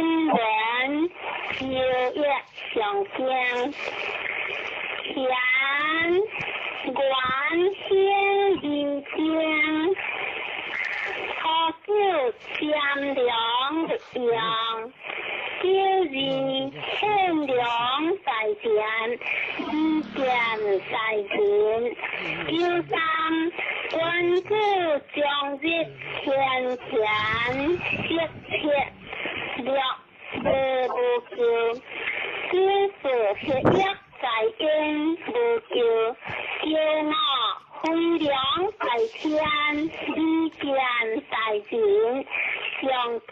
文秋月上经，乾元兴二经，初九占良用，九二献良在前，二见在前，九三君子将日天乾色切六无无救，九四黑夜在阴无救，九五飞梁在天，二见在人，上九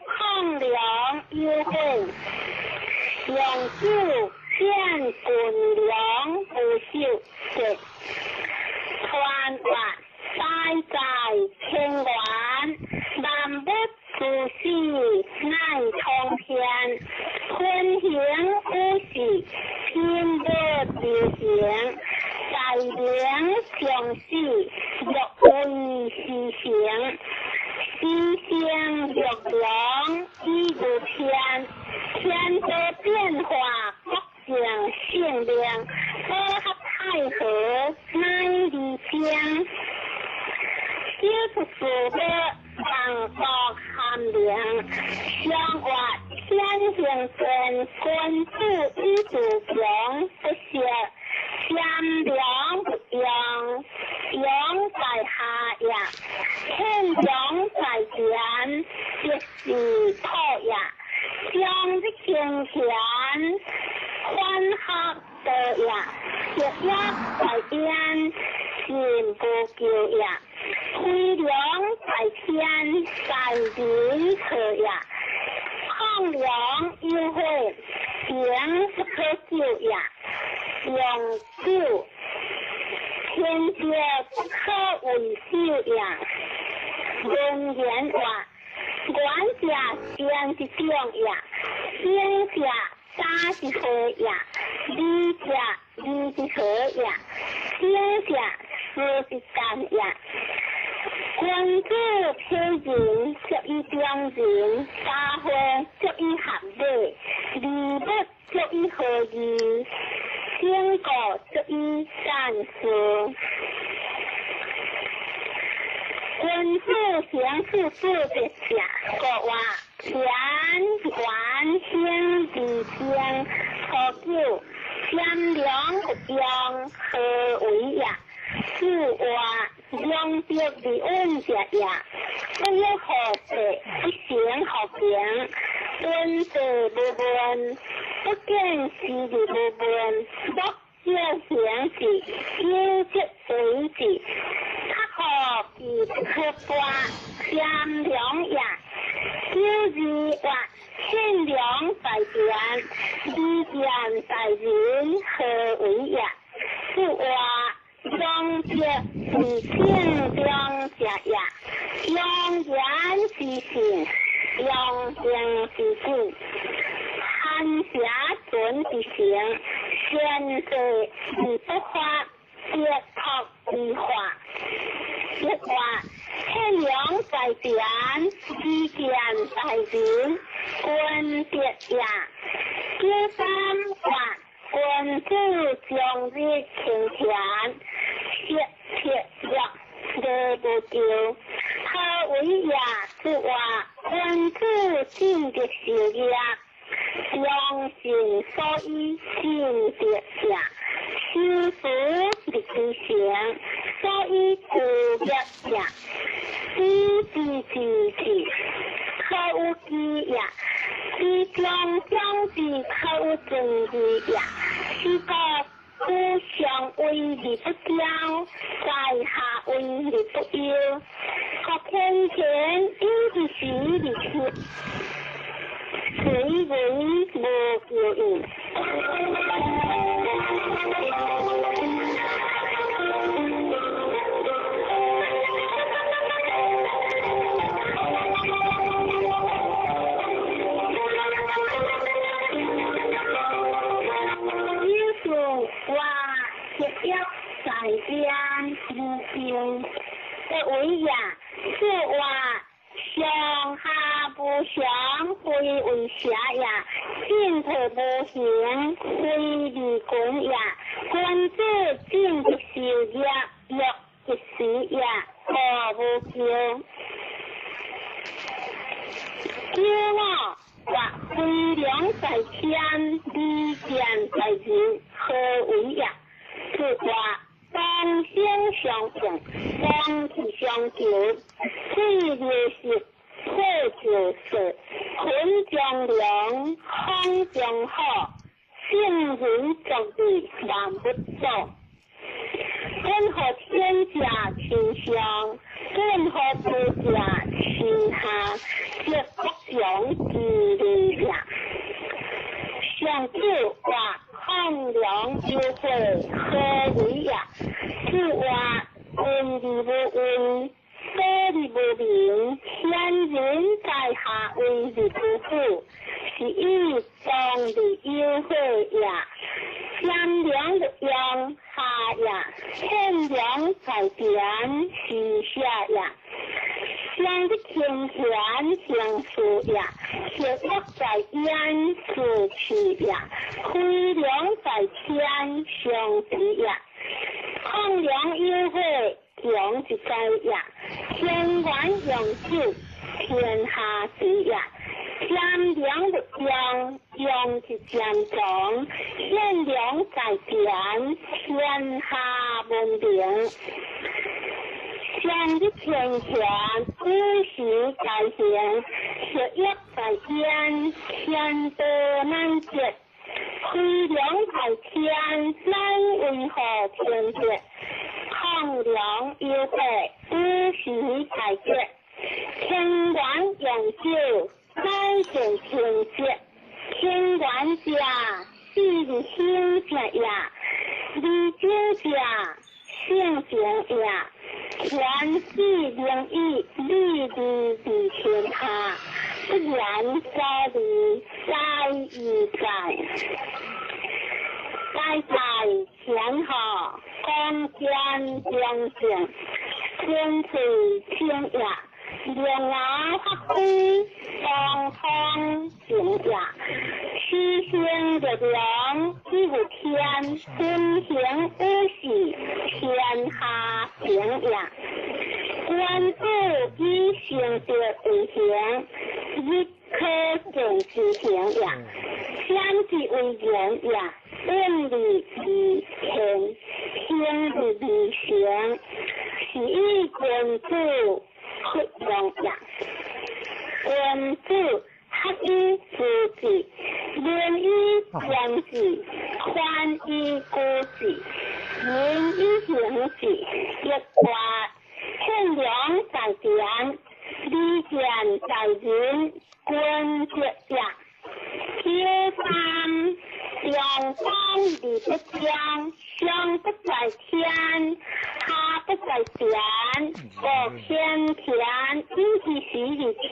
抗梁有悔，上九见军粮无受节，传话在在天元，万物诸事乃通天，天行五事，天无流行，在明上死，若为时行，时行若龙以如天，天地变化，各成性命，和合太和乃离天。小出事的万国含灵，相活天行健，君子以自强不息，善良不用，用在下也，天良在前，即是土也。将日清闲，欢合道也，学业在边，心无求也。飞梁在天，在人可也。抗梁有悔，行不可救也。用久，天节不可为首也。文言话，愿者善之长也，行者大之和也，理者义之和也，行者事之干也。君子批人，足以中人；家会足以合礼，礼物足以和义，经过足以善事。君子行事不得者，国话乾元兴二经，初九善良不用，何为也？四话两德而稳者也，不欲何事，不行何行，闻地无问，不见事而无问，莫少行事，有则为之。较好其不可拔，善良也。九二话善良在前，利见在人，何为也？四话两德为正两者也，两言之信，两行之信，寒霞准之行，贤者而不发，别托而化。一话天良在前，利见在人，君德也。九三话君子将日清田，色切若礼无求，何为也？是话君子尽德修业，良心所以尽德也，修福立之行，所以故业也。知之知之，可有知也；知将将之，可有正义也。是故不相为而不骄，在下为而不忧。国天乾有之时而出，随为无求应。有话学业在边无穷，的为也，是话上下无無常非為邪也，進退無形非離群也。君子進則受業，弱則死也，何無咎？九五或飛龍在天，利劍在人，何為也？是話同聲相應，同氣相求，水流石，火就色，雲中龍，風中虎，聖人作義，萬物祖。本乎天者親上，本乎地者親下，則國強之利也。上九話亢龍有悔，何為也？是話恩而無威，所而無名，賢人在下威而不虎，是以當而有悔也。賢良的用下也，天良在田是下也。上的天田行事也，血液在焉是氣也，飛龍在天上之也。亢龍有悔，強之災也。天元用酒，天下之也。賢良的用，用是漸強，賢良在田，天下文明。上的天權，五時在行，血液在天，天道難絕。飛龍在天，乃為何天絕？亢龍有悔，五時在絕。天元用酒，乃見天節。天元者，比如行者也；離酒者，性情也。天子靈以利利於天下，不言所利，在於在。在在天下，光見良政，天垂天也。良牙發揮，東方正也。七星月亮，以有天，分行五時，天下平也。君子以成德為行，日可見之行也。天之為人也，本立而天，行而未成，是以君子弗用也。君子學以致志，仁以言志，寬以顧志，仁以行志。一話天良在田，利劍在人，君子也。九三陽光而不將，上不在天，下不在田，國天田，以其時而天，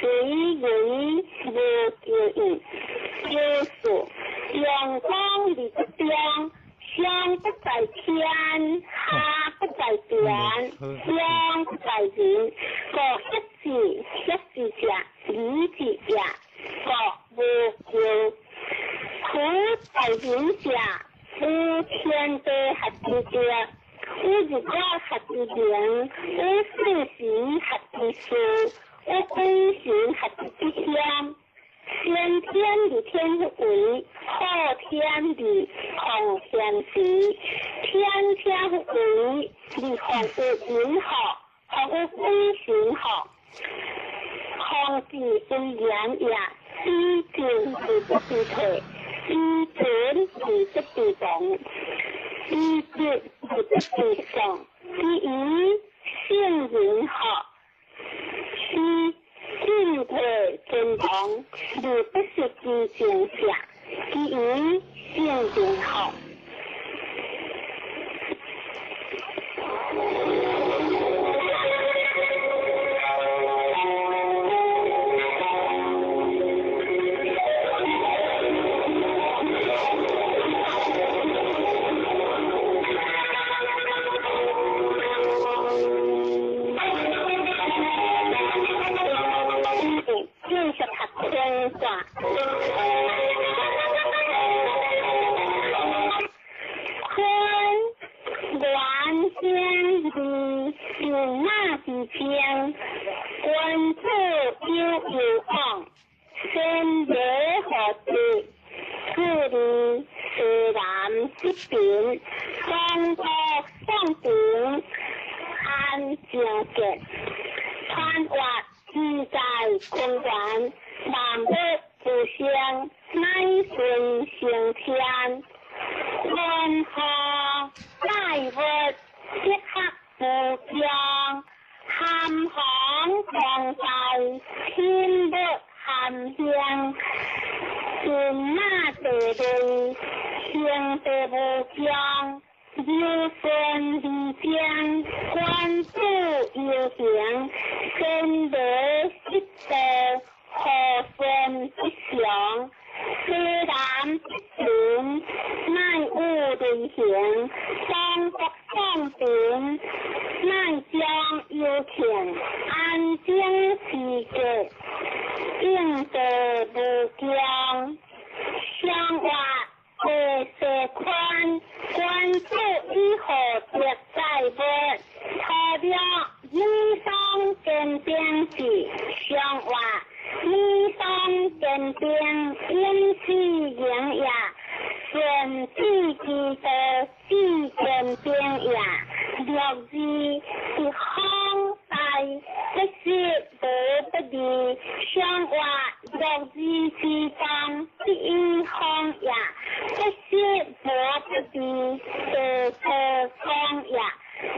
隨為無求應。九四陽光而不將，上不在天，下不在田，上不在人，國一字一字者，二字也，國無求。苦在人者，有天地合之德，有日月合之明，有四時合之事，有鬼神合之吉祥。先天而天為，後天而後天時。天天為，而防有人禍，防有鬼神禍。防之為言也，以進而不知退，以存而不知亡，以節而不知喪，是以聖人學，是進退存亡，而不失其正者，是以聖人學。元興字人馬之稱，君子有攸往，先禮後德，自利西南之平，雙國宋平，安正傑，穿越自在坤元，萬物不生，乃順成天。文化載物，適合無窮，含風光在，天物含興，人馬地類，興地無窮，柔順而精，君子有行，先禮失道，和順吉祥。西南之平，乃有雷行；雙國宋平，乃將有慶。安靜時節，應地無窮。相活地勢寬，君子以厚德載物。初六女雙堅兵士，相活。女雙堅兵，永世營也。順子之道，至堅兵也。六字一方大，不失無不利。相活六字之中，第一方也。不失無不利，地道方也。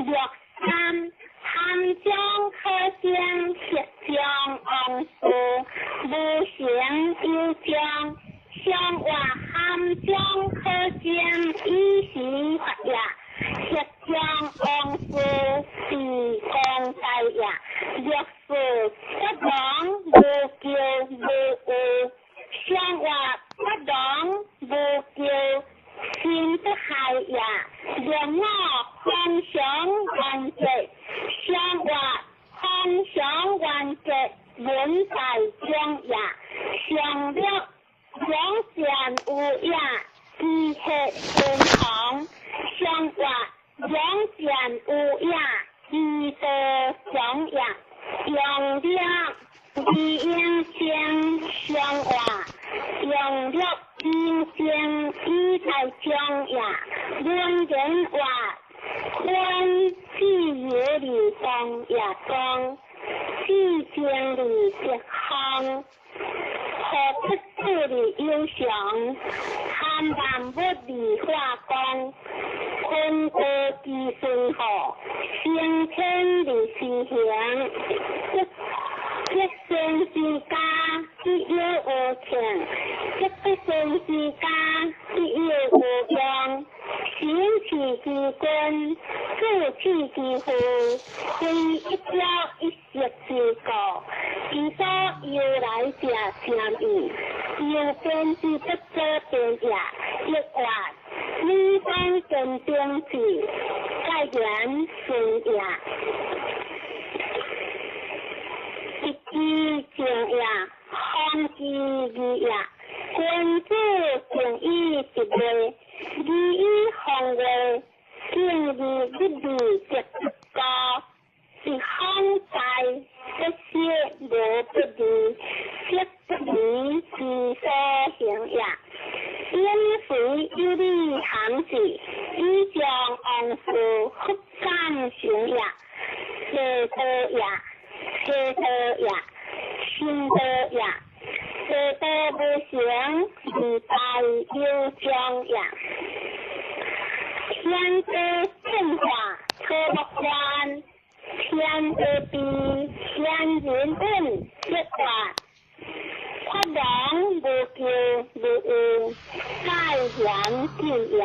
六三含將可將，悉將往事，無形有將。相活含將可將，以時發也。悉將往事，是光大也。六四不亡無咎無有，相活不亡無咎，心不害也。六五方常完結，相活方常完結，文在中也。上六兩善有也，知血天堂。相活兩善有也，知道長也。用六李應清相活，用六應清以在中也。文言話，寬自由的光也光，自正的吉方，何不子的有常，含萬物的化光，坤道之順好，升天的施行，一生之家，必有無慶；一不生之家，必有無用。行氣之君，志氣之父，非一朝一夕之故。其所由來者甚矣，由邊之不可變也。一活女方堅兵士，蓋言順也。一之正也，方之義也。君子敬以直位，禮以方位，敬而日利則不高。一方在，不失無不利，色不離其所行也。因水有理含士，以將往事復感行也。邪道也，邪道也，心道也。邪道無成，而大有將也。天地變化，可莫觀；天地變，天人本，一法。法王無咎無有，蓋言進也。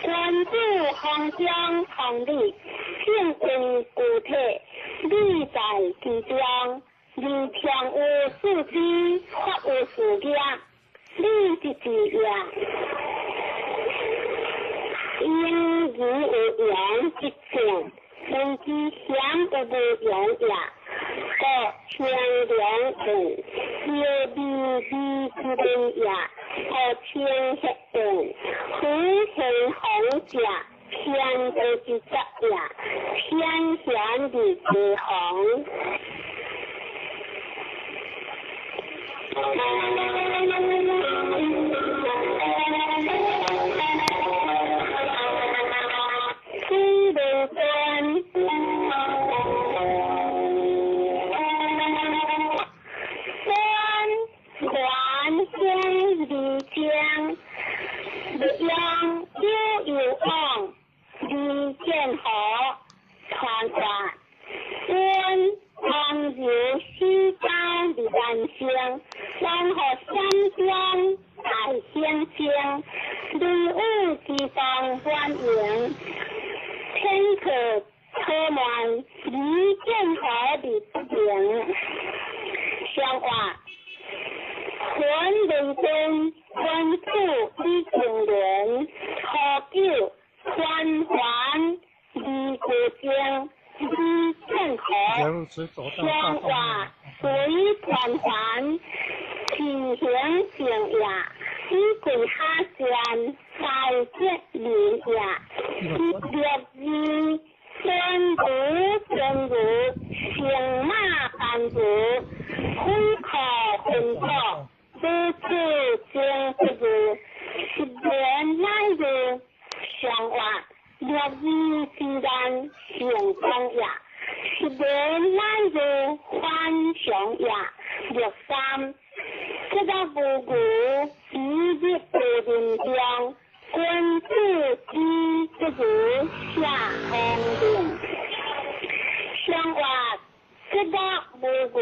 君子方將同理，正因具體，理在其中。而常有四肢，法有四業，理即是也。因義有言之正，人之險有無言也。故清涼言，有利利之言也。故清血言，夫天皇者，天地之節也，天顯佇地方。水无端，端还兴二江，绿杨有有往，李建和传话，阮王游西郊伫南城，王予山中大兴星，雷雨之当欢迎。天可草乱，李建和伫北平，相话，阮认真君子李正伦，初九传还李国正，李建和，相话随传还，自行正也，以贵下线大吉林也，六二孙如正如，乘马班如，虎口分国，如此正不如，十年乃如相话，六二之难成功也，十年乃如反常也，六三。这个无无一日不人中，君子之不如下红人。相话，这个无无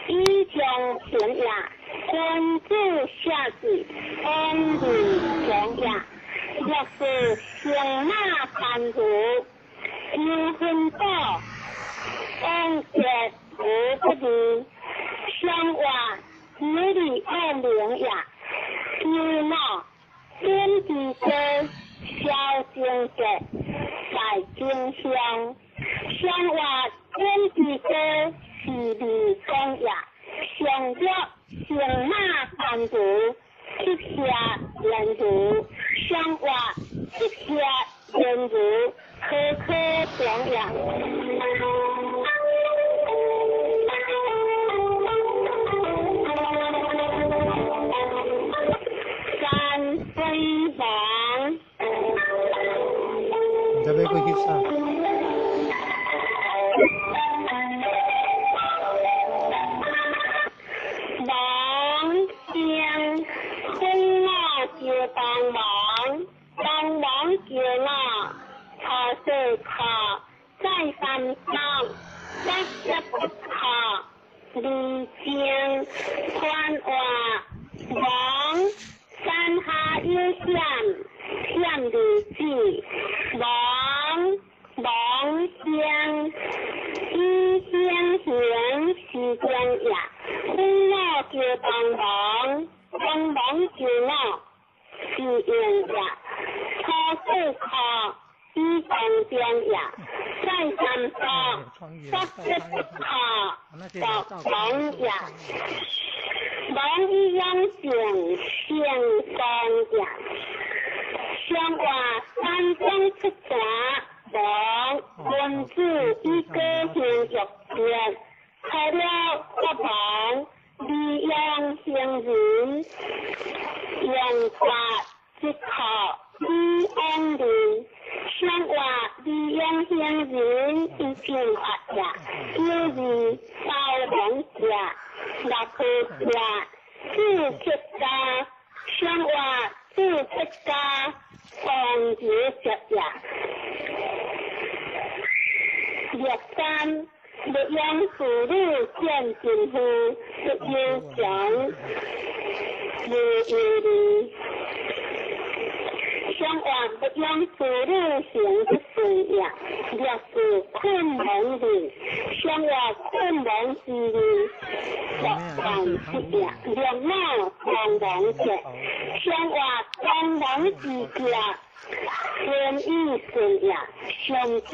以将平也，君子下智，安人强也。若是乘马班如，有分宝，王杰无不利。相话有利恶名也，有脑点地歌，萧正节在荆乡。相话点地歌是利公也，上约乘马班如，七下言如，相话七下言如，科科中也。你这边过去啥？王将风我就帮忙，帮忙叫我，草水靠再三上，一一不靠，离情宽话王山下有险。险如子，王王乡，以乡贤是中也。风我叫帮忙，帮忙叫我是用也。初四课以当中也，再三说，八一不靠，独王也。王以养成成功也。相话山中出泉，王君子以高兴欲别，开了国王，利用行人，用法即可以安人。相话利用行人以进发也，有如包王者，六个者，四七家，相话四七家。王子节也，六三，绿杨妇女见真夫，不忧强，无忧虑。相话绿杨妇女行不顺也，六四困亡日，相话困亡之日，六万七也，六脑王王者，相话王王之家。天意顺也，上主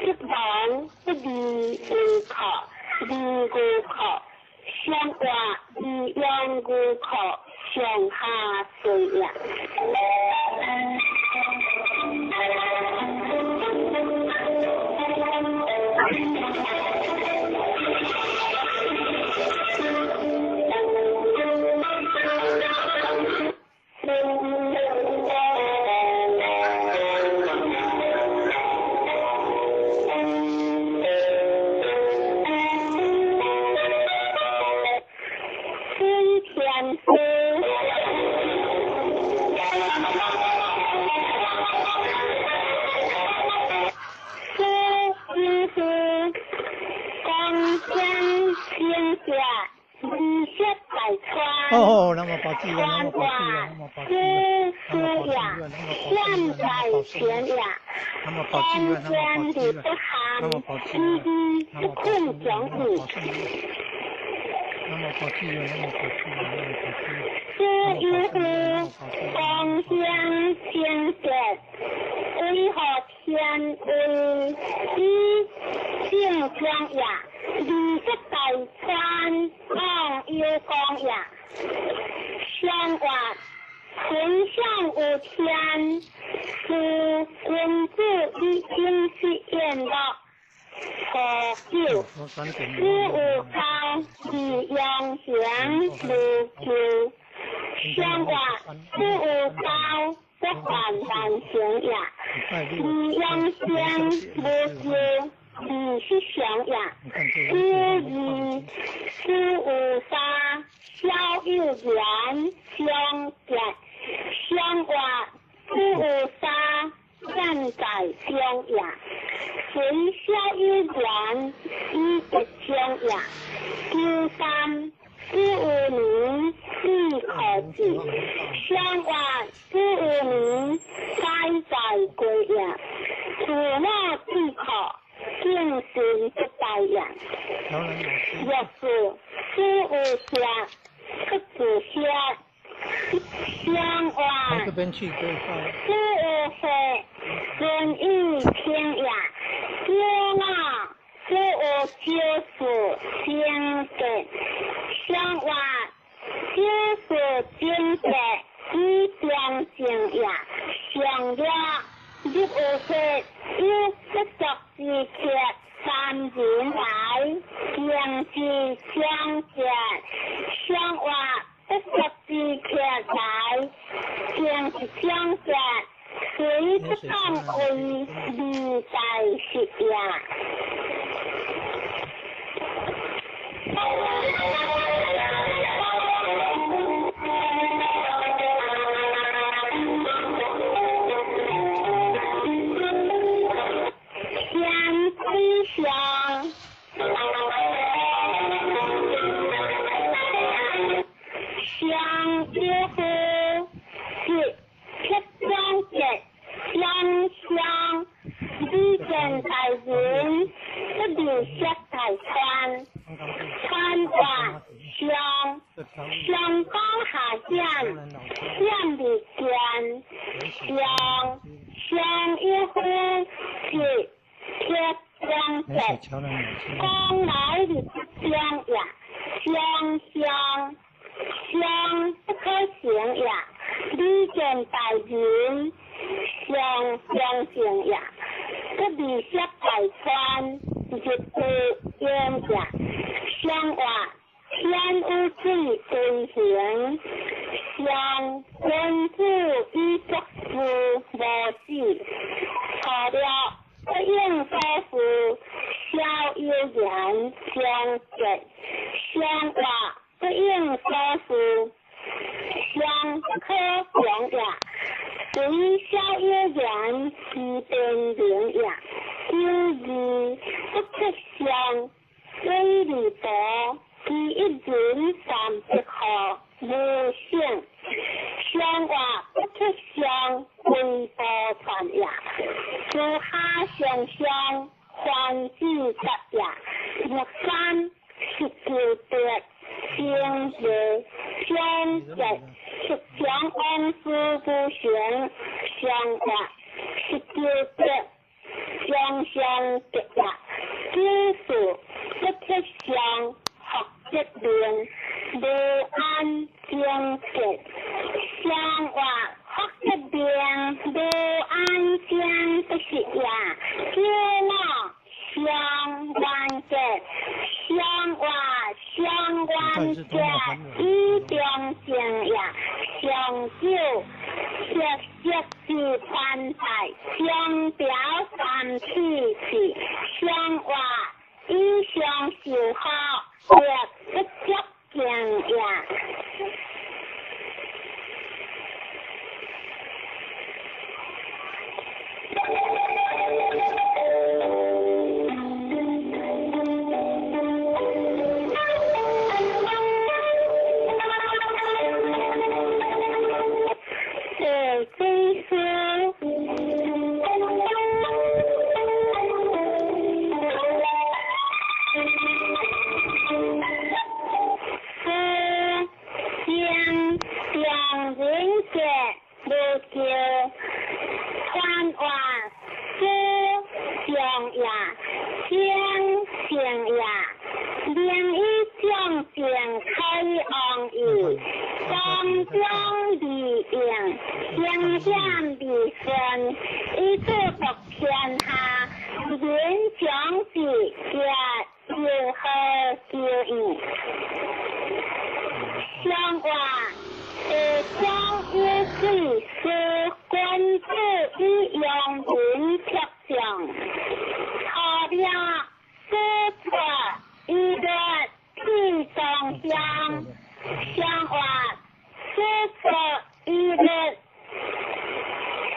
不亡不离无靠，离无靠，相话离养无靠，上下顺也。哦，南無寶志願，南無寶志願，南無寶志願，南無寶志願，南無寶志願，南無寶志願，南無寶志願，南無寶志願，南無寶志願，南無寶志願，南無寶志願，南無寶志願。子有父，光顯清潔，為何天位以正將也？二色大川望有光也。相曰：天上有天，是君子以精是宴樂。初九，子有孝，而用刑無咎。相曰：子有孝，不患難成也。而用刑無咎，而是常也。九二，子有三，小有言，相結。相曰：子有三，現在中也。雖小有言，以吉中也。九三，子有年，子可治。相曰：子有年，宰在歸也。父母至可，敬信不殆也。若是子有下，不自下。相曰：子有歲，尊以聽也。九五，子有九事，貞節。相曰：九事貞節，以忠正也。上了，入有歲，有不足之客，三人來，敬之相節。相曰：不足之客來，敬之相節，雖不敢為而在是也。天之上，相有父，是铁相結，相相，李見大人，不離色大川，川話相，相江下險，險未見，相相有父，是鐵相結，江來日相也，相相。相不可成也，李見大人，相相正也，不離色大川，日不焉也。相曰：天有水歸行，相君子以作事無止。錯了，不應所事，小有言，相結。相曰：不應所事，相不可容也。雖小有言，其變明也。九二，不出相，水利部，其一人三百號，無省。相曰：不出相，為部傳也。自下上相，凡子得也。六三，十九得。正月相結，十將王事不成，相曰：十九得，相相結也。九四，不出相，學則令，無安正結。相曰：學則令，無安正不是也。九五，相元結，相曰：相元結，以中正也。上九，色色之寬大，相表三氣氣。相曰：以上受好，若不足敬也。活师上也，正成也，明以将正开王义，光中利用，兴险利顺，以治国天下，人长志业，又何求义？上话地将有水使君子以用人铁匠，初了师出以乐气中乡，上话师出以乐，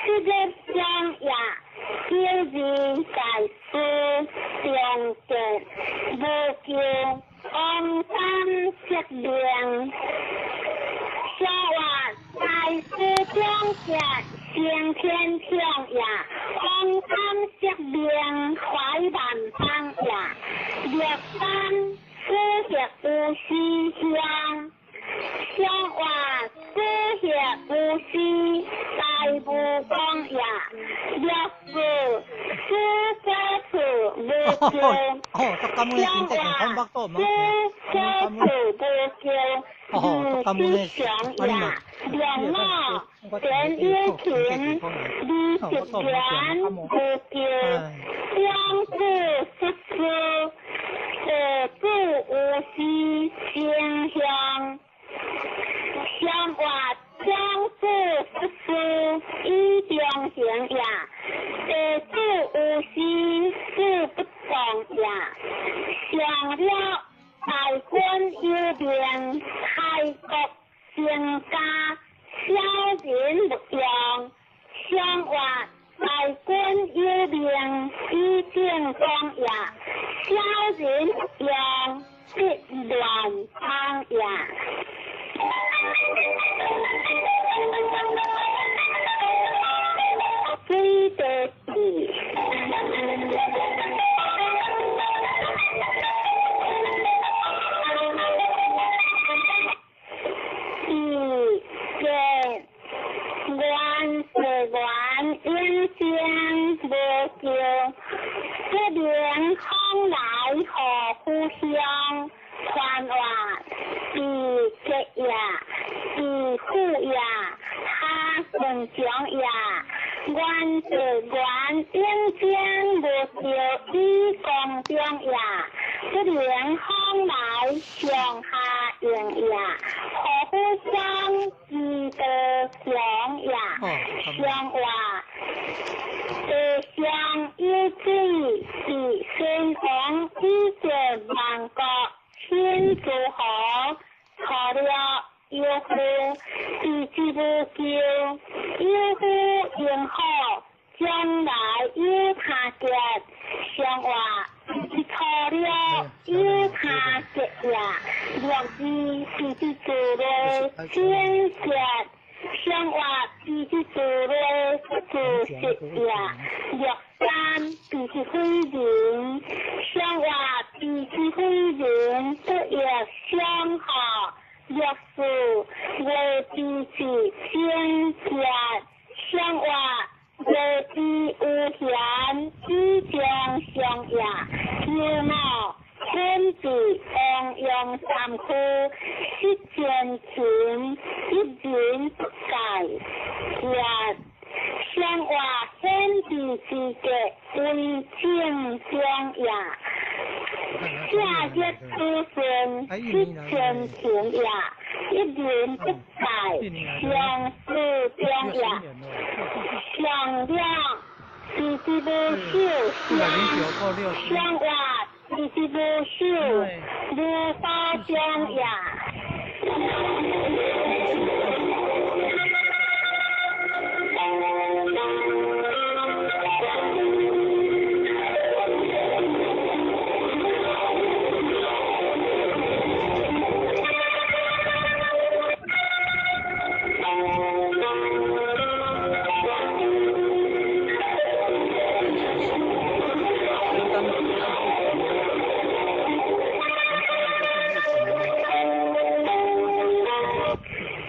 这个相也，有人在师中间，无求王三色命。小话在师中间，先天天也，王三色命怀万邦也，六三师协有思乡。小话师协有思大无光也，六四师家处无求。哦，足感恩，真正讲北岛嘛，师家处无求。哦，足感恩的，啊你嘛，两老田有勤，李十元无求，两子十四，二子无私成乡。相话长子十四以中行也，二子无私事不动也。上了大官有命，开国成家，小人勿用。上话大官有命，以正光也，小人勿用，必乱邦也。水地地。二个元是元永生无求，不明风来何故乡？传话比结也，比富也，哈顺强也。元是元永生无求，以公中也，不明风来上下应也，何故乡之道强也？上话地上有水，是先王以结万国，亲诸侯，错了有夫，地之无求，有夫应好，将来有他结。上话错了有他结也，六字是之做的先结。上话必须做咧做实也，六三必须毁人，上话必须毁人，不要相好。六四为必须先结，上话为必有贤，以将相也，有脑天地王阳三区，失前勤，一人不改，也相话天地之格为正中也，下日子孙失前勤也，一人不改，相思中也，相两必须无守相，相话必须无守，无法中也。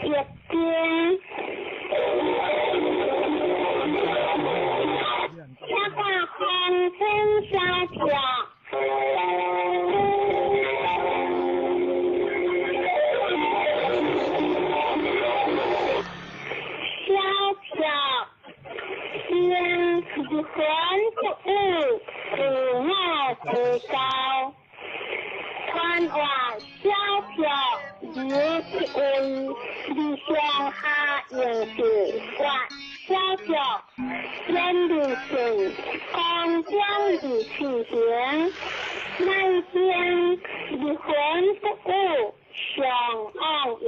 易经。魂不悟，自我自高。传话小票有一位，理上下用是发小票，远离性，空中而起行，乃将离魂不悟，上往也。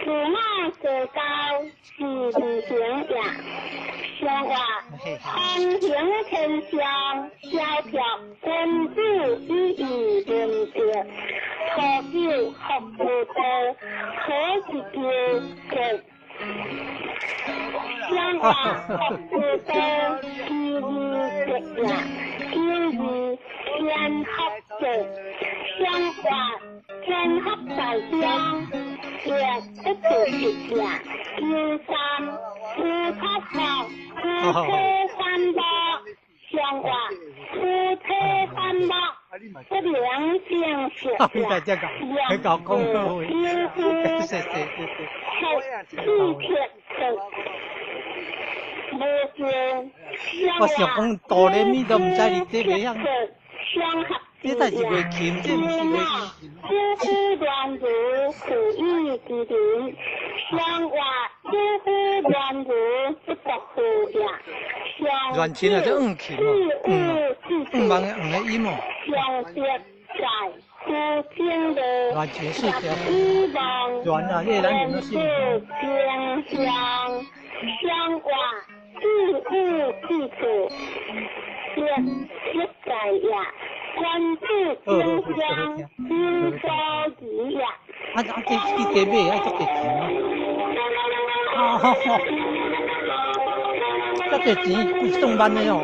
自我自高是理行也。上话空行天上，小票君子以义论德，初九福无道，何是叫德？上话福无道，其义德也，九二天福德，上话天福在中，也不做实也。九三夫出福，夫妻反目，上话夫妻反目，不良正实你在这讲，你搞讲好话，谢谢谢谢。我想讲哆来咪都毋知你这袂晓，这代志袂琴，这毋是袂琴。夫妇乱如苦意之人，相话夫妇乱如不得好也。乱琴啊，这五琴哦，五五万的五个音哦。相德在夫正乐，乱琴是条，乱啊，这咱用的是。相话自悟自处，业业在也。君子经商，有所疑也。啊啊！这去加买爱足济钱啊！啊哈哈！足济钱，几上万的哦。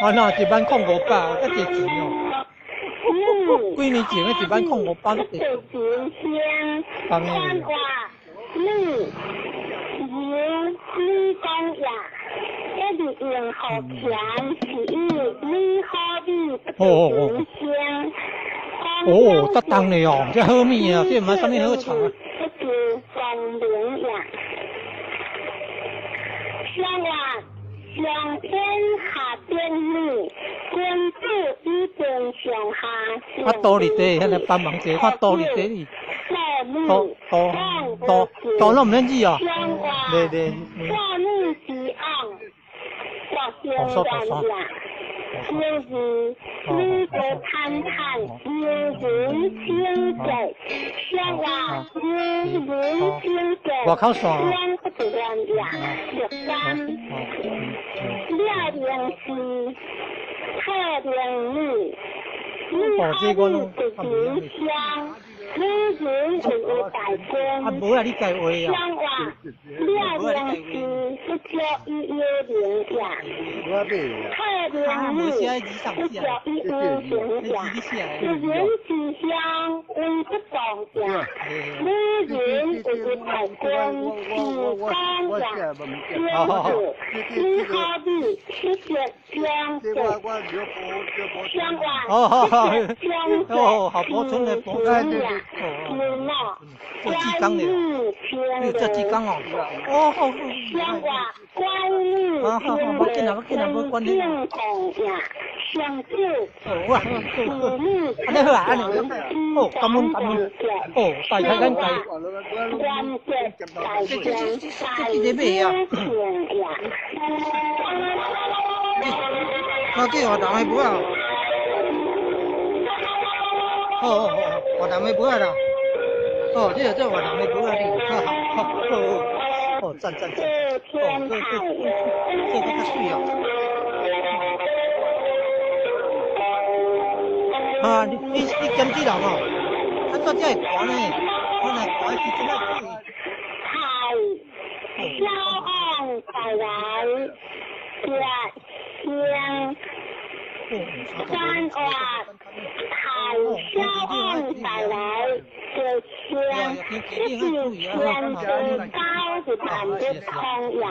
啊那10500，遮济钱哦。几年前的10500足济。当然。哦哦哦，哦，得当的哦，这好物啊，这毋捌啥物好茶。上上天下天女，君子以天上下。啊，多哩地，遐个帮忙者，看多哩地哩。多多多多拢毋免字哦。对对。哦，说说。就是女的谈谈，有人清洁，相话有人清洁，外口线。两不乱呀，六三，两零四，特零女，女好女不吉祥。女人有大功。啊，无啊，你家画啊。相话两零四不叫一幺零呀。特零女不叫一五零呀。一人之乡为不动呀。女人有大功是当呀。君子女好女不叫相对。相话哦，好，保存的保存。哦，做志工的，你做志工哦，哦好，好，好，好，紧啦，紧啦，无关系。哦，哇，按呢好啊，按呢好，哦，感恩感恩，哦，大开眼界。这这这这几个买啊？我叫越南的母啊。哦哦哦，越南的母啊啦。哦，这个这越南的母啊，你，好好好，哦，赞赞赞，哦，这这这个较水哦。啊，你你你兼职人哦，啊，做这会寒呢，我若寒时阵啊。太小王带来月星，山话太小王带来月星，一是天地高是万不空呀，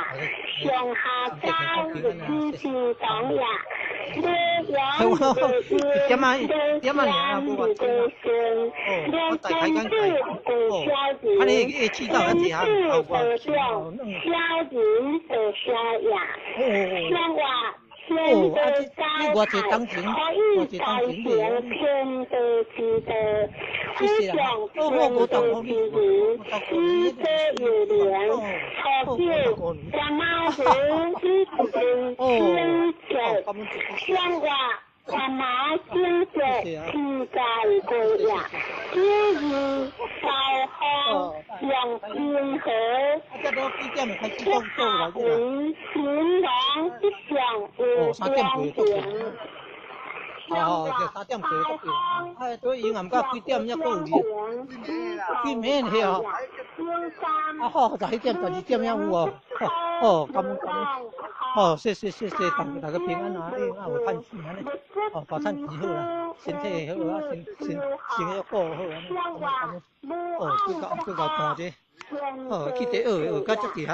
上下高是地地动呀，我一點仔一點仔爾啊，無偌濟啦。哦，我大開眼界。哦，啊你會試到遐濟項效果？哦，哦哦。哦，啊這你偌濟當前，偌濟當前買啊？謝謝啦。哦，我50五年，55年，哦，哦，55年。哦，哦，咁樣。謝謝啊。哦。啊，這都幾點開始做做來這啦？哦，3點過足夠。哦，這3點過足夠。哎，對，伊暗到幾點猶閣有去？幾暝去哦。啊好，11點、12點猶有哦。哦，感恩感恩。哦，謝謝謝謝，大大家平安啊！哎，啊有趁錢按呢，哦，把趁錢好啦，身體會好啊，身身身體顧好按呢，感恩。哦，閣較閣較彈這，哦，去佇學學甲足濟項。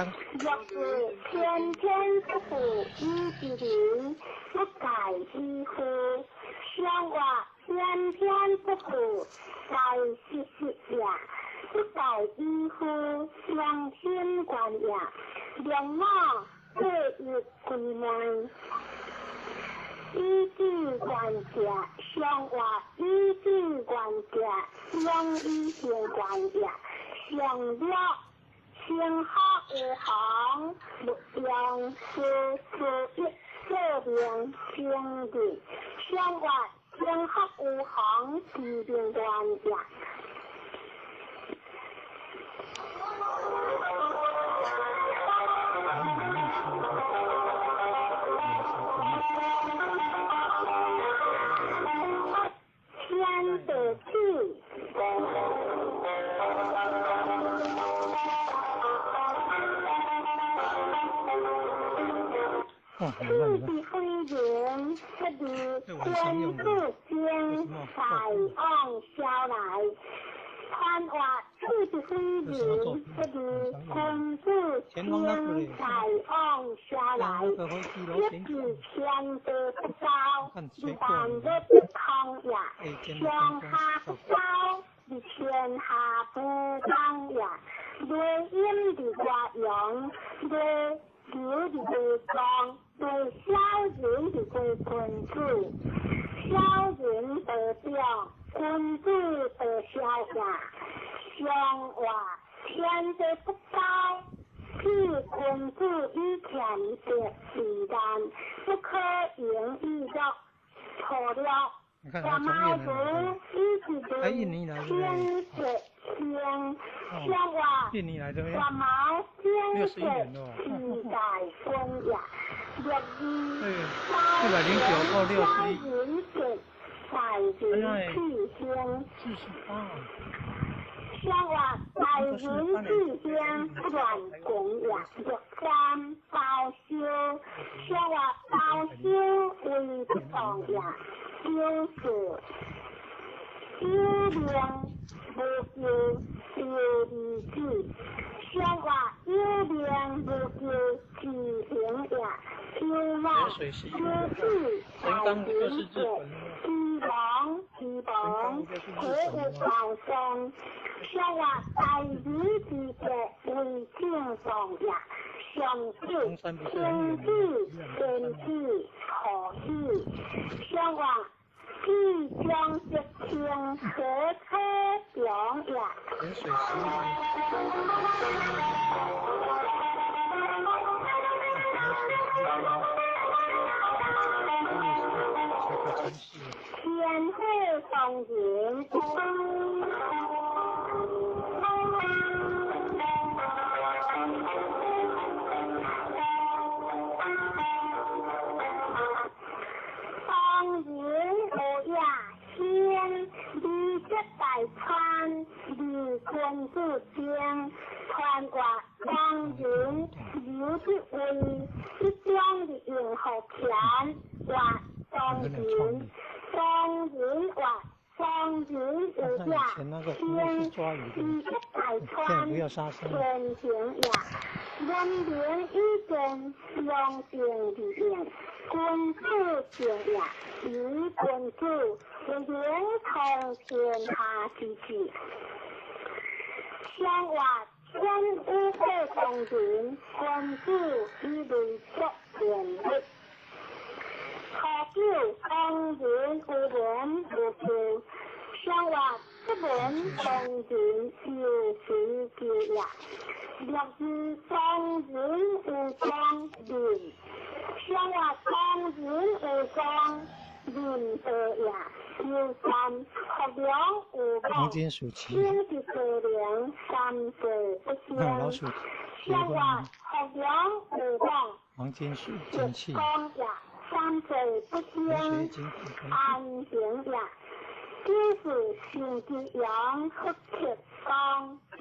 哦，很慢的。這晚上用的，為什麼？這什麼作品？晚上用的。前方那個嘞，那個飛機螺旋槳，看誰過來。哎，真的剛剛走。你看他從越南來，哎，印尼來的，哦，印尼來的，61年了，對，109到61，哎呀，48。水是一個，神岡不就是日本的嗎？神岡應該是日本的嗎？松山不是很遠嗎？宜蘭松山嗎？潛水11年。這個城市。很有創意。那以前那個應該是抓魚的。川天行也，文明以前良政而应，君子敬也，以君子为能通天下之治。上话天武过当人，君子以为足廉力。初九，当人有文无求。上话不闻当人有随求也。六二当人有光仁。上话当人有光仁德也。有三福良有黄金鼠骑。天地良，三岁不老鼠结婚。福良有望。黄金鼠金器。三岁不兴，安行也。九是上之阳，福克光节。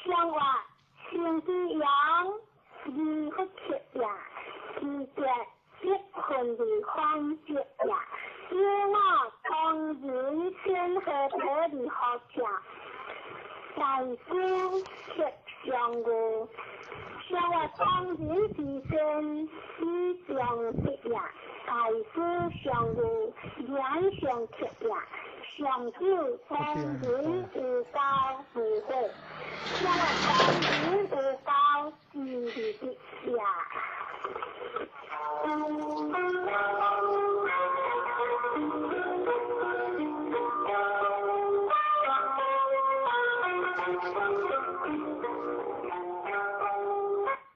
上话上之阳，二福克也。二节一分二方节也。有马当人先河得二好者，大夫克上月。上话当人之先，以上德也；大夫上月，言上克也。上九当人有交无悔，上话当人有交之德也。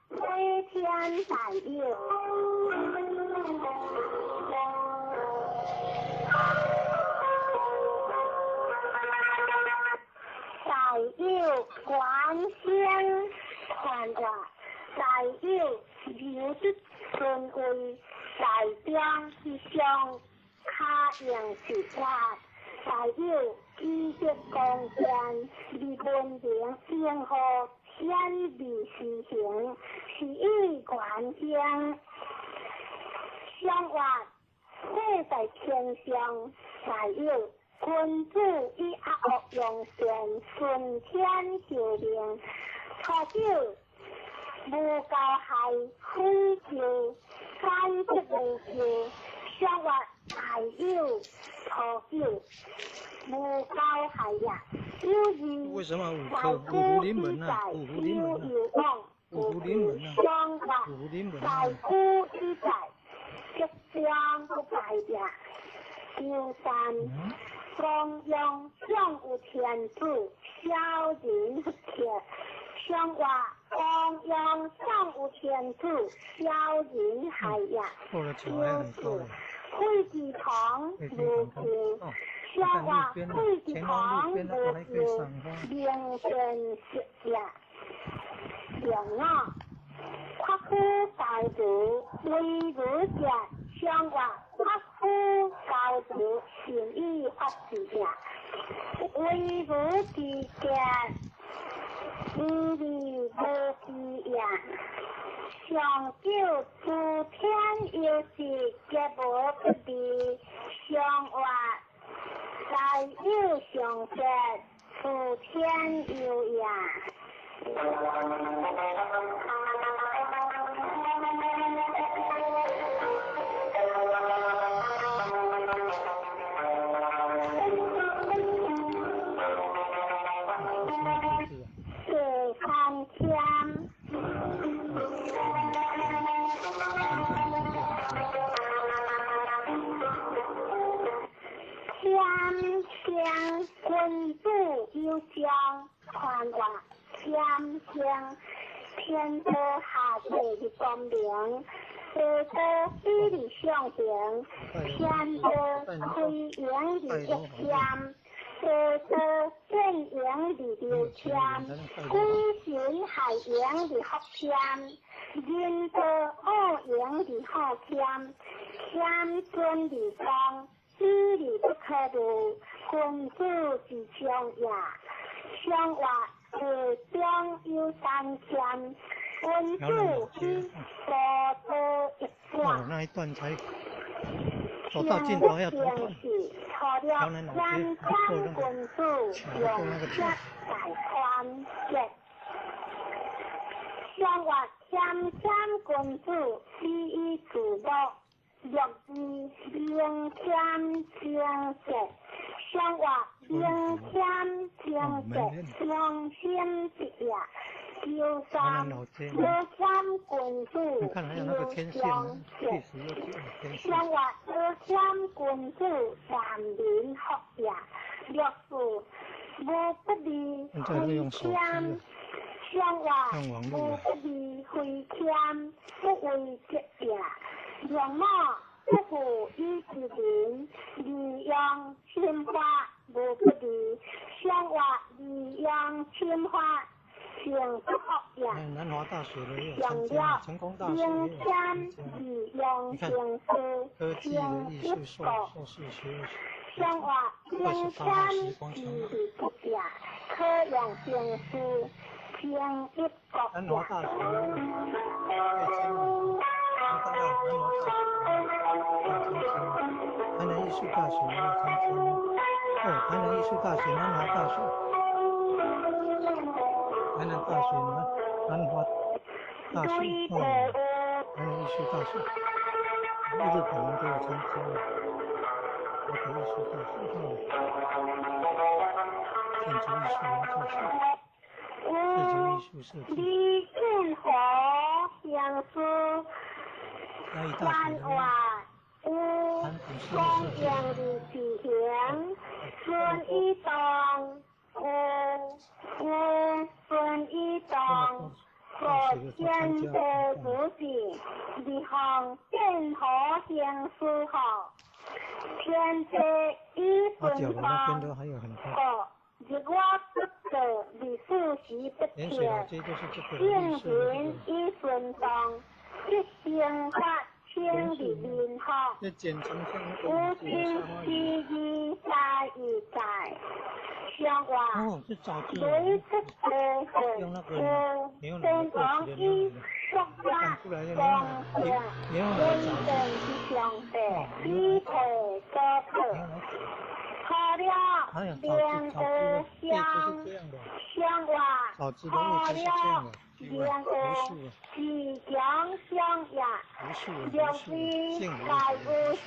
飞天大有，大有关先传话，大有留得尊位，大中之上，卡用是法，大有积德光显，立文明应和显微施行，是以原乡。上话岁在天上，大有君子以阿恶用善，顺天受命。初九无交害，非求反则无求。上话大有初九无交害也。为什么五颗五福临门呢？五福临门呢？五福临门呢？五福临门大古以在，吉祥不败也。九三，光阳上有天子，小人不克。上话光阳上有天子，小人害也。过了桥还很高。惠济堂无求。上话惠济堂无求，明辨色也。两五，夸夫高度为儒者，上话夸夫高度善以发之也。为儒之者，无利无弊也。上九诸天有时，皆无不利。上话大有上德，诸天有也。第三天。天生君子有将，传话天生天道下地的光明，地道比的上行，天道开阳的一天，地道变阳的流天，鬼神害阳的福天，人道恶阳的好天，天尊的光。比利不可入，君子之将也。上话下中有三天，君子以多多益善。那一段才。走到盡頭要左轉。橋南老街過那個橋，過那個橋。上月謙謙君子，禮以自樂，六字明謙清潔。上月明謙清潔，雙心一也。九三明謙君子，有相節。上月明謙君子，萬民福也。六四無不利非謙。上話無不利非謙，不為則也。容貌不負以之人，利用心法無不利。上話利用心法成不福也。南華大學的也有參加，成功大學也有參加。你看，科技的藝術碩碩士學位，上話 28號時光城。可用成事。南華大學，台南藝術大學也有參加。哦，台南藝術大學、南華大學，台南大學南南華大學，哦，台南藝術大學，日本人都有參加。台北藝術大學，哦，建築藝術研究所。李建和相思，万话有公用的地形，孙一东有有孙一东，和天地主旨，二项建和相思号，天地以顺风。日我不做，历史时不撤，圣人以顺动，一生发清日民福。五经之义在一在，相话雷出地恨，有天王以国家公正，稳定之上帝，以退高可。了明有相，相话好了明有自强相也，六字大有色，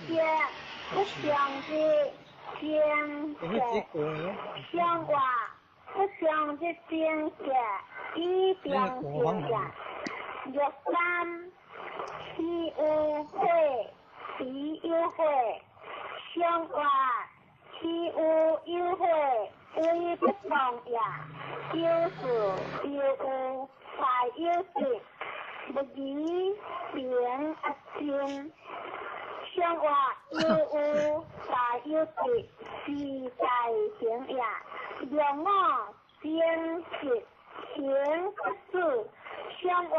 不相日精节，相话不相日精节，以定正也。六三岂有悔，必有悔，相话。岂有有悔，为不忘也。有事有有，大有德，不疑平阿心。相话有有，大有德，自在行也。两我精实行不止，相话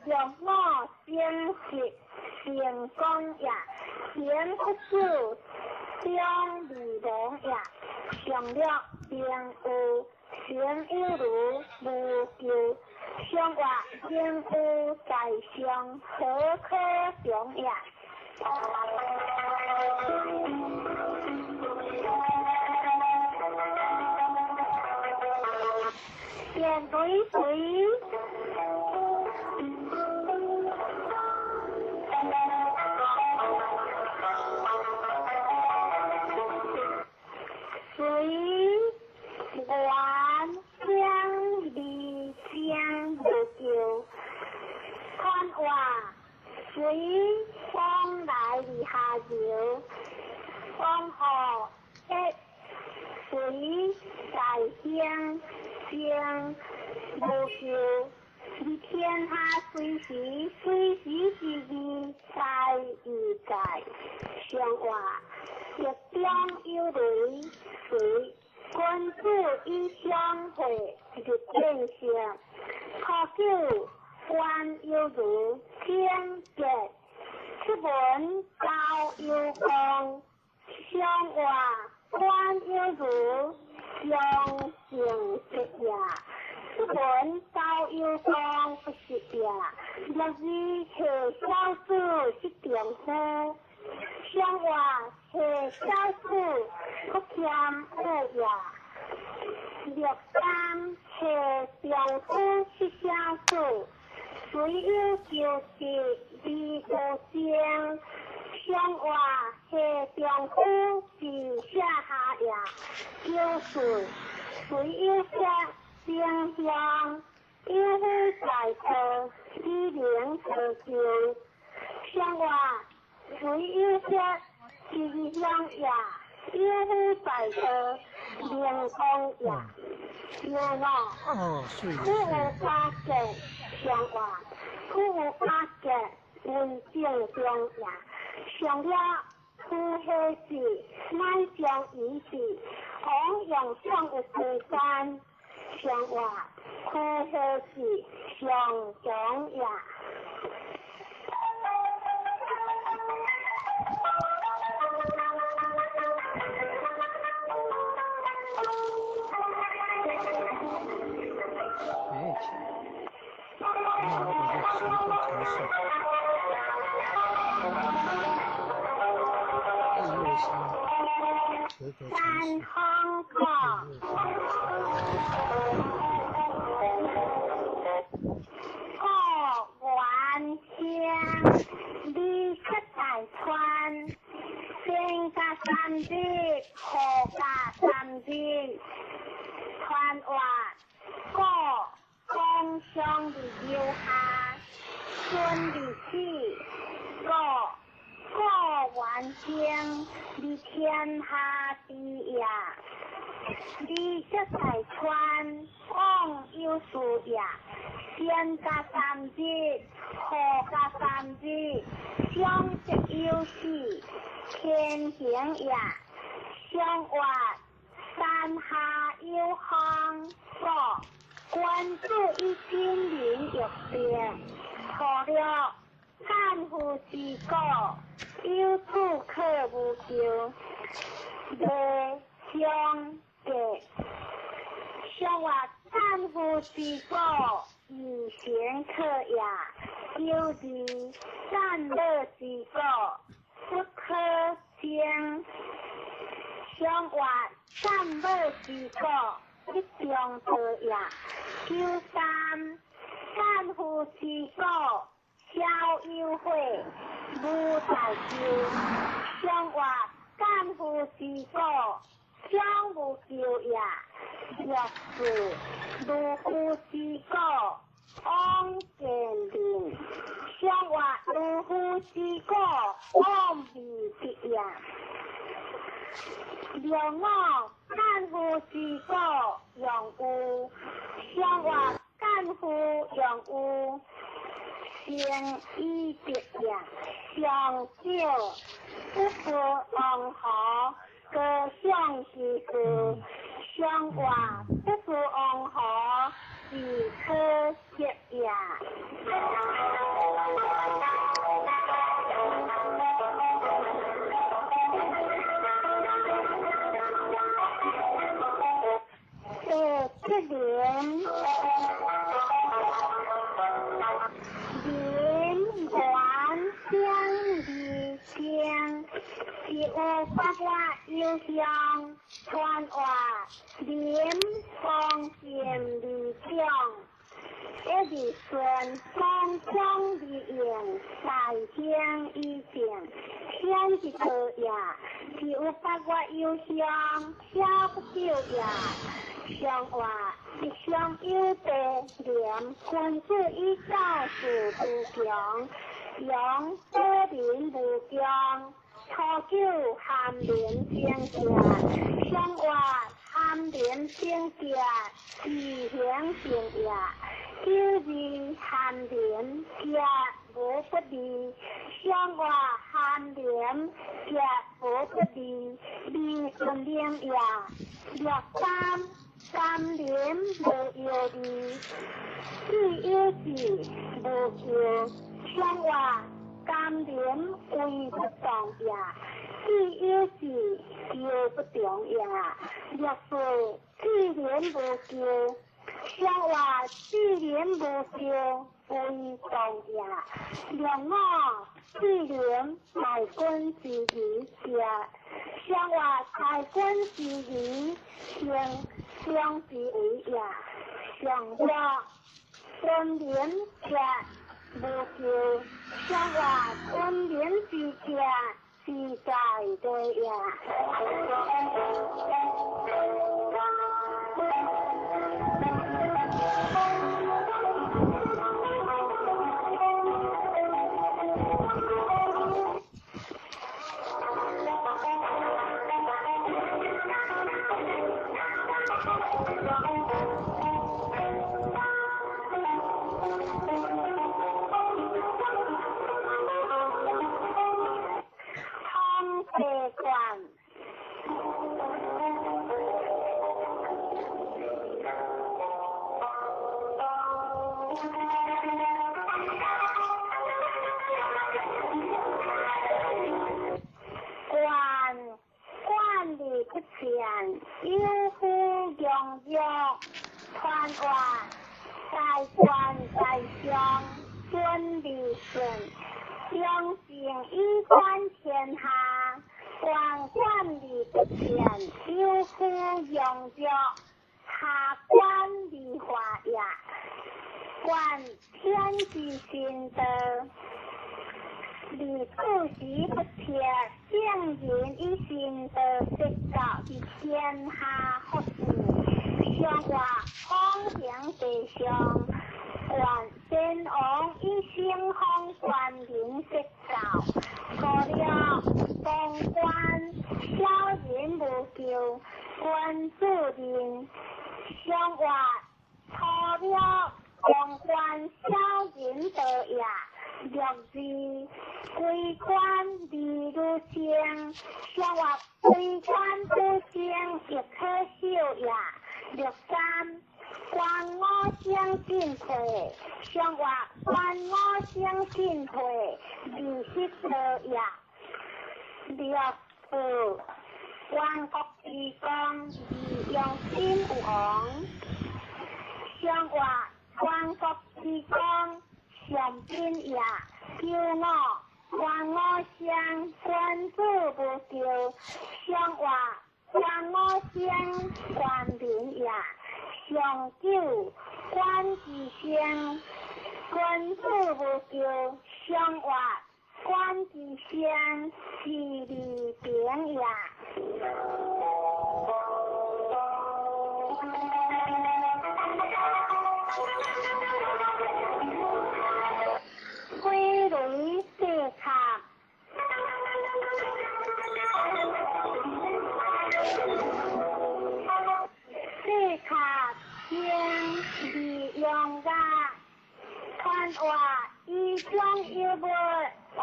两我精实成功也，行不止。中二龙也，上略并有行有如无求，上话应有在上何可常也？电对对。随缘相离相无求，看话随风来而下流，风雨一随在乡相无求，而天下随时随时之义在而在，相话日中有雷。随君子以相会日变相，考究官有如天杰，出门高有光，相话官有如相成德也。出门高有光不是也，若是下小子是丈夫，上活下小子不欠有也。六三下丈夫是小子，虽有求得而无情。上活下丈夫是下下也。九四虽有写正向，有夫在道，李明成就。上活虽有写吉祥也，有夫在道，明光也。六五哦，水不有加格上活，不有加格为正中也。上了夫何事，乃将遗志，王用上有时间。上活夫何事，上强也。哎，那我感觉随着城市，日月星，随着城三市，风国。日故元乡，李出大川，先甲三日，后甲三日，传话故公上伫楼下，孙伫此，故故元乡伫天下之也。李出大川，往有事也。先甲三日，后甲三日，相则有事，天行也。上活山下有风，故君子以金鳞玉璧，初六干夫之果，有子可无求，未相格。上活干夫之果，以贤可也。九二战乐之果，不可争。上活战乐之果，一中道也。九三干夫之果，小有悔，无在求。上活干夫之果，小无求也。六四如夫之果，往见人。上活如夫之果，往未得也。六五干夫之果，用有。上活干夫用有，成以得也。上九不负王侯，高尚之事。上活不负王侯，是可惜也。第七年，林元相二相，是有八月有香，传话林方剑二将，一日顺风将而用，大兴以正，天之道也。是有八月有香，小不久也。上活一上有地廉，君子以教事无穷，用保民无穷。初九含廉精下，上活含廉精下，自行成也。九二含廉节无不利，上活含廉节无不利，利顺灵也。六三甘廉无忧虑，只有志无求。上活甘廉为不动也，只有志求不中也。六四自然无求，上活智人無救為動也。六五智人大君之儀也。上活大君之儀行相之為也。上六君人者無咎。上活君人之者自在地也。通地冠。冠冠而不前，有夫强弱，传话大官在上，尊而顺，良政以观天下。官官而不前，有夫强弱，下官而化也。观天之心道，而处时不切，圣人以心道得道之天下福祉。上活方行地上，观先王以先锋观人说教。五六当官小人无咎，君子人上活初了当官小人道也。六二归官而如生，上活归官不生亦可修也。六三官我相进退，上活官我相进退，而失道也。六四万国之功，而用心有王。上活万国之功，上宾也。九五官我相君子无咎，上活官我相官民也。上九官之相，君子无咎，上活官之相是利平也。归雷四卡。四卡经利用噶，传话以将有物话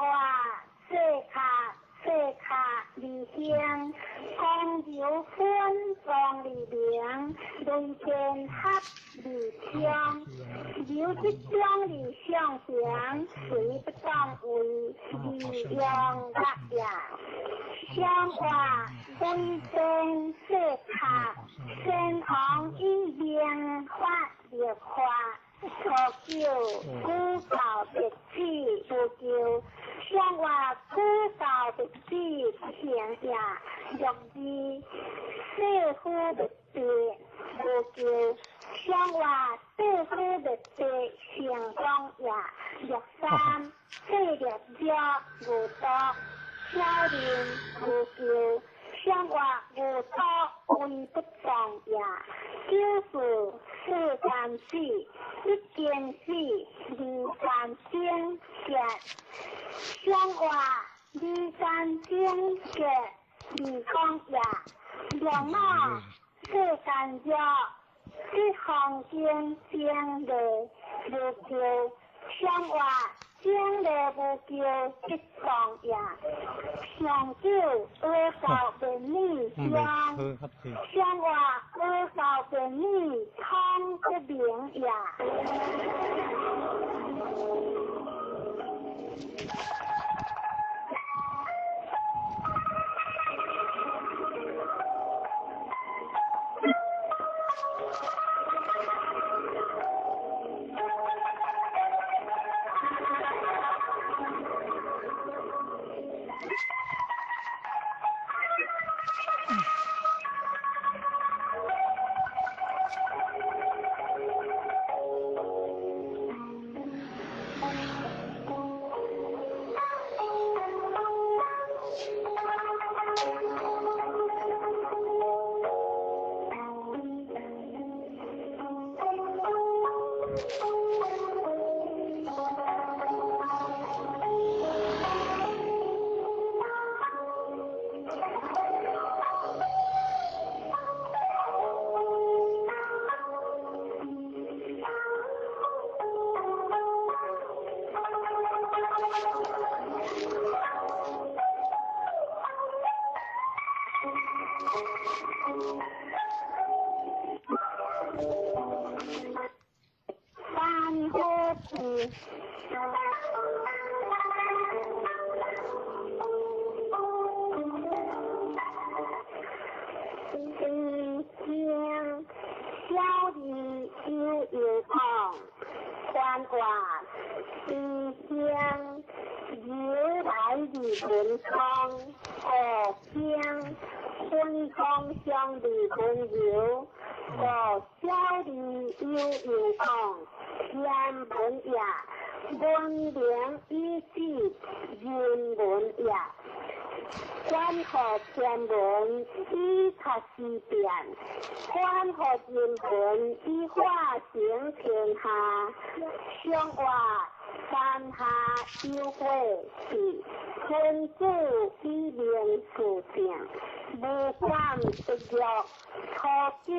四卡四卡而行，公牛分壮而明，雷电合而冲，牛之中而上行，随不当为而用乐也。上活归正四卡，先王以明法立法。初九古教历史无咎，上活古教历史不行也。六二世夫历史无咎，上活世夫历史成功也。六三世六弱无毒，小人无咎，上活无毒为不动也。九四世间死，一见死，二间生结，上活二间生结，二讲也。六五世间弱，一方经经历无咎，上活经历无咎，一方也。上九阿教便女上，上活阿教便女通不明也。一声小儿悠悠讲，宽话一声由来日文昌，五声分光相离温柔，五小儿悠悠讲，天文也，文明以止人文也。关乎天文以察时变，关乎人文以化成天下。上话山下有火是，君子以明事正，无敢得欲，初九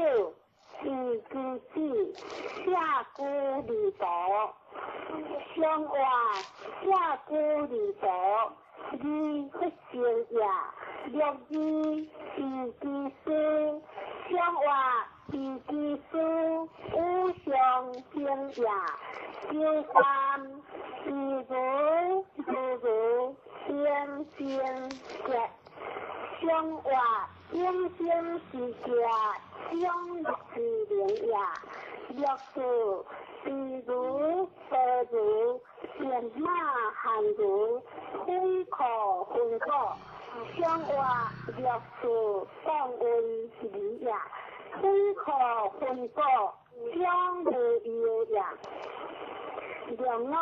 以之子，下居离途。上话下居离途。二不成也，六二以其事，上话以其事，五上行也，九三以如如如行行节，上话应声之节，上六之灵也，六四比如白如变马汉如分可分果，上话六四当为理也，分可分果将无忧也。两五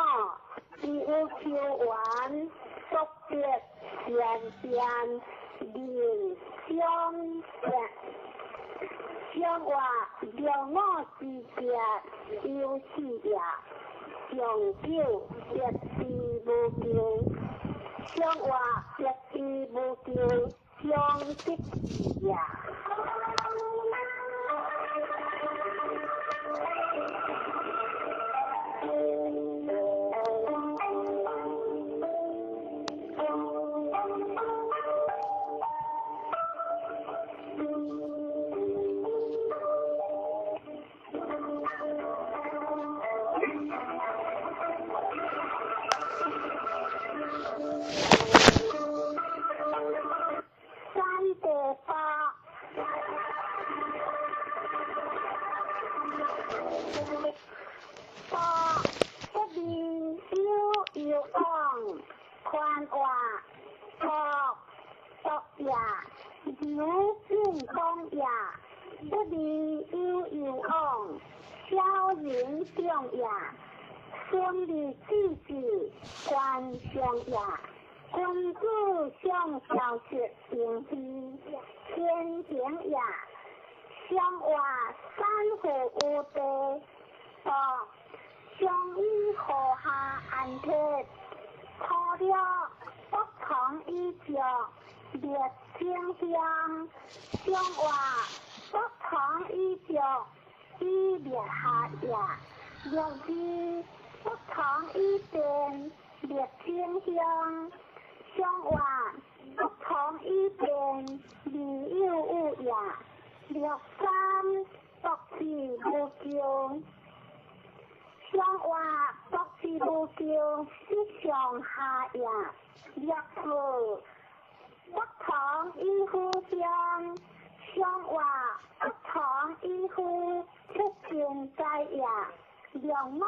有求缘，速别善变人相变。上话两五之节有四也，上九别之无求。上话别之无求，上得也。三地八，八不离悠悠往，宽话国国也，刘进公也，不离悠悠往，小人长也，孙立子子官上也。君子上小学平非，天行也。上话三户有地，八上以河下安铁，初了不从以上列清乡。上话不从以上以列下也，六二不从以变列清乡。上话不从以变，理有有也。六三独是无穷。上话独是无穷，是上下也。六四不从以互相。上话不从以互出见在也。两五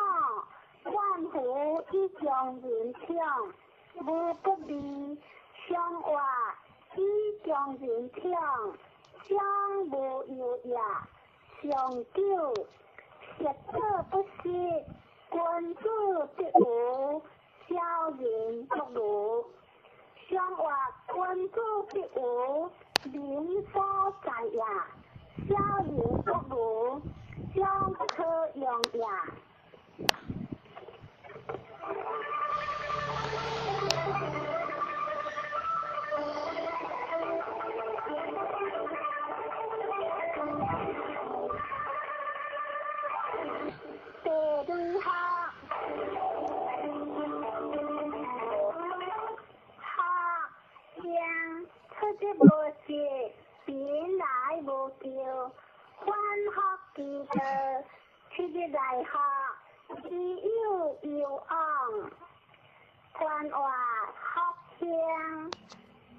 万户以将人抢。无不利，上话以将人抢，将无忧也。上九实者不失，君子得无，小人不如。上话君子得无，民所在也。小人不如，将不可用也。第二项，学生出则无失，贫来无求，反复其道，七日来学，知有有往。传话福兴，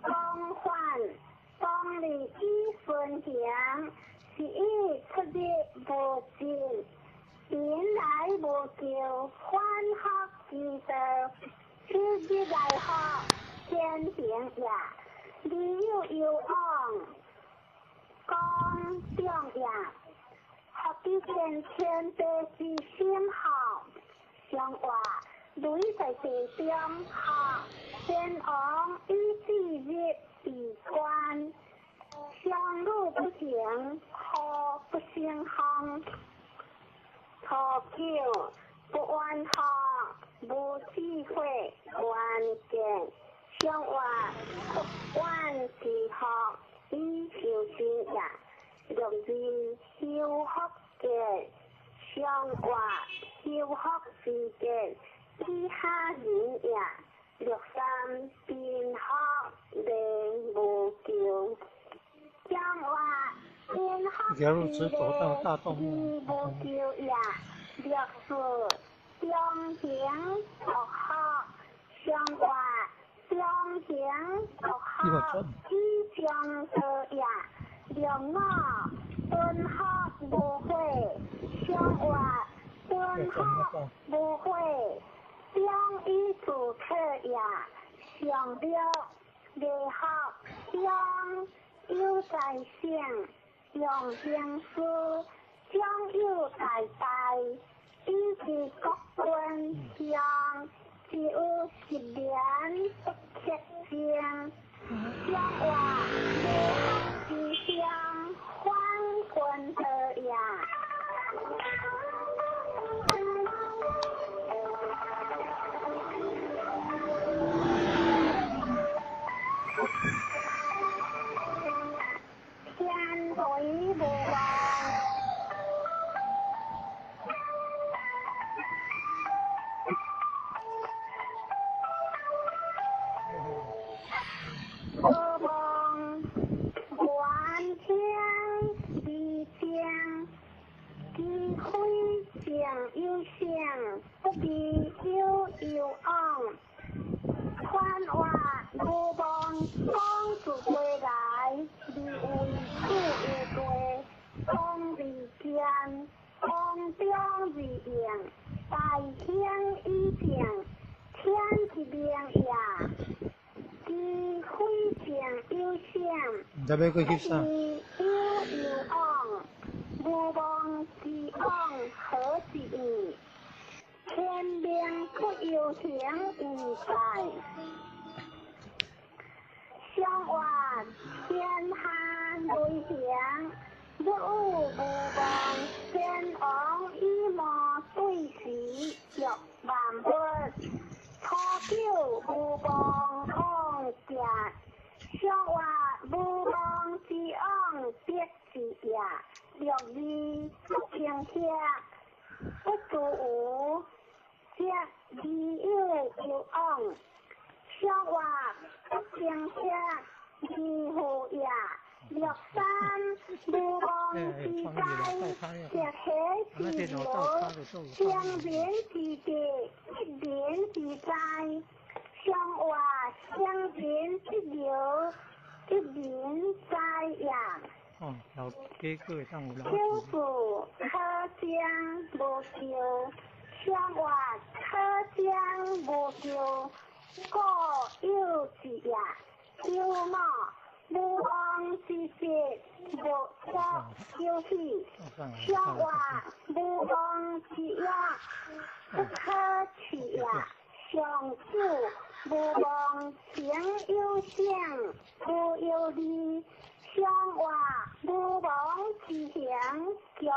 光环当日以顺行，是以出入无尽，人来无求，反复之道，此日来福天行也，理有攸往，讲中也。福之见天地之心好，上话雷在地中好，先王以至日闭关，相路不行，何不成风？初九不怨福，无智慧愿见，上话不怨之福，以修身也。六日修福见，上话修福之见，以下人也。六三贫福连无求，上话贫福一条路直走到大众之无求也。六四中行独福，上话中行独福，以上道也。六五敦福无悔，上话敦福无悔，中以自克也。上六礼福中有在圣，用行师长有大大，以及国君乡，只有十年不克正。上话无福之乡，反君道也。天雷无望。无望愿听而正，机会正有性，不必有攸往。传话无望讲自归来，而为主有地，讲而坚，讲中而应，大兴以正，天之明也。机会正有性，唔知欲过去啥？不必有攸往，无望之往何之意？天命不由行而在，上话天下雷行，若有无望，先王以魔对时，欲万物。初九无望往行，上话无望之往必之也。六日不平歇，不足无，则理有攸往。上话不平歇，义父也。六三无望之灾，则喜之乐，相连之地，一连之灾。上话相连之流，一连灾也。哦，老鸡阁会当有老九四可将无求，上话可将无求，故有之也。九卯无望之节，无可休息。上话无望之也，不可取也。上九无望行有性，无有利。上话无望之行，强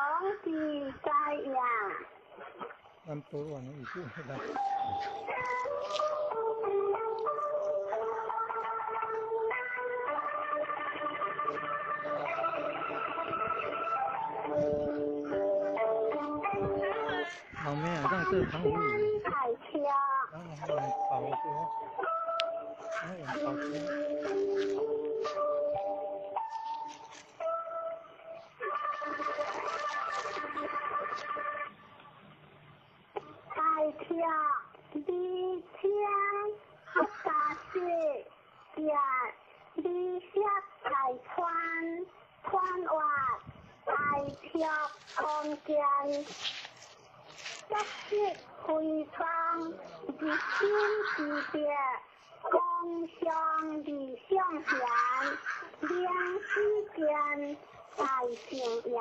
之灾也。咱保完了意思来。后面啊，让这糖葫芦，然后还有烤锅，还有烤锅。大跳二枪相見，得失非方，日新之別，光相理相賢，明之見大成也，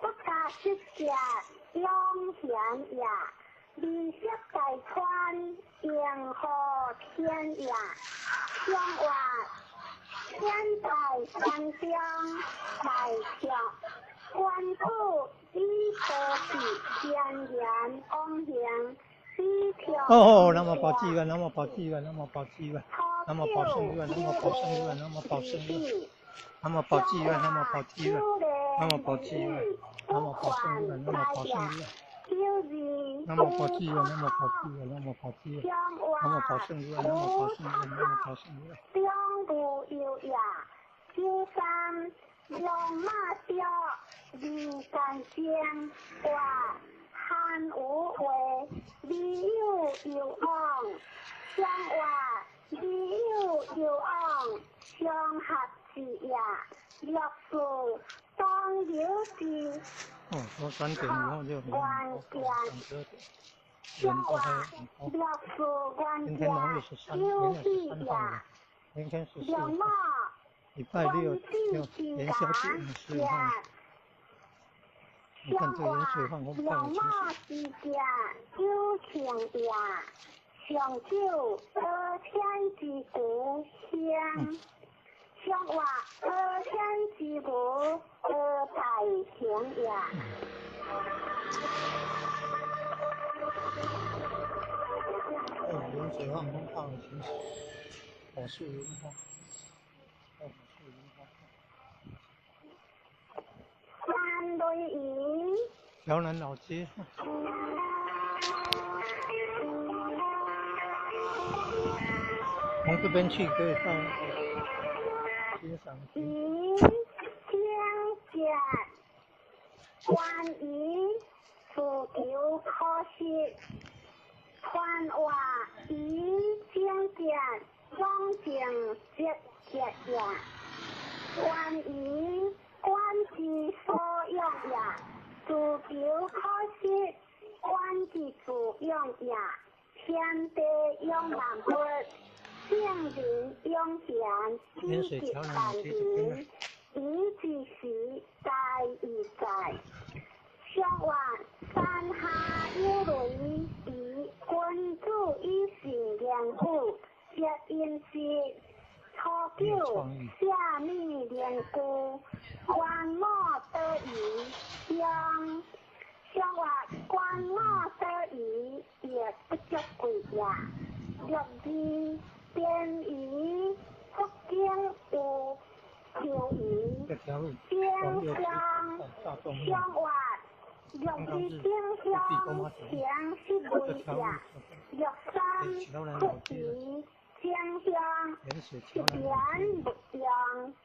不加失者永賢也，利息大川迎河天也，相話天大山中大象，官主以道義天然往行，以条哦，南無寶志願，南無寶志願，南無寶志願，南無寶生願，南無寶生願，南無寶生願，南無寶志願，南無寶志願，南無寶志願，南無寶生願，南無寶生願，南無寶志願，南無寶志願，南無寶志願，南無寶生願，南無寶生願，南無寶生願。兩無有也，九三龍馬雕，二干正，話韓無話，理有有往，相話理有有往，相合之也。六四當有之。哦，我3點以後就12點，相話六四今天農曆13，明天13號，明天14號，禮拜六就元宵節15號。你看這個鹽水放空放清水。有情也，上九得天之故鄉，上話得天之無得大成也。哦，鹽水放空放清水，火樹銀花，哦，火樹銀花。三類魚。橋南老街。從這邊去可以到欣賞。魚清潔，關於自求可惜，傳話魚清潔，養成節節也。關於官之所養也，自求可惜，官之自養也。天地養萬物，聖人養賢，以及萬民，以之時在以在。相話山下有雷，以君子以信言語，接音時。初九，下米連姑，官母得魚，相相話官母得魚，也不足貴也。六二邊魚，福建有秋魚，丁香相話六二丁香成十味也。六三福魚。正香一点不用，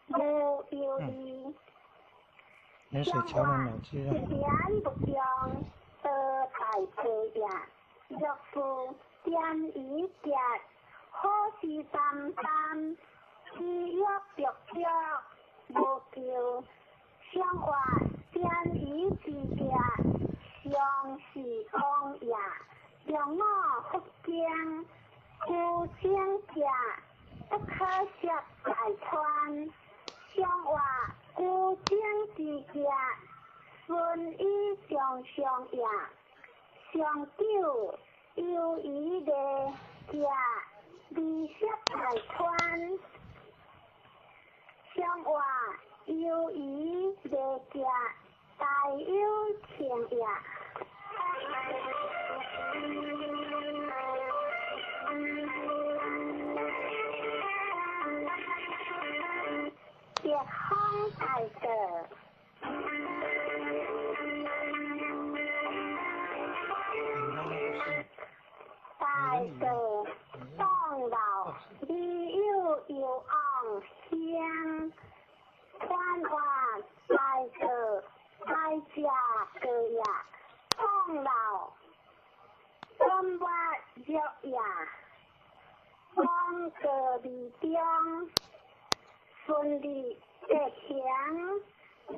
無憂慮。鹽水橋南老街。一點不用，得大皮也。六四點一節，好事擔擔，只約著著，無求。相話點一之節，相是講也。兩五福經。孤精者不可涉大川，相話孤精之者，順以上上也。上九由於的者，利涉大川，相話由於的者，大有情也。北方大道，大道当老，你有有往乡，传话大道大家个呀，当老，东挖热呀，方个里中。顺利吉祥，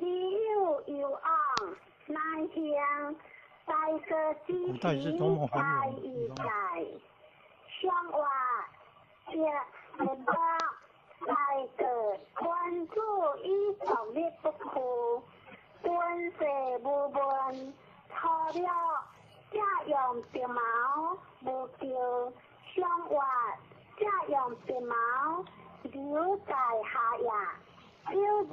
你有有往，乃向大個之古代是多麼繁榮的地方。上話一六大個君主以獨立不屈，君世無問，初了這用白毛無救，上話這用白毛留在下也。九二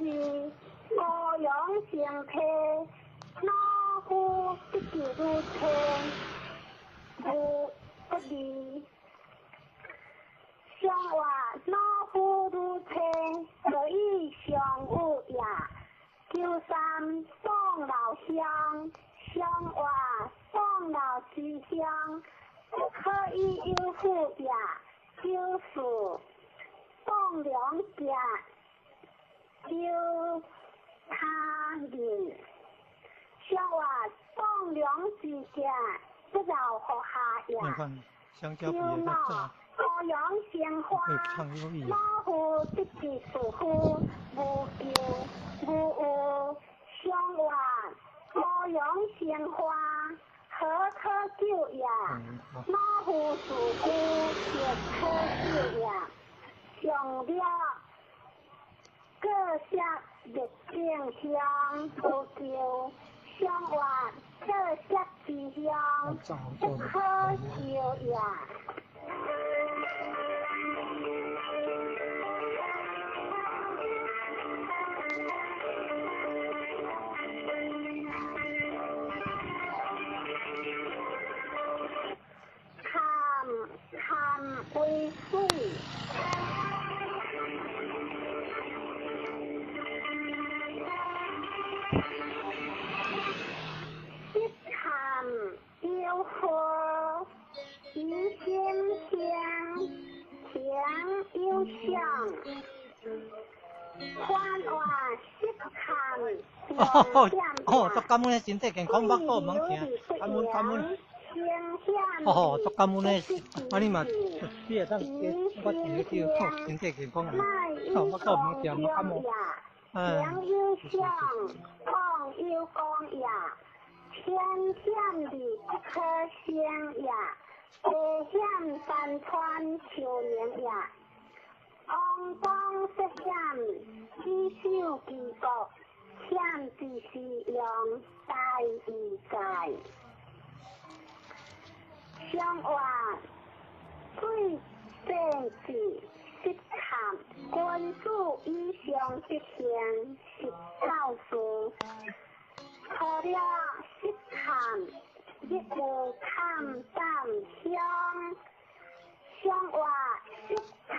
高陽成體，老夫得救如天，無不利。上話老夫如天，可以相有也。93宋老鄉，上話宋老之鄉，不可以有負也。94宋良家，求他人。上話宋良之家，不饶福下也。你看，香蕉皮也在炸。高陽生花，老夫得志士夫，無求無有。上話高陽生花，何可救也？老夫士夫，亦可救也。上了各色热景香，无求。上话各色之香，不可救也。坎為水，一坎有河，一心香，甜又香，宽话一坎。哦哦，足感恩的身體健康，腹肚毋免疼，感恩感恩。哦，足感恩的，啊你嘛，你會當我一個叫好身體健康啊，好腹肚毋免疼，毋感冒。嗯。良有相，講有講也，天險地不可勝也，地險山川丘陵也，王公涉險，以守其國，險之是用，大義在。上話水政治失坎，君主以上德行是教士，除了失坎，亦無坎胆鄉。上話失坎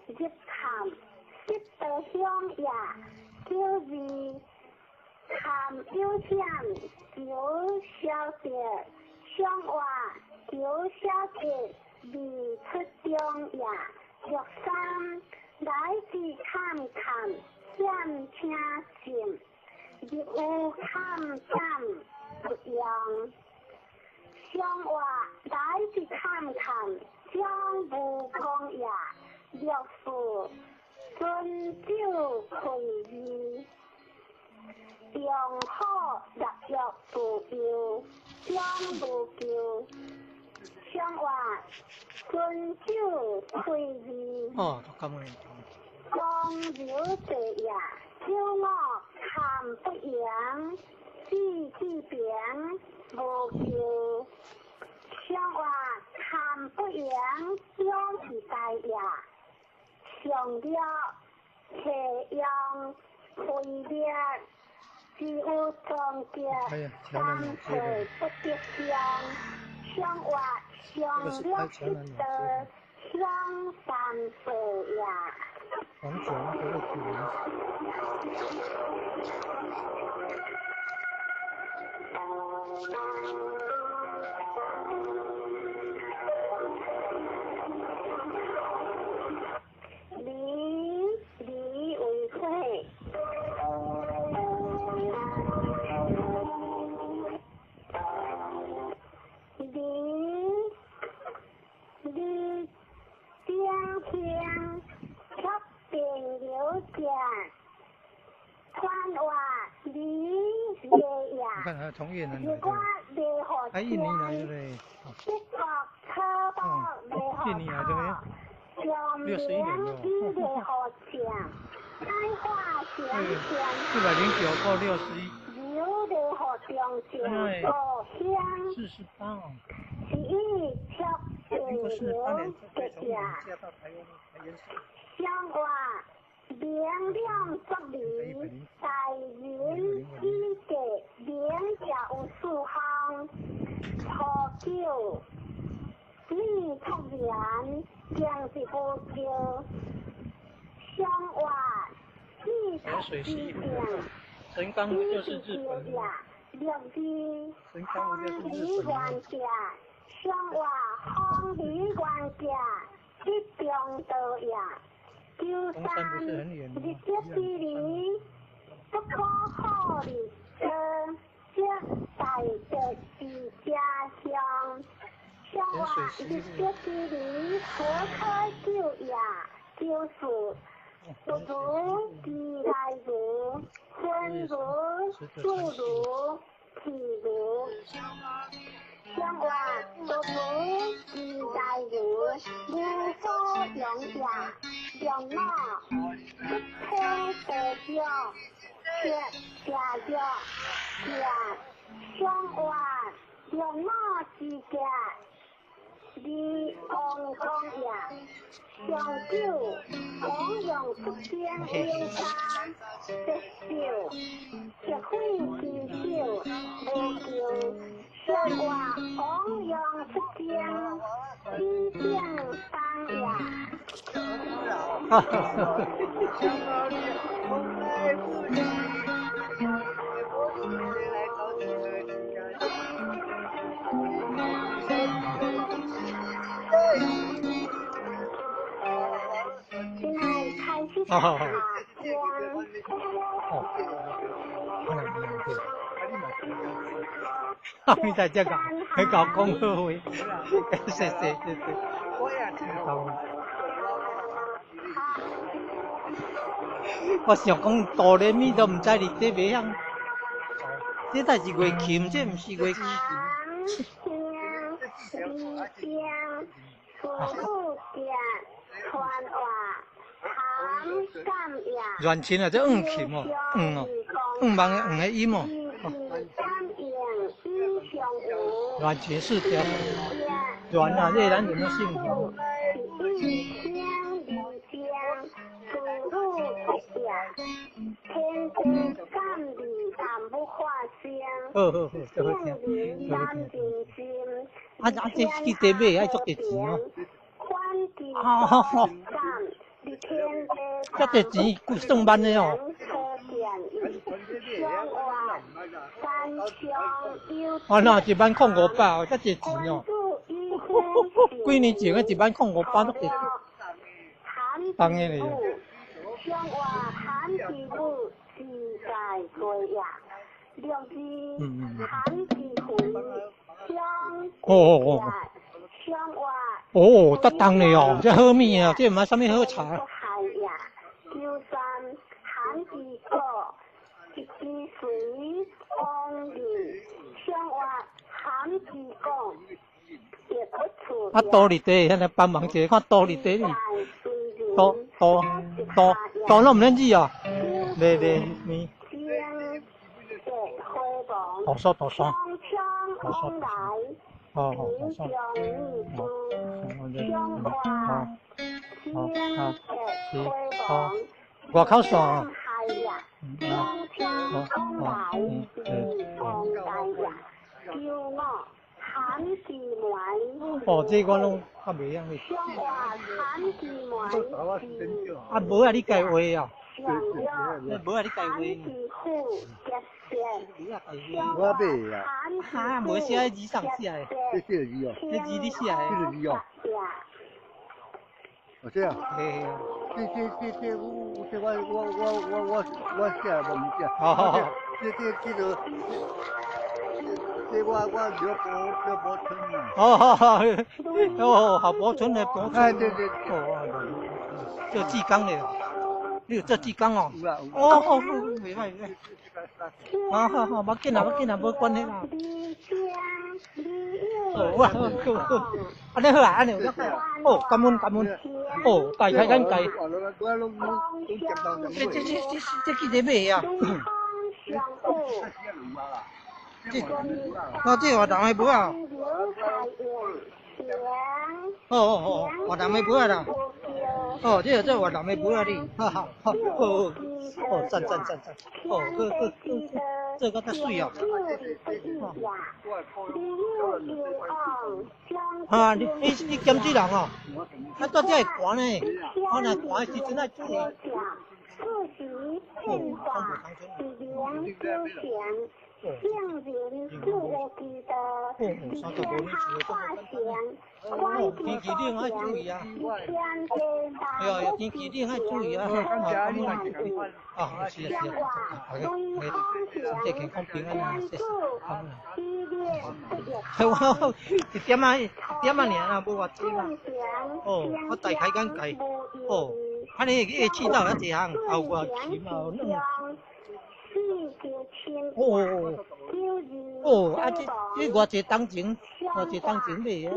入坎，失得鄉也。92坎有險，求消得。上話求消得未出中也。63來自坎坎險請進，入有坎膽不用。上話來自坎坎將無功也。64尊酒開義，用好立約自由，將無求。上話尊酒開義。哦，咁樣。光流者也，95坎不揚，志志平無求。上話坎不揚，勇是大也。上了斜陽開裂，只有終結，三歲不得相。上話上了失德，相三歲也。黃酒那個會離離為火。離離正向，却变流者，宽话离你看，還從越南來的，還印尼來的嘞。哦，印尼來的沒？61年了。409過61。哎，48哦。民國48年才從嫁到台灣台原市。明亮作理，大人以德明者有四項：初九，李出言，正是無叫，相話李出之正，神岡不就是日本？六字神岡不就是日本？相話方李元家，一中道也。九三，日德之理，不可好日多，则大德之家乡。相话日德之理，何可救也？就是，不如之来如，昏如，自如，譬如。相话不如之来如，无所用也。两脑不可得着，却食药，食相话两脑之家，二王公也。上九王用出征兵家，得少，石毁之少，无求。相话王用出征，以正当也。哈哈哈！哈哈哈！哦，哈，你在这搞，喺搞讲好话，谢谢谢谢。我想講哆來咪都毋知伫底袂曉，這才是月琴，這毋是月琴。軟琴啊，這五琴哦，五哦，五萬的五個音哦。軟琴是調軟啊，這咱怎麼姓？好好好，這好聽，好好聽。啊啊，這去地買愛足濟錢哦。啊吼！遮濟錢夠算萬的哦。啊，那10500哦，遮濟錢哦。幾年前的10500足濟，當的咧。嗯嗯。哦哦哦。哦，得重咧哦，這好物啊，這毋捌啥物好茶。啊，多伫地，遐來幫忙者，看多伫地哩，多多多多攏毋免煮哦，袂袂咪。大山大山，大山。哦哦，大山。哦，哦，哦，哦，是，哦，外口线。嗯，哦，哦，嗯，对。哦，這我攏較袂曉咧。啊，無啊，你家畫哦。無啊，你家畫。我買啊。哈，無寫字上寫的。這這個字哦。這字你寫的。這個字哦。哦，這啊。嘿。這這這這我這我我我我我我寫無毋對。好好好。這這這個。這我我劉伯劉伯春啊。哦好好，哦郝柏村的伯春。哎對對。哦，這志剛的。你有做志工哦？有啦有。哦哦，袂歹袂歹。好好好，無要緊啦，無要緊啦，無關係啦。哦，哇，好好，按呢好啊，按呢有哦，感恩感恩，哦，大開眼界。這這這這這記者買啊？這，哦，這越南的帽啊。哦哦哦，越南的帽啊啦。哦，這個這越南的帽啊你，哈哈，好，好，哦，讚讚讚讚，哦，好好好，這個較媠哦。啊，你你你鹹水人哦？啊，住遮會寒呢，我若寒的時陣愛注意。哦，哦，35年前哦，天氣冷愛注意啊！哎呀，天氣冷愛注意啊！啊，是啊是啊，啊，身體健康平安啊，謝謝。我一點仔一點仔爾啦，無偌濟啦。哦，我大開眼界。哦，按呢下試到遐濟項，也有外琴，也有軟。哦哦，啊這這偌濟當前，偌濟當前買的。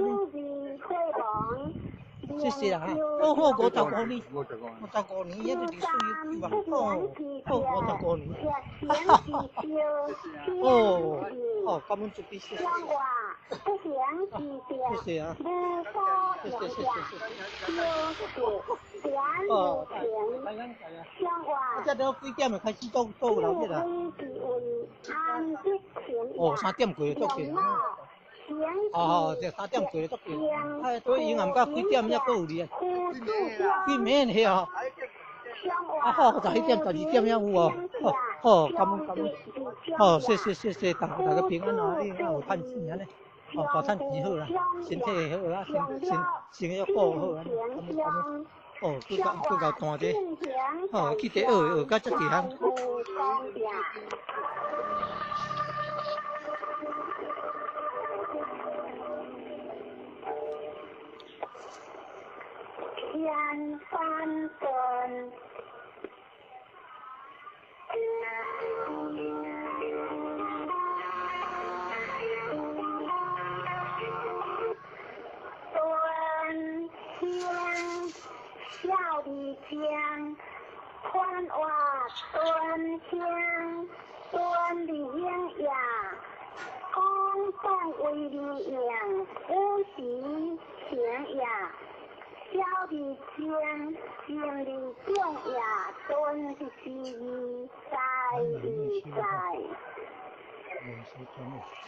謝謝啦哈，哦好，55年，55年，遐個歷史悠久啊，哦，好55年，哈哈哈，哦，哦，感恩主，謝謝，謝謝啊，謝謝謝謝謝謝，哦，大眼界啊，啊，這都幾點就開始都有人熱啊？哦，3點過足近。哦，這3點過足近，啊，所以暗到幾點才閣有哩啊？幾暝爾哦。啊好，11點、12點才有哦。好，好，感恩感恩。好，謝謝謝謝，大家平安哦，你也有趁錢按呢，哦，大趁錢好啦，身體會好啊，身身生意過好啊，感恩感恩。哦，閣閣閣𠢕彈這，哦，去佇學學甲遮濟項。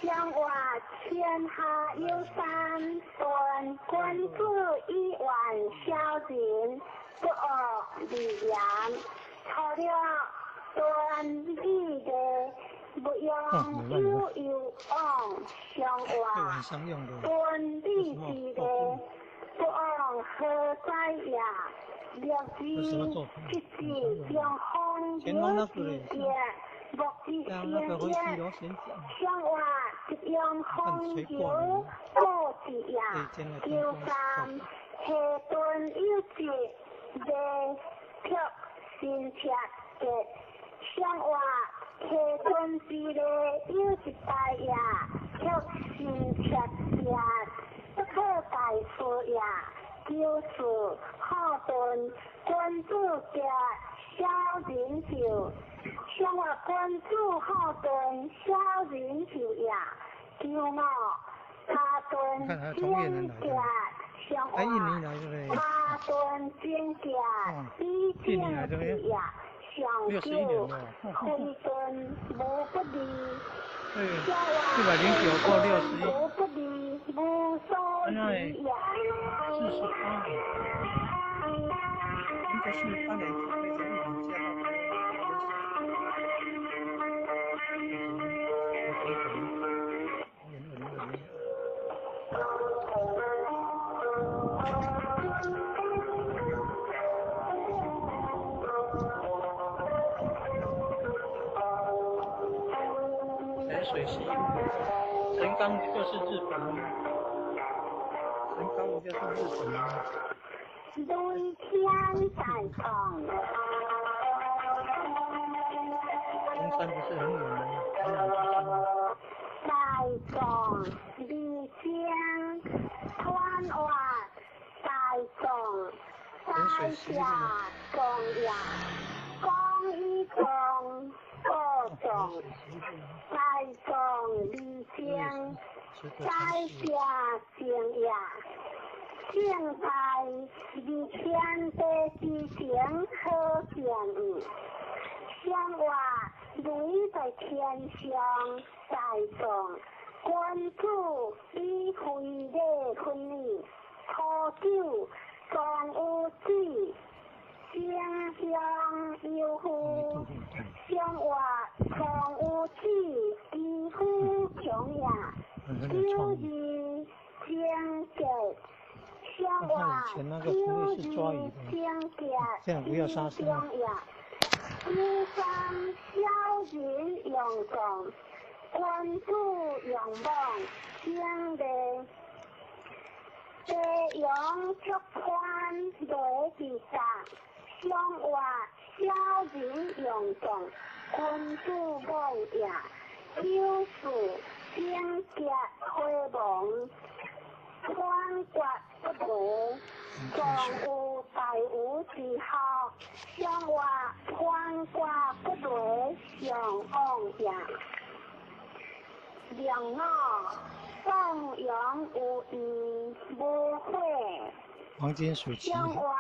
相话天下有三顿，君子以万小人，不恶而言。除了断义的，不用有有往相话，断义之的，不往何在也？略知一字中风有之节。像那个回去螺旋桨，看垂挂的，对，相话君子好顿，小人就也。求五，他顿精节，相话他顿精节，以正之也。上九，混沌无不利。对，109过61。无不利，无所利也。 48年，應該是8年級被這一年介紹。潜水系，神岡不就是日本嗎？神岡不就是日本嗎？雷天在堂。山不是很有名吗？大壮二江川活大壮大下壮也，讲一壮个壮，大壮二江大下正也，正在二天地之前好建议，相话雷在天上大壮，君子以非礼分你，初九壮有子，正向有夫，相话壮有子，基夫强也，九二正节，相话九二正节，强也，九三小人用壮，君子用妄，正礼。地阳出宽雷之杀，相话小人用壮，君子妄也。九四正节回亡，宽决不雷，壮有大无之孝，相话宽决不雷，上往也。两五宋阳有义无悔，黄金鼠骑，相话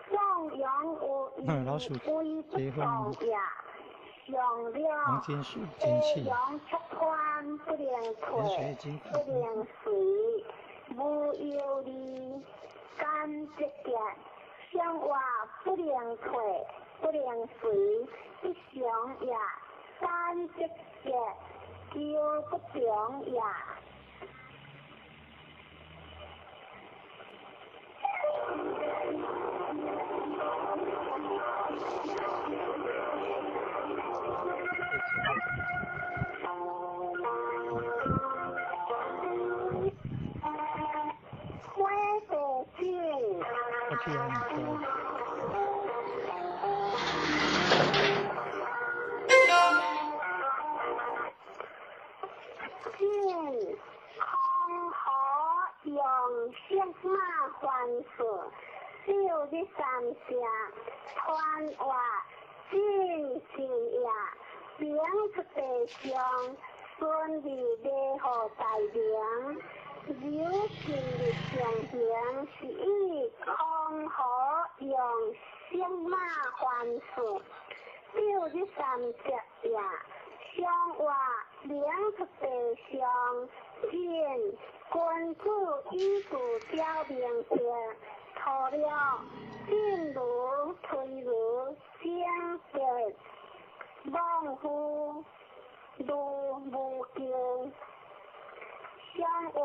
宋阳有义老鼠为不结婚壮也。上了黄金鼠金地器，阳出宽不能盐退，水金不能随，无忧虑，甘节节，相话不能退，不能随，不祥也。三节节，求不强也。火地井。我去很多。进空河用色马还数，六日三声，团话进进也，明出地上，顺利礼号大名，刘进日上行是以空河用色马还数，六日三节也，相话明出地上，进君子以自表明白，除了进如推如正节，妄夫如无敬，相话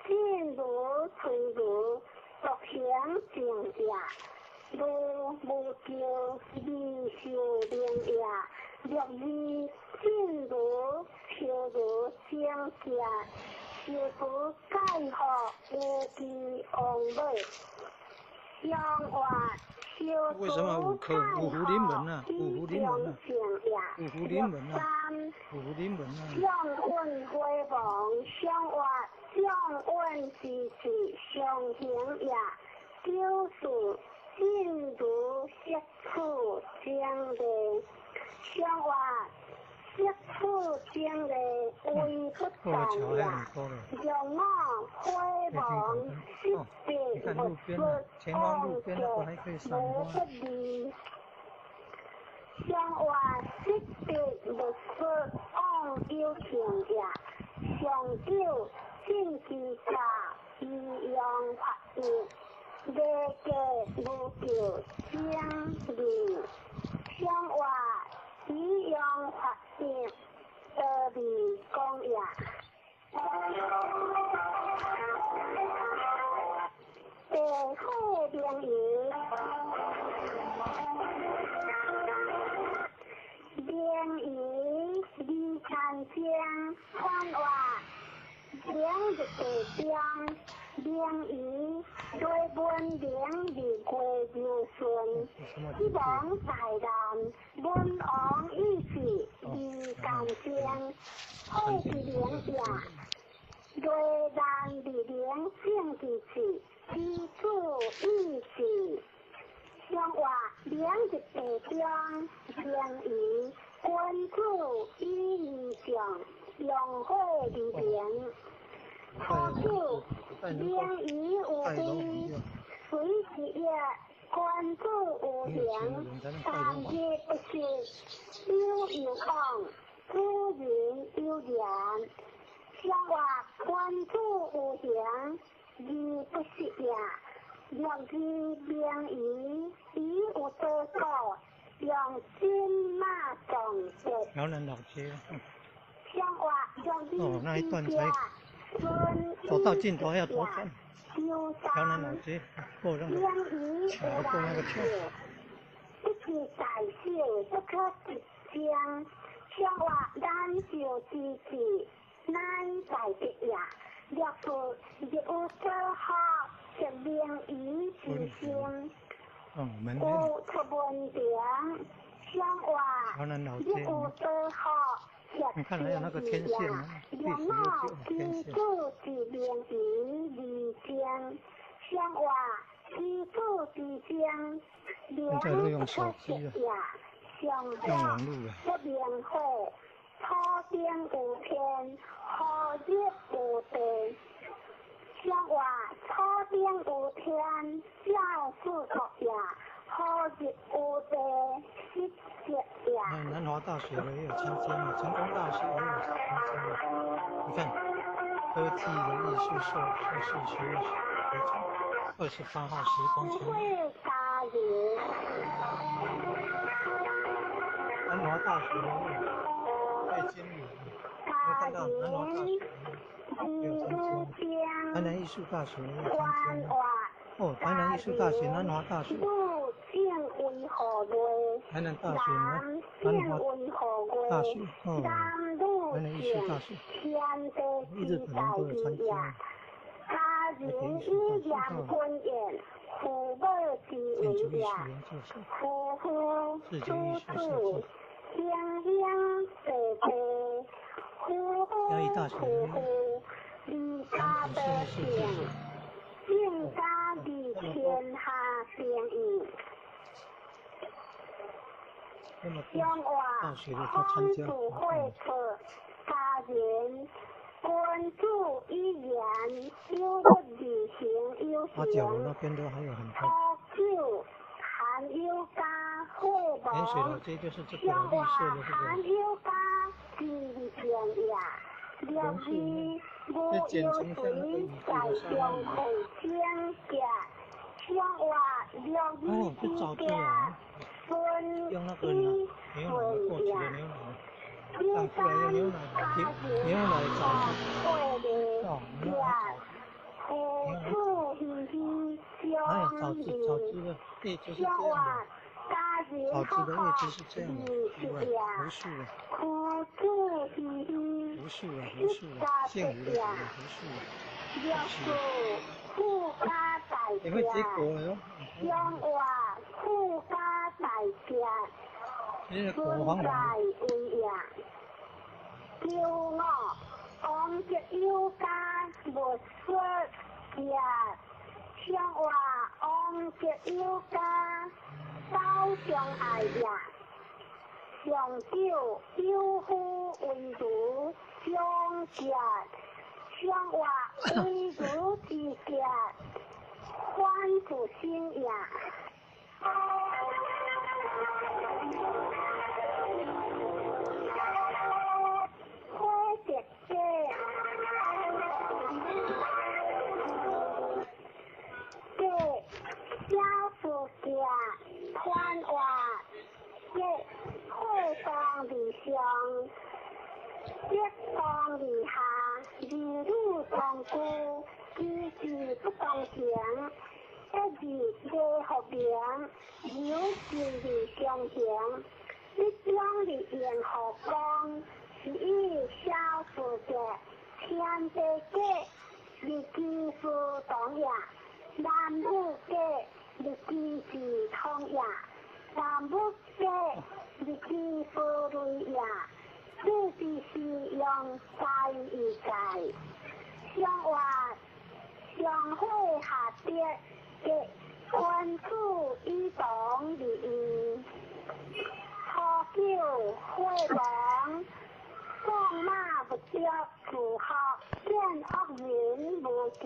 进如推如独行正也，如无敬未受明也，六二进如秋如正节，小除盖好无记王尾，相话小为什么五颗五福临门啊？五福临门啊！五福临门啊！五福临门啊！相运回亡，相话相运之事上行也。九四进如色处正礼，相话色处正礼为不过了善也桥还很。多了。两五回亡，失你看别路边啊，前方路边那个还可以赏无花。不利。相话失别无说往有情也，上九进之家以阳发育，礼节无救正义。相话以阳发育，道义讲也。地府名言，名言二参将，传话明日地中，明明仪雷文明日月柔顺，希望大难文王意志二干净，好一明也。雷难日明正之志，基础意志。相话明日地中，明仪君子以义将，用火而明。初九，明仪有非，水之业，君子有形，三日不食，有有往，主人有言。相话君子有形，而不食也。六字明仪，以有多果，用金马撞节。辽南老街。相话六字哦，那一段才走到尽头要左转。辽南老街过那个桥，过那个桥。不是大小，不可一将。相话咱就之志，乃在得也。六字日有所学，则明仪之声。有出文凭，相话日有所学。你看还有那个天线呢，历史悠久天线。现在都用手机了，用网路了。那南华大学的也有参加嘛，成功大学也有参加。你看，科技的艺术硕士学位学程，28号时光桥。南华大学的戴金宇，有看到南华大学也有参加，台南艺术大学也有参加。哦，台南艺术大学、南华大学。台南大学、南华大学，哦，台南艺术大学，日本人都有参加。台北艺术大学，哦，建筑艺术研究所，视觉艺术设计，嘉义大学产品室内设计。那么多大学的都参加。八角楼那边都还有很多。盐水老街就是这个绿色的这个。榕树，这剪成像那个雨季的沙哦，这早就啊，用那个牛奶过期的牛奶，长出来的牛奶，牛奶枣子，哦，牛奶枣子，牛奶，哎，枣子，枣子的叶子是这样的，枣子的叶子是这样的，对吧？无数的，无数的，无数的，幸福的无数的，也会结果哟。这个果黄黄。日基夫同也，南无家日基是通也，南无家日基夫类也，这是是用在一在，相话相会下跌嘅关注以同利益，初九火王。放马不着自学，见恶人无救，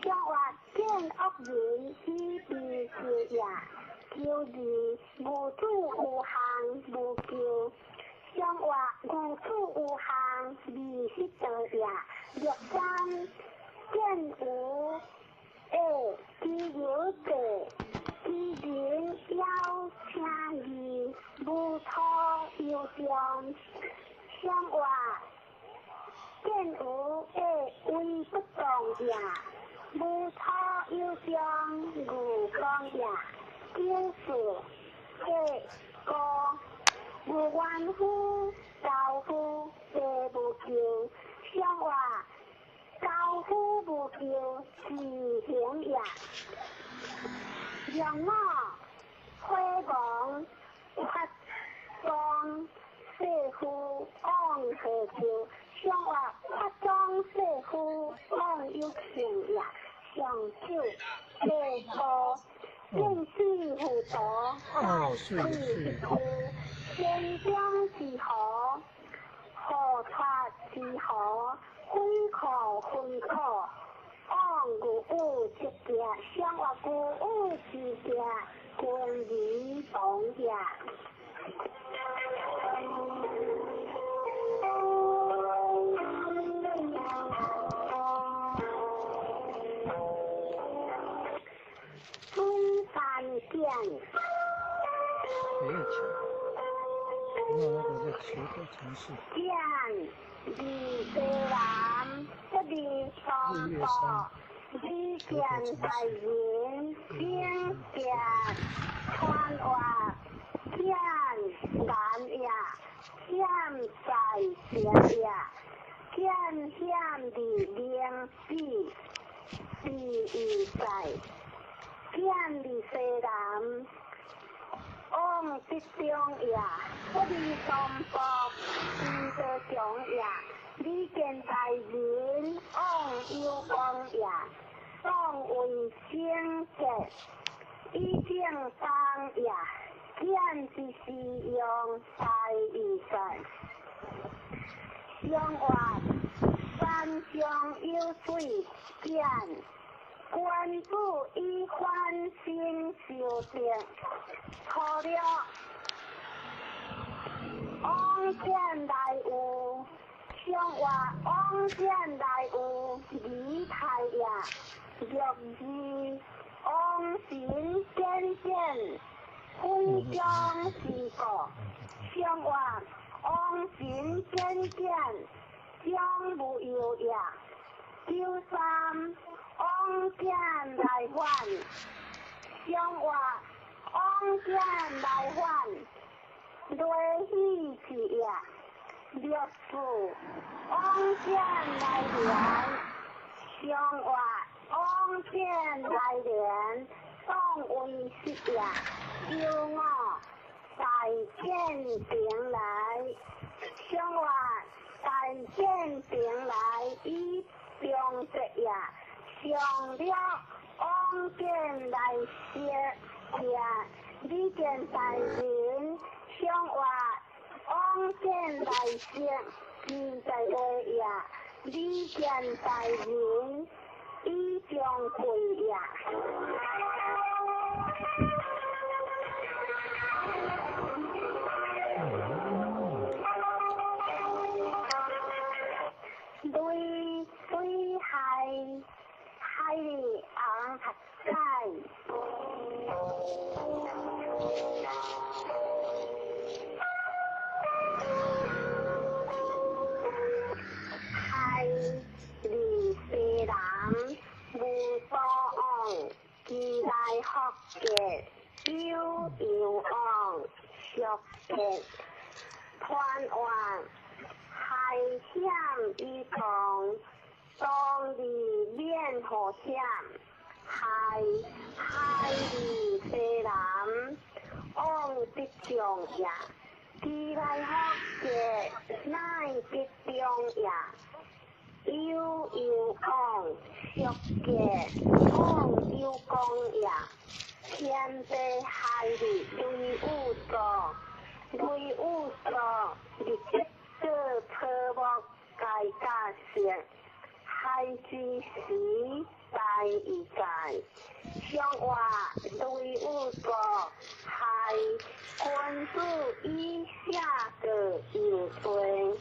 相话见恶人以悲救也。求二无主有项无救，相话无主有项二十道也。六三见无下其有地，其人邀请义无土有中。相话见有下为不动也，无土有中无光也。九四八五无冤夫高夫地无救，相话高夫无救自行也。两五火王发光。世夫往何求？相话发庄世夫往有情也。上九地图见死糊涂，大亏夫，先将之何？何错之何？分苦分苦，往有有之行，相话有有之行，君离同也。水山见。没有球，没有那个在球的城市。见二西南，不离双步，李见大人，兵见川话。见难也，险在险也，见险的灵比比伊在，见的西南，往吉中也，不离东部，比得强也，李见大人往有光也，当为圣洁，以正当也。见之是用在一在，相话山上有水见，君子以反省修正，初六往见来有，相话往见来有离太也，六二往神见见。分将之过，相话往神见见，将无忧也。九三往见来还，相话往见来还，雷喜之也。六四往见来连，相话往见来连，当为实也。九五大见平来，相话大见平来以中节也，上了往见来学也，李见大人相话往见来学，自在话也，李见大人以中贵也。雷水海海昂合在，海离西南无所往，其来福结有阳往俗结团圆。海险以同，当當日免雨險，海海膩西南，往得中也，基來福傑乃得中也，悠悠往俗傑往有功也，天地海膩雷雨座，雷雨座日得做草木该甲色，海之时大以在，上活雷雨座海君子以下个有罪，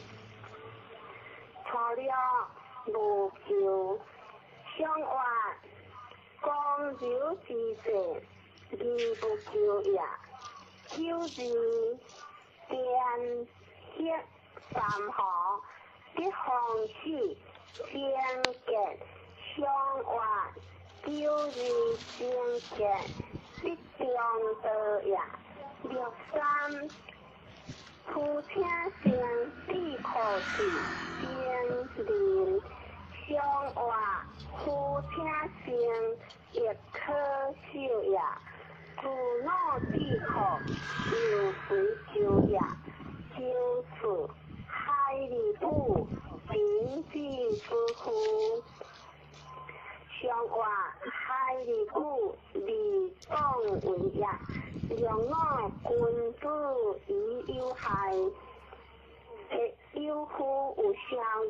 初六无求，上活公牛之势，而不求也。九字电血三河，得方死，贞洁上活九字贞洁，得中道也。六三夫请生智库是精灵，上活夫请生亦可受也。自脑智库又随就也。九四海里母平子之夫，上活海里母李党为也。两我君子以有害，有夫有小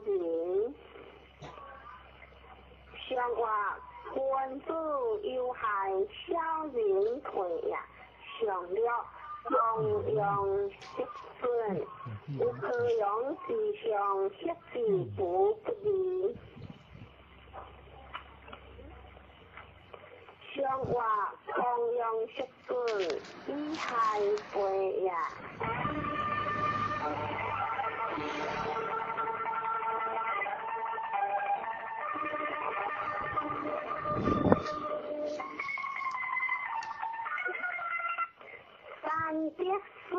人。上活君子有害，小人退也。上六公羊失损，有可养之上，失之不不利。上活公羊失损，以害背也。三得损，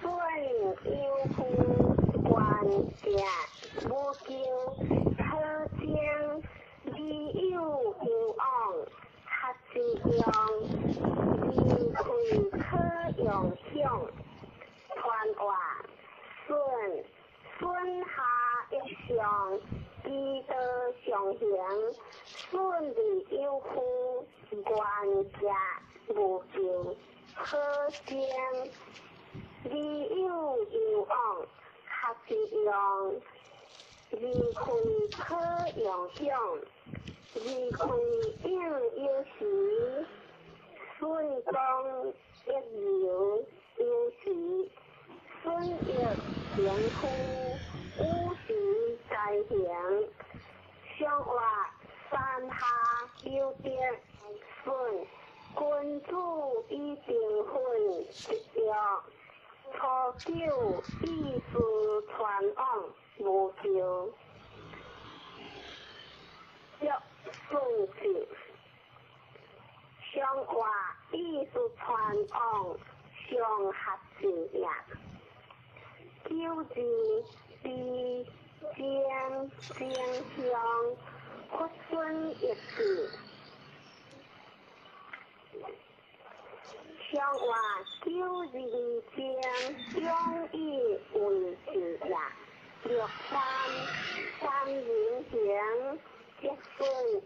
损有夫官者无求，可将利有有往，合之用，离开可用享，传话损损下一上，其道上行，损利有夫，愿者无求，可将利有有往，合之用，离开可用享，离开应有时，损公一流有时，损益贤夫，五时在行，上活山下有德损，君子以定分得着，初九意思传往无求，六顺子，上活意思传往上合字也。九字比将将相，佛孙一字。上活九字将中以为字也。六三三人行，则损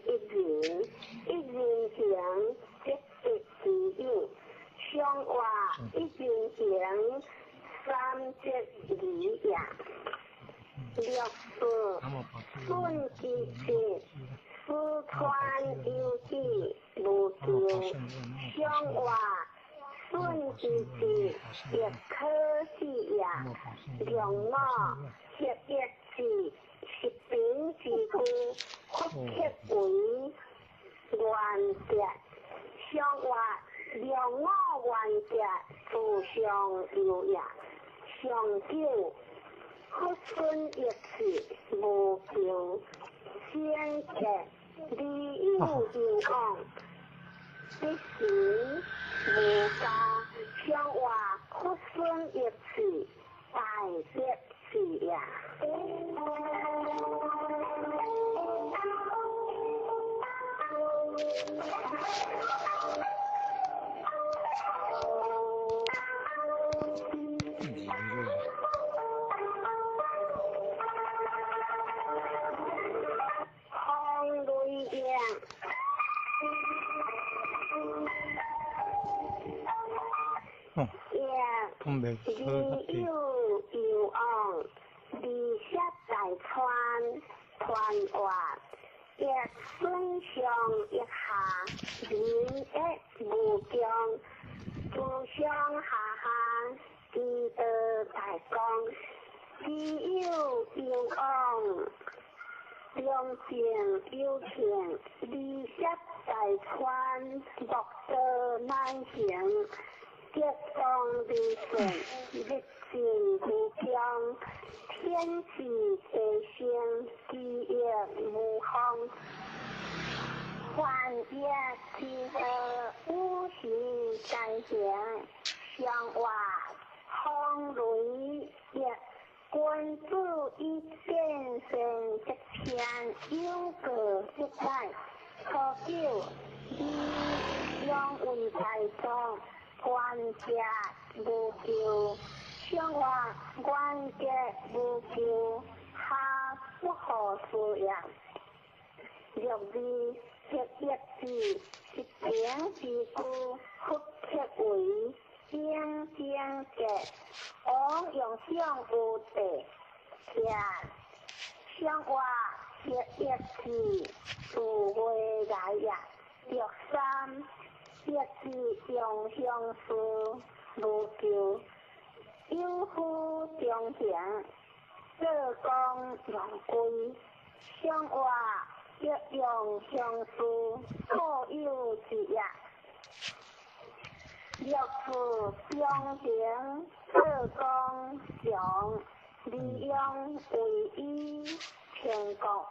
一人；一人行，则得其友。上活一人行，三节二也。六四损其节，四川有志无求，上活损其节，亦可死也。两我合一字，十平之句，复刻为原则。上活两我原则，自上有也。上九佛孙一字无求，先结利有有往，必行無加，相話佛孫一次，大德是也。風雷夜。哦，講袂出你有游王，二涉大川，团活，一损伤一下，人一无穷，诸上下下，祈祷大光，你有游王，良善有情，二涉大川，莫道难行。吉光利顺，日进无穷，天时地生，基业无方，凡业之道，五行在行，相话风雷业，君子以变身则天，有过则改。初九，你两位大众。冤家无救，相话冤家无救，下不可思也。六字黑一字，一平之故，佛刻为正正格，王用相无地，徛相话黑一字，自未来也。六三。一字用相思无求，有夫中行，做工用归，相话一用相思，各有一业。六字中行，做工常，利用为以天国。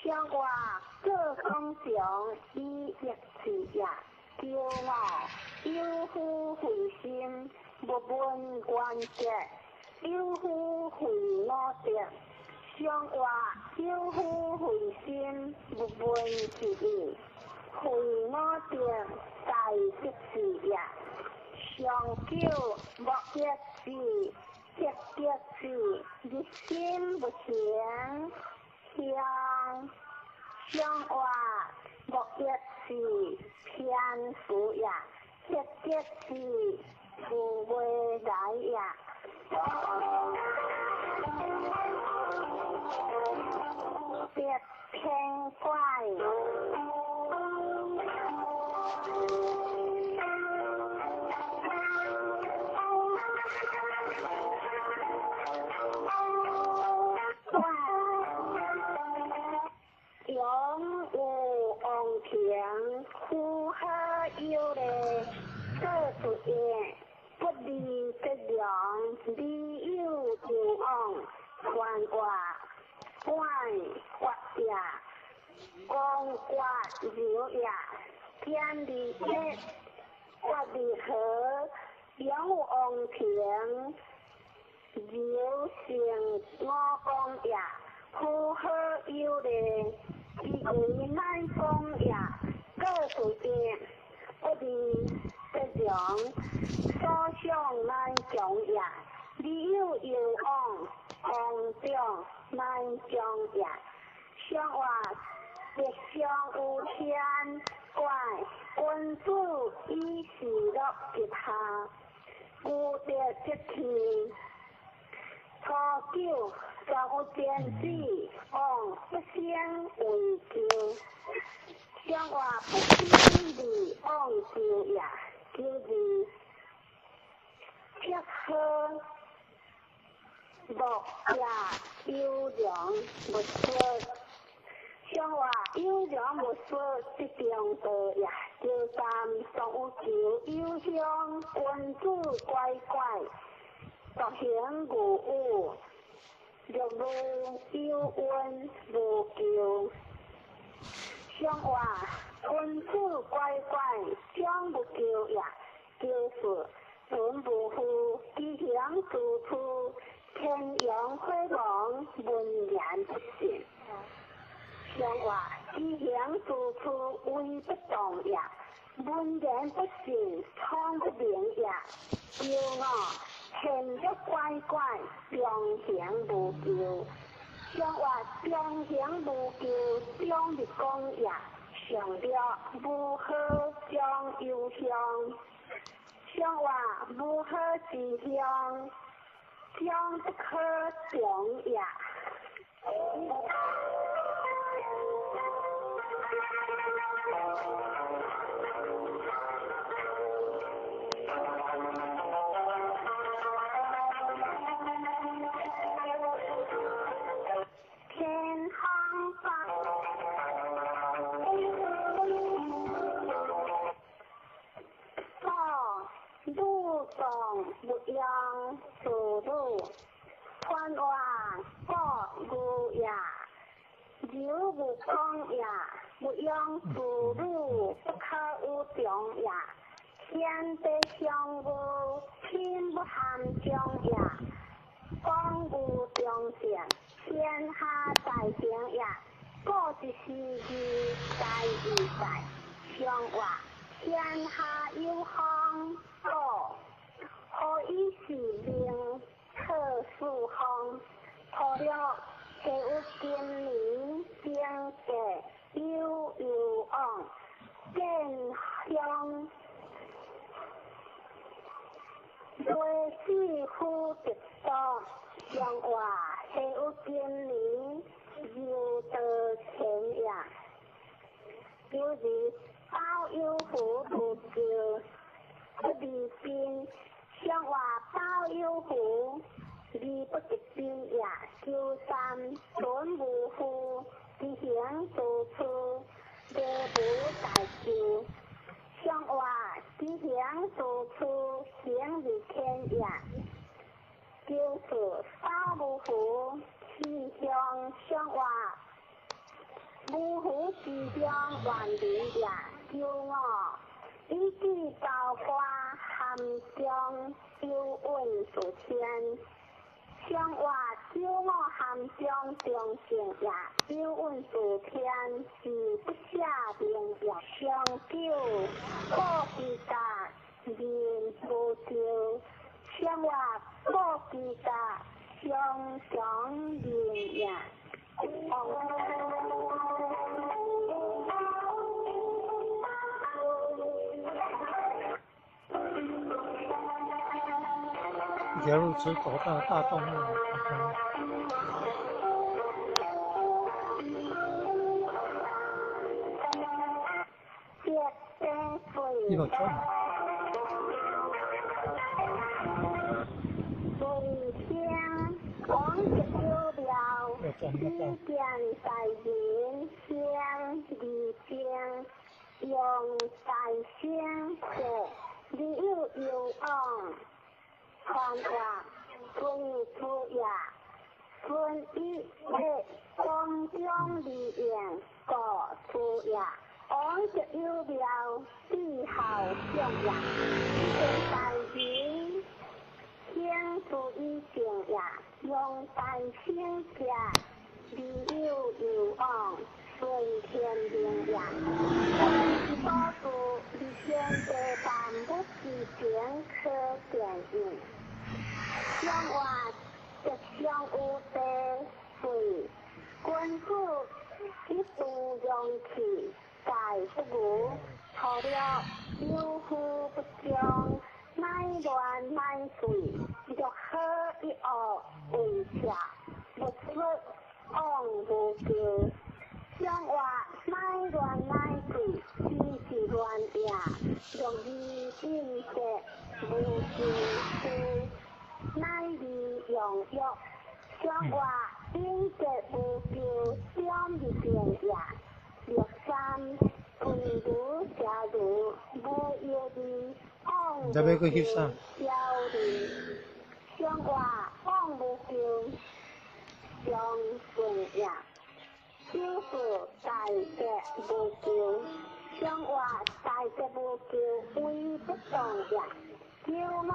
相话各讲常，以一字也。骄傲有夫慧心，无问原则；有夫慧五德。相话有夫慧心，无问一意。慧五德，大德是也。上九莫一字，一德字，日心不行。相相话莫一是偏数也，一德是无未来也。别偏怪。有咧，做主业，不离得良，你有有往，传话，管发也，光刮流也，天地业，发地河，两王庭，流成五公也，符合有咧，伊为难讲也，各主业。不离得良，所想难强也。你有有往，往中难强也。相话吉祥有天怪，君子以事乐吉下，无德则天。初九，全有天子，往不生为求。相话不生利往求也，求字铁喝莫也优良无说，相话优良无说，得中道也。求三常有求有乡，君子乖乖，独行无有，六路有恩无求。相话君子乖乖，将无求也。就是伦无负，知行处处，天阳火亡，文言不信。上话知行处处，为不动也。文言不信，聪不明也。求我现欲乖乖，中行无求。上话中行无求，中日讲也。上了无好将有向，上话无好之向，将不可长也。天空发。武藏无用自鲁，传话国无也，柔无讲也，无用自鲁不可有长也。天地相无，天不含将也，讲无中线，天下大成也。故一时义，在义在，上话天下有风，故何以是命？特殊风，除了下有今年经济有有往，见乡雷死夫得多，上话下有今年又得钱也，有日包有福无救，不离宾。上话包有福，而不得宾也。求三存无负，知行处处，礼无大救。上话知行处处，行如天也。就是包无福，气象上话无福之乡万里也。求我以至高官含将有运数千，上话九五含将中正也，有运数千是不下明也。上九过之甲面无救，上话过之甲上强面也。一条路只走到大动脉。你无转？要转要转。传话孙出也，孙一的光中利用国出也，王则有庙，帝后相也，现大人兴出以正也，用大兴者，利有有往，顺天命也。所住二天地万物之前可电应。上话吉祥有地水，君子一度容气，在不无，除了有福不将，乃乱乃水，若好一恶为邪，勿说往无求。上话乃乱乃水，只是乱也，若二变节无求事。乃利用欲，上话应节无求，点入变也。六三君如邪如，无药利，往无求，消利。上话往无求，上顺也。小事大节无求，上活大吉無求威不動也。九五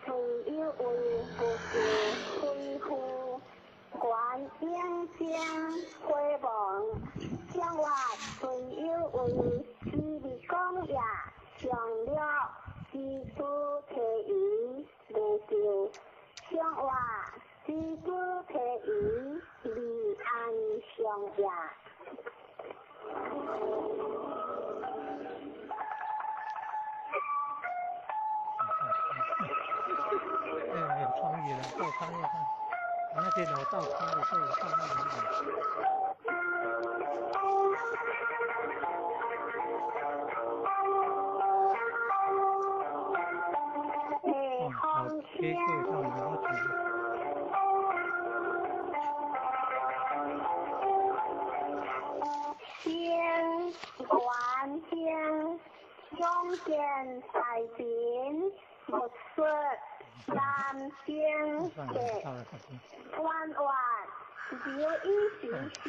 隨有為無求恢復，觀應聲回望。上活隨有為之日講也，上了知主提疑無求，上活知主提疑離安上也。哎，有創意了，夠看一看，那些老道開的時候看那裡。哦，好，可以上我提。先原先永建大平木说南京的弯弯刘以时先，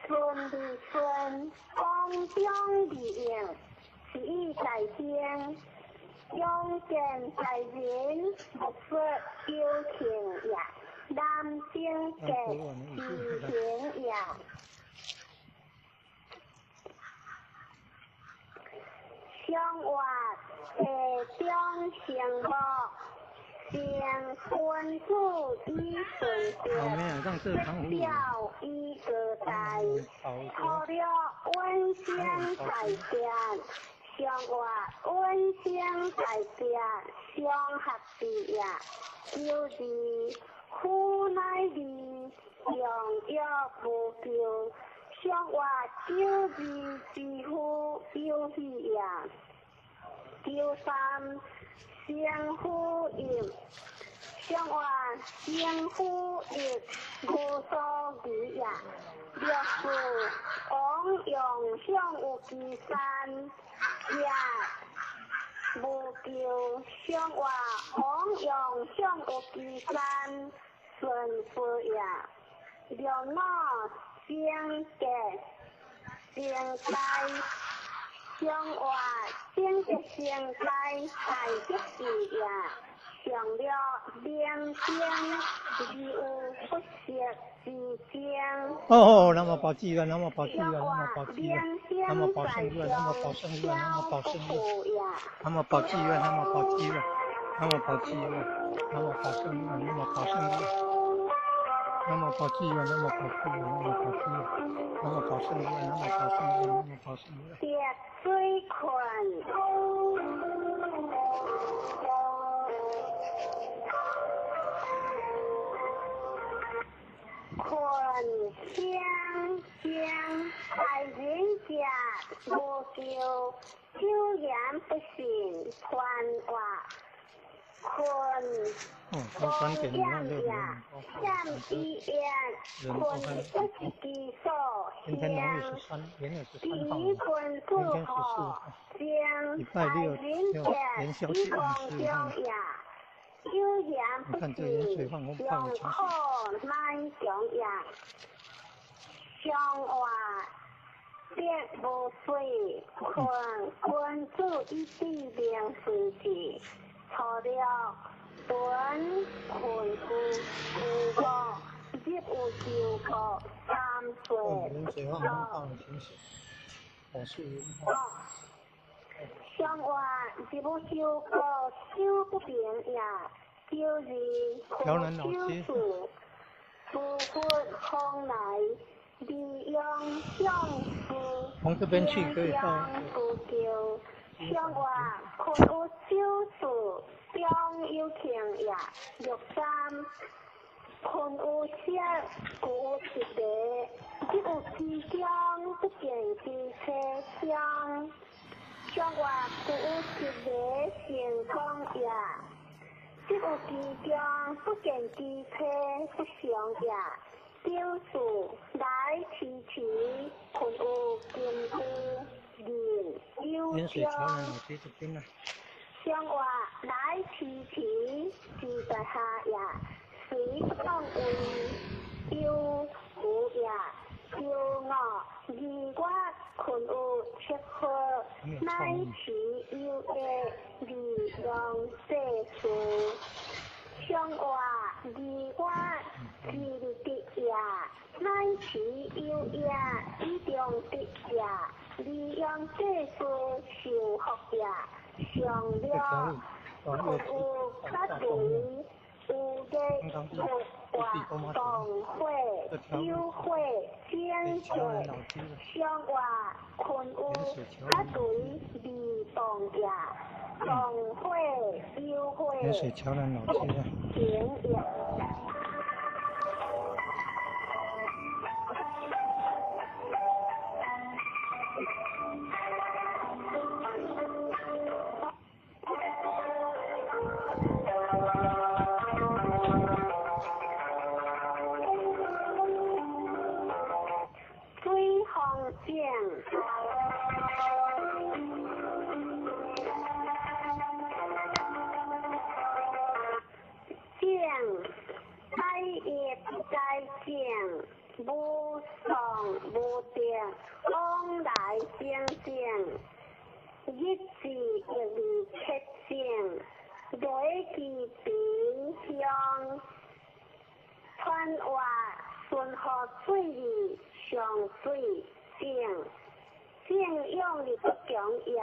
顺利顺光中利用是以在先，永建大人木说有庆也，南京的知行也。上活地中成木，成君子以顺德，表以个大，初了稳生在变，上活稳生在变，上合之也。九二夫乃二，用药无求。上活九二之夫有喜也。九三相呼应，上活相呼应无所疑也。六四王用上有其三也无求，上活王用上有其三顺福也。六五正吉正在，上活正吉正在大吉字也。上了明灯而有不息之争。哦，南無寶濟願，南無寶濟願，南無寶濟願，南無寶勝願，南無寶勝願，南無寶勝願，南無寶濟願，南無寶濟願，南無寶濟願，南無寶勝願，南無寶勝願。南無寶濟願，南無寶濟願，南無寶濟願，南無寶勝願，南無寶勝願，南無寶勝願。滴水困，困相相大人者無求，久言不信，還话困。哦，关点你看这个，人都还，今天农历13，元月13号，明天14号，礼拜六要元宵节24号。你看这盐水放空放的情形。无水，困君子以智明随志，初六屯困有有五，日有秋国三岁。上活日有秋国修不平也，九日困修事，诸佛风来。利用上师，从这边去可以到。上活困有修事，中有庆也。六三困有色，故有一个，只有其中不见之车厢。上活故有一个成功也，只有其中不见之车不祥也。九四来迟迟，困有金龟人有江。上活来迟迟，自在下也，随不当为有无也。九五二月困乃創意。持有的利用世事，上活二月二日得也，乃持有也以中得也，利用世事受福也，上这条了路往有右较到随东面，有的刚活动火有火对整桥南火老区的上活困有较随未动也，动火有火盐水桥南老区的。停也。水风井。井，改业不改正，无丧无定，往来平静，日子一日切正，雷其平乡，川活顺河水里上水井，正用日不强也，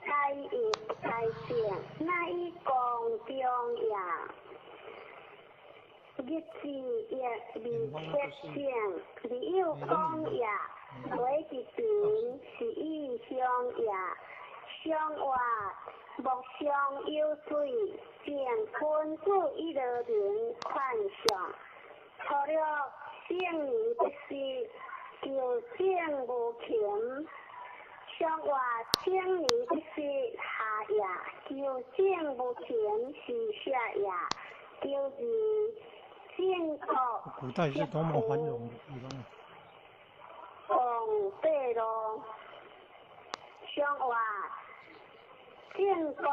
改业不改正，乃以公中也。日子亦未切正，未有讲也，雷其平是以乡也，乡话莫相有水，正君子以乐民宽上，除了圣年不失，求正无勤。上话青年不失下也，求正无勤是下也，求字正国。古代是多麼繁榮的地方啊！王八路，上話正國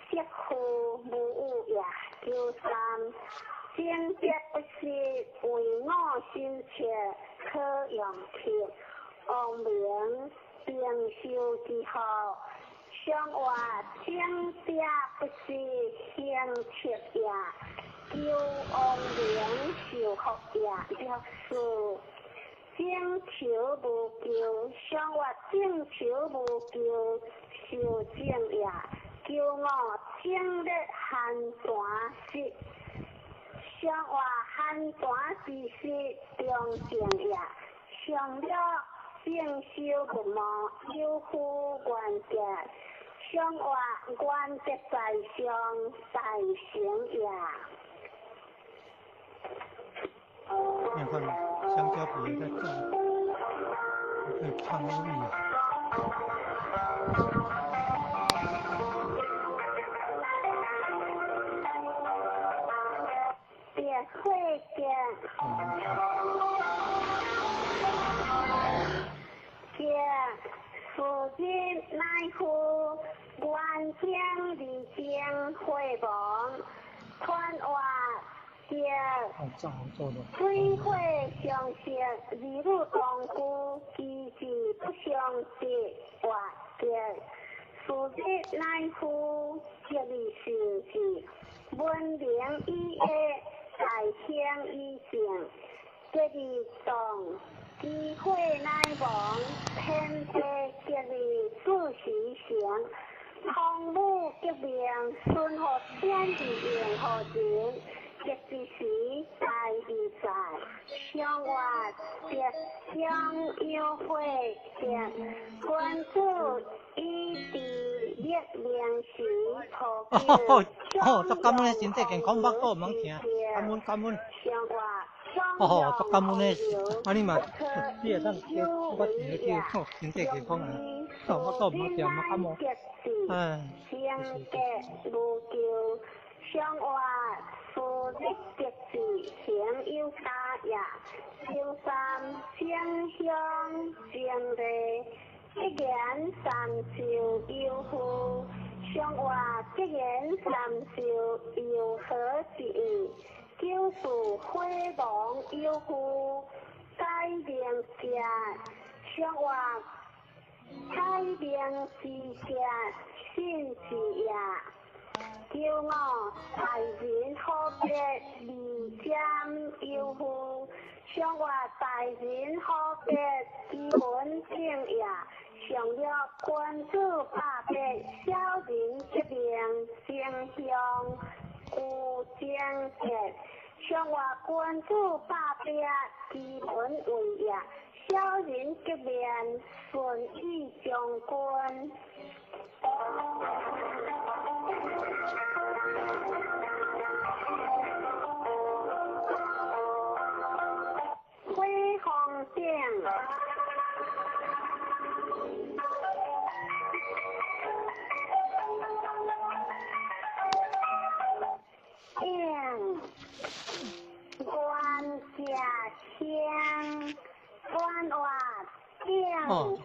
媳婦無有也，求三正德不失，為我心切，可用鐵。王明平寿之後，上話正德不失，行切也，求王明受福也，六四正求無求，上話正求無求，受正也，求我正日寒泉時，上話寒泉之時中正也，上了正修不毛有夫原则，上話原則在上大成也。你看香蕉皮也在種，可以創意啊！別火結。結事日乃夫原天二正火亡，传话结水火相生，二女同居，其志不相得，活结事日乃夫结而受之，文明以下，大兴以正，结而动。机会乃亡，天地结而子时成，洪武革命，孙福天地用何人？结之时大义在，上活德将有火结，君子以治立名时图哦哦，足感恩的身體健康，腹肚毋通疼，感恩感恩。哦，足感恩的，啊你嘛，你會當叫我一個叫好身體健康啊，哦，腹肚毋通疼，莫感冒，哎。上活事日得志，行有家也。九三正乡正礼，一言三寿有福。上活一言三寿有何志？九四火亡有福，改名家。上活彩明之节信之也。求我大人好别二占有负，上我大人好别基本正也。上略君子百别小人革命正向有正节。上我君子百别基本为也，小人革命顺意将军。火风顶。应官家乡，官话顶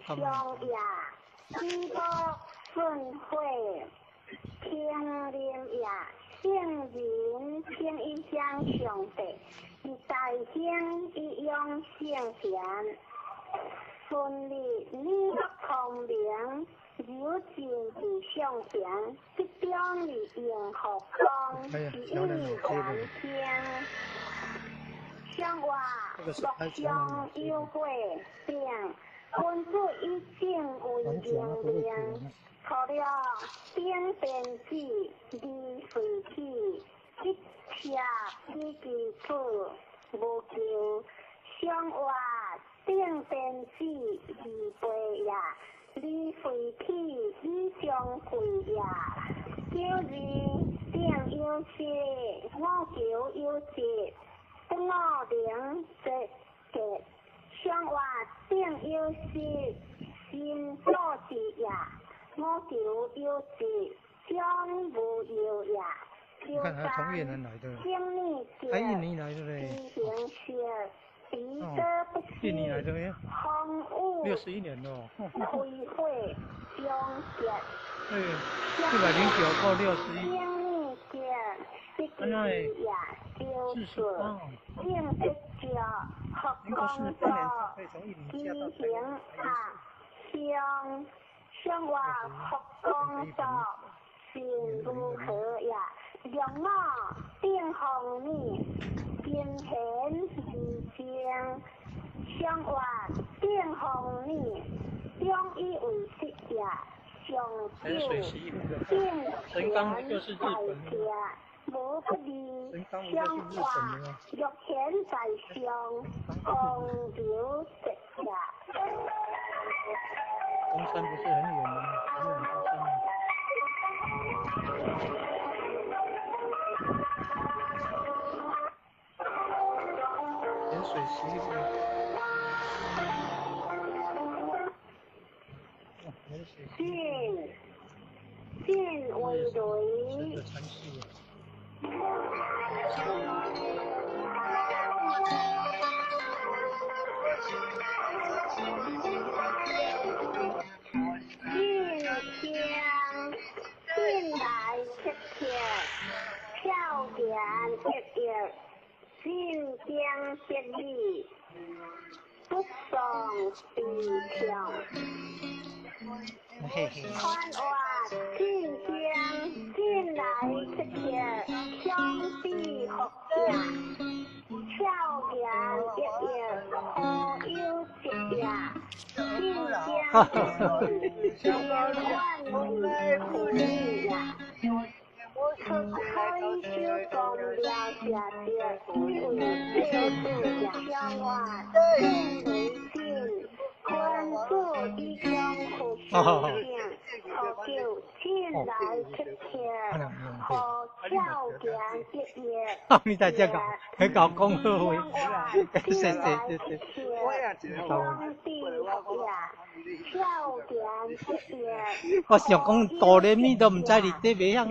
上也，举步顺会，听林也，圣人听一乡上帝，以大兴以养圣贤，顺利你福聪明。有情伫上贤，集中伫应福光，是意还天。上话乐上有悔定，君子以正为明令。除了顶便子，离随起，一切以其处无求。上话顶便子，离背也。离废体以相贵也，九二顶有失，五求有节，不五灵则结。上话顶有失，心所之也，五求有节，将无忧也。你看他从越南来的，他印尼来的嘞。哦，印尼来的没有？61年了。对，109到61。那48。民国43年可以从印尼嫁到台湾。金贤二正，上话顶风雨，中以为实也。上九顶贤在家，无不利。上话欲显在上，风流直也。东山不是很远吗？很远东山。水洗衣服。进进为雷。进香进来切切，俏言一一。进经得理，不丧悲痛。传话进香进来切切，相比福也。俏言一一，何有节也？进经得理，连贯为苦也。出开手公了下着，以为世子也。上话进为进，君子以将复性，何求进来切切，何俏言一叶。你在这搞，喺搞讲好话，谢谢谢谢。我想讲哆来咪都毋知伫底袂晓。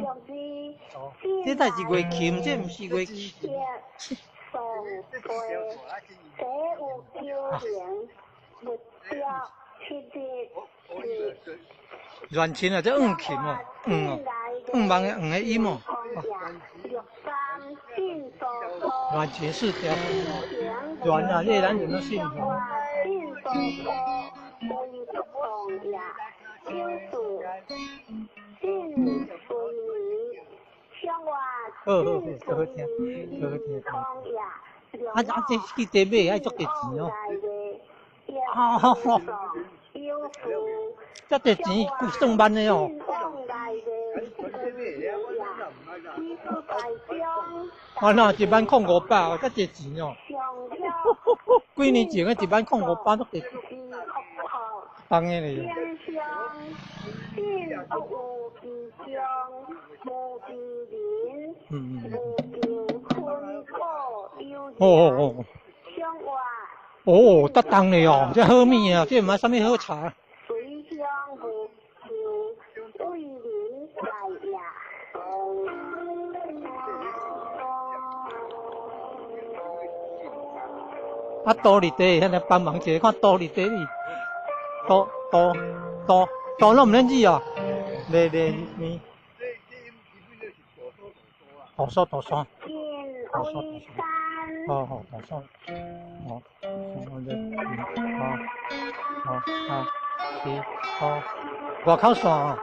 这才是月琴，这毋是月琴。软琴啊，这硬琴哦，硬哦，硬忙的硬的音哦。软琴是调软啊，越南人都信。也，九四进水泥，上活好好好，好听，好好听。啊啊，這去這買愛足濟錢哦。啊好好，這濟錢幾算萬的哦。啊那10500，遮濟錢哦。幾年前的10500，足濟。當然咧。嗯嗯。哦哦哦。哦，得當咧哦，這好物啊，這毋知啥物好茶。啊，多哩地，遐爾幫忙者，看多哩地哩，多多多多攏毋免字哦，咧咧咪。大嫂大嫂，大嫂大嫂，好好大嫂，好，好這，好，好好，是，好，外口線啊，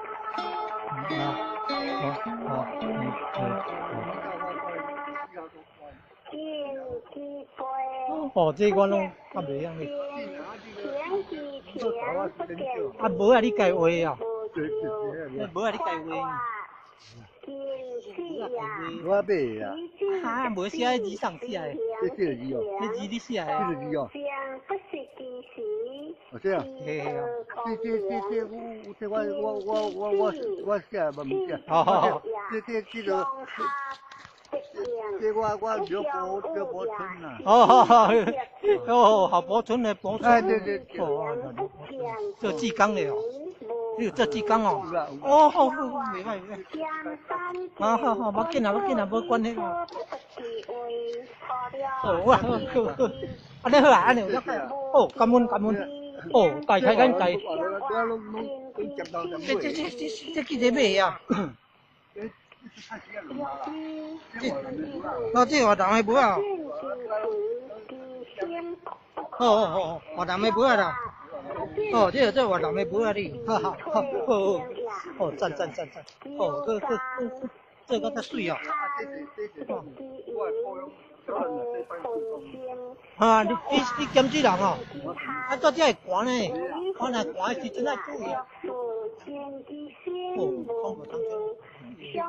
好，好，嗯嗯。哦，這我攏較袂曉哩。啊，無啊，你家畫啊？無啊，你家畫。我買啊。哈，無寫字上寫的。這這個字哦。這字你寫的。這個字哦。哦，這樣。嘿啊。這這這這我這我我我我我我寫嘛毋寫。哦。這這這個。這我我劉伯劉伯春啦。哦哦哦，郝柏村的柏春。哎對對對。哦，做志剛的哦，你有做志剛哦。哦，好好，袂歹袂歹。好好好，無要緊啊，無要緊啊，無關係啊。哦，哇，好好，按呢好啊，按呢有哦，感恩感恩。哦，大開眼界。這這這這這記者買啊？那這越南的帽仔。哦哦哦，越南的帽仔啦。哦，這個這越南的帽仔哩，哈哈，好，好，哦，讚讚讚讚，哦，好好好，這個較水哦。啊，你你你鹹水人哦，啊，做這會寒呢，我若寒的時陣愛注意啊。哦，講無當真。哦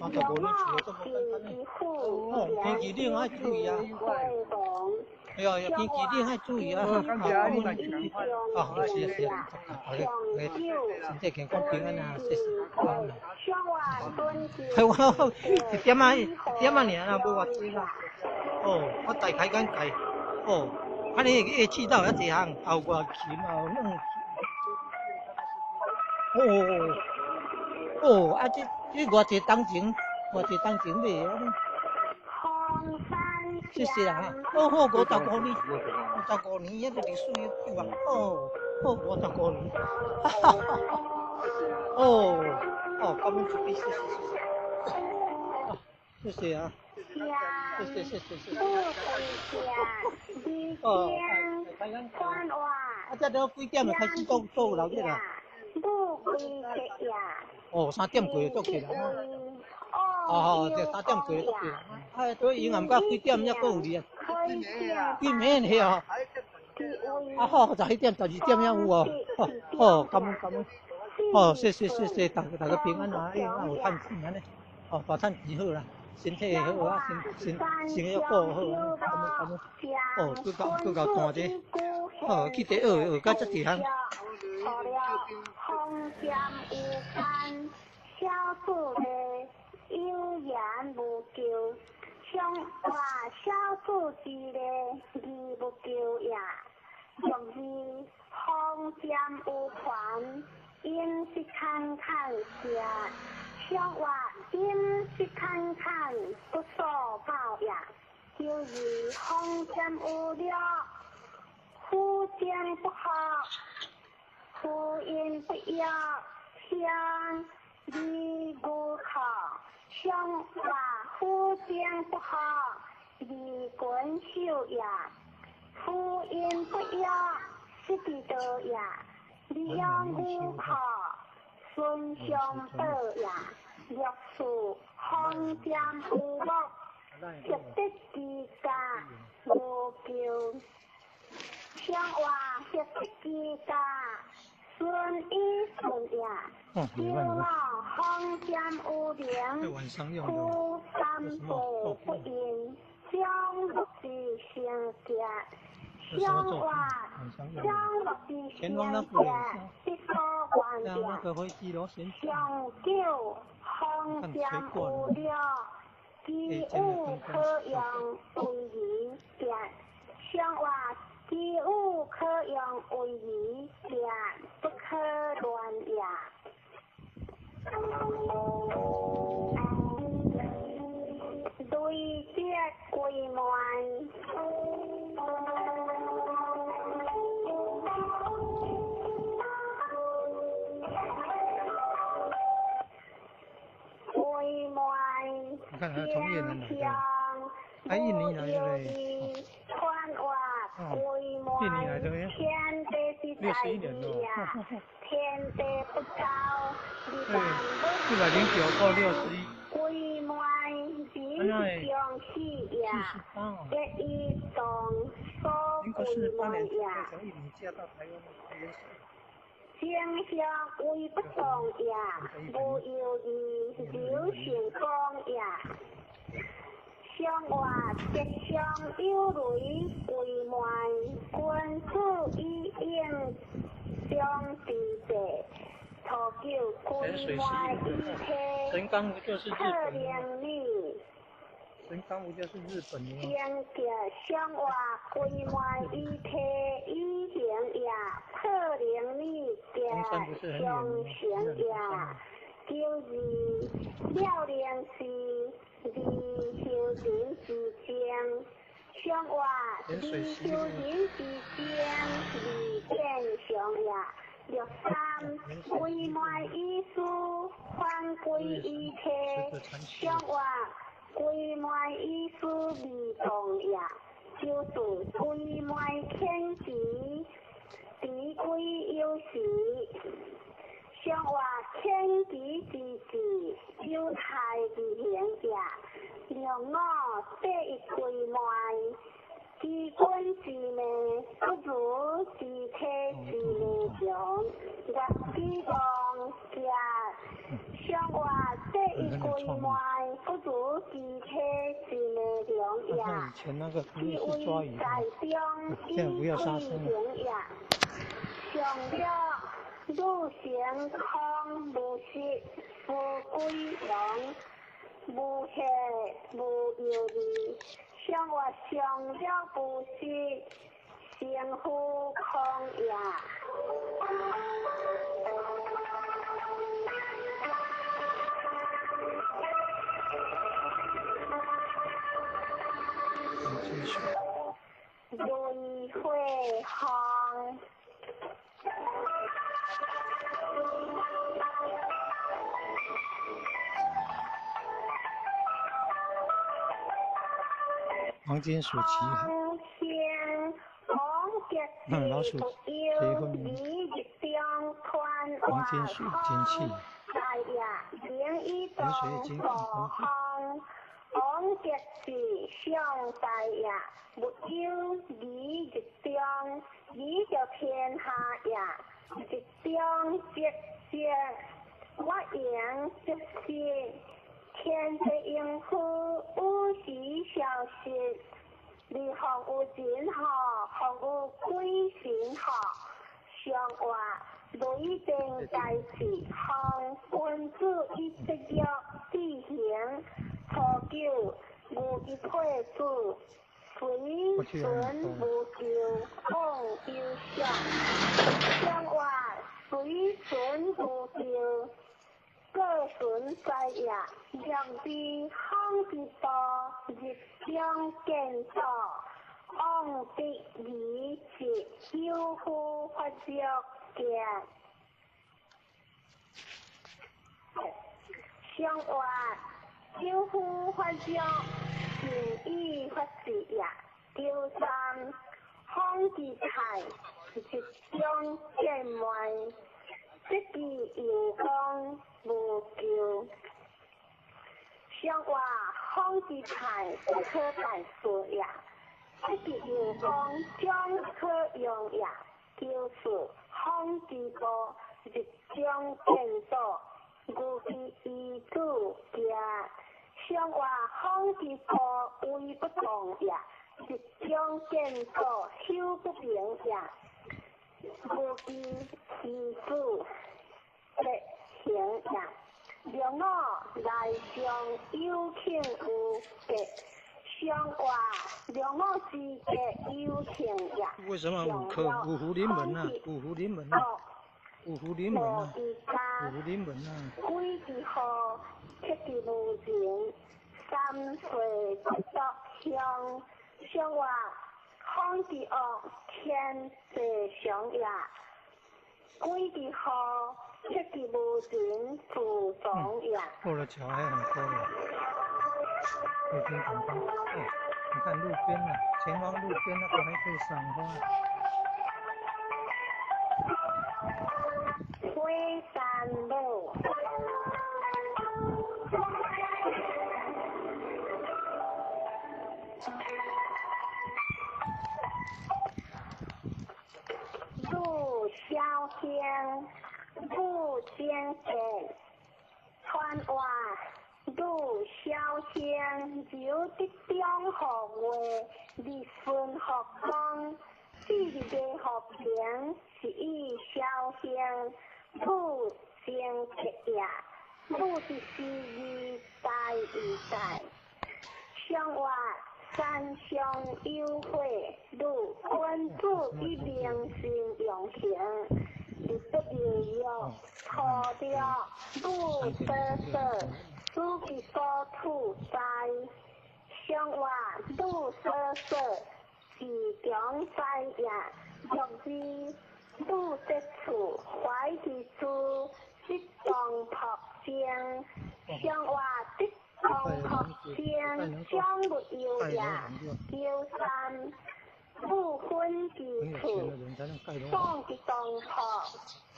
，35年厝這麼簡單呢。哦，天氣冷愛注意啊。哎呀呀，天氣冷愛注意啊！啊，是啊是啊，好嘞，身體健康平安啊，謝謝。係我一點仔一點仔爾啦，無偌濟啦。哦，我大開眼界。哦，啊你樂器到遐濟項，也有樂琴啊，有弄。哦哦，啊這這偌濟當前，偌濟當前買的。謝謝啦哈，哦好，55年，55年，遐個歷史悠久啊，哦，好55年，哈哈哈哈，哦，哦，感恩主謝謝謝謝，啊，謝謝啊，謝謝謝謝謝謝，哦，啊，這都幾點就開始做做鬧熱啦？哦，3點過就起來。哦，這3點過就起來。哎，對，伊暗到幾點才閣有哩啊？幾暝去啊？啊好，11點、12點才有哦。哦，哦，感恩感恩。哦，謝謝謝謝，大大家平安啊！哎，有趁錢按呢，哦，大趁錢好啦，身體會好啊，身身生活過好，感恩感恩。哦，閣夠閣夠彈這，哦，去佇學學到這濟項。无因不约，失之道也。利用无可，顺相报也。六四风占有木，积德之家无咎。相话积德之家，顺以顺也。九五风占有灵，夫三辈不应，将乐之成家。相话将乐之成家，必所愿者。上九风占有了，其有可用为义者。相话其有可用为义者，不可乱也。雷泽归门。你看，还从越南来的，还印尼来的嘞，哦，印尼来的嘞，61年了，对，109到61，哎呀，48哦，民国48年从印尼嫁到台湾的。正向为不动也，无犹豫流成功也。相话吉祥有雷为慢，君子以应将之计。初九归慢以体，可怜你。神冈不就是日本的吗？正吉相话归慢以体以行也，破灵你行上行也。九二了灵是二修人之精，相话二修人之精，二见上也。六三归慢以思，反归以体，相话归慢以思未动也。九四归慢天时，敌归有时。相话天地之治，有太而行也。六五八一归慢，知君之命，不如知体之命强。月之望行，相话八一归慢，不如知体之命强也。以前那个不是抓鱼的，现在不要杀生了。上了汝成空无实，无归阳，无下无犹豫。相话上了无实，成乎空也。雷火风。黄金鼠旗海，那老鼠结婚，黄金鼠金器，盐水金黄王吉是上大也，无忧离日中，离着天下也。日中节节，我言节节，天地应付有时消失。日方有神吼，方有鬼神吼。上话雷电大事，方君子以节约志行。初九，无一配子，随顺无咎，往忧想。上话随顺无咎，各顺在也。两边风之道，日中见道，往得而是有夫发作见。上话。有夫发作，善以发事也。九三，风方之泰，日中见卖，得其有功无咎。上话方之泰不可大事也，得其有功将可用也。就是方之步，日中见祖，牛其遗子行。上话方之步威不动也，日中见祖修不明也。牛其遗子必行也。梁我来上有庆有吉，上话梁我之吉有庆也。为什么五科五福临门啊？五福临门啊！五福临门啊！五福临门啊！鬼之祸，七之无情，三岁不作乡。上话方之恶，天地常也。鬼之祸，七之无情，自从也。过了桥还很多的，路边很多。哦，你看路边啊，前方路边那个还可以赏花。火山路。路小兴，路坚建，传话路小兴，由得中学月，日顺学光，四日的学平，是以小兴，路坚建也，路是四日大一代，上话。山上有会，如君子以明心用行，日不日月，土着母得所，此其所处哉？上话母所所，自强哉也。若之母得处，怀之处，得当朴正。上话得。当朴正，将不忧也。九三，不分之处，当之当朴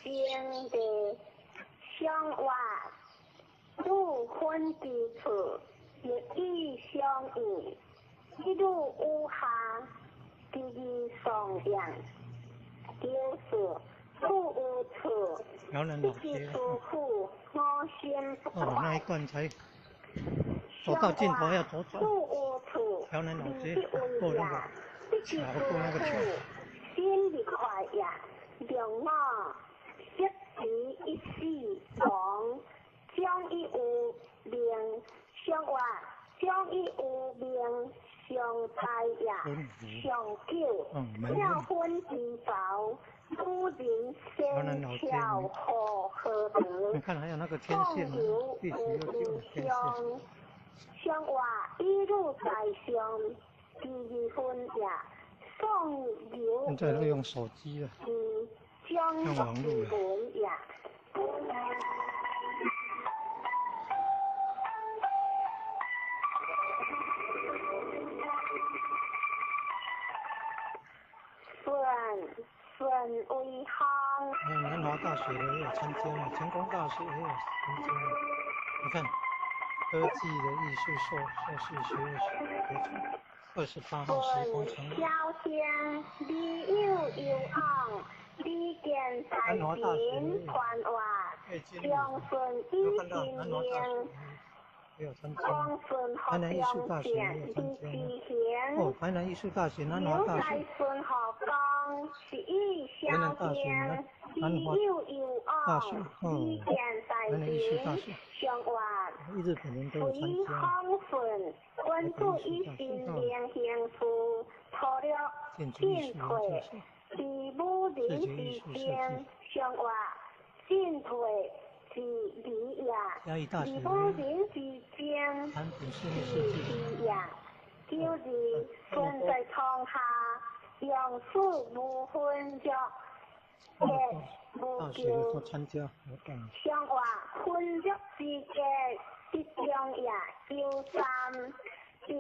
正的相话，不分之处，日以相应，一路有下，第二双样，就是不有处，一之师傅，我心不哦，那一段才。走到尽头要左转，桥南老街过那个桥，过那个桥。心里快呀，两我一时一死亡，将伊有命，相话将伊有命上在呀，上久，了分之薄，古人先巧何何德？你看还有那个天线，必须要救天线。上话一路在上，第二分也送流。现在都用手机了，用网络了。顺为行。南华大学的也有参加了，成功大学也有参加了。你看。科技的艺术硕士学位学程，28号时光城。小兴，李有有昂，李建在前传话，将顺以心命。也有参加。台南艺术大学也有参加。哦，台南艺术大学、南华大学。台南大学、南华大学，哦，台南艺术大学。日本人都有参加。建筑艺术视觉艺术设计。嘉义大学产品室内设计。大学都参加活动。上话分约之间，得中也九三平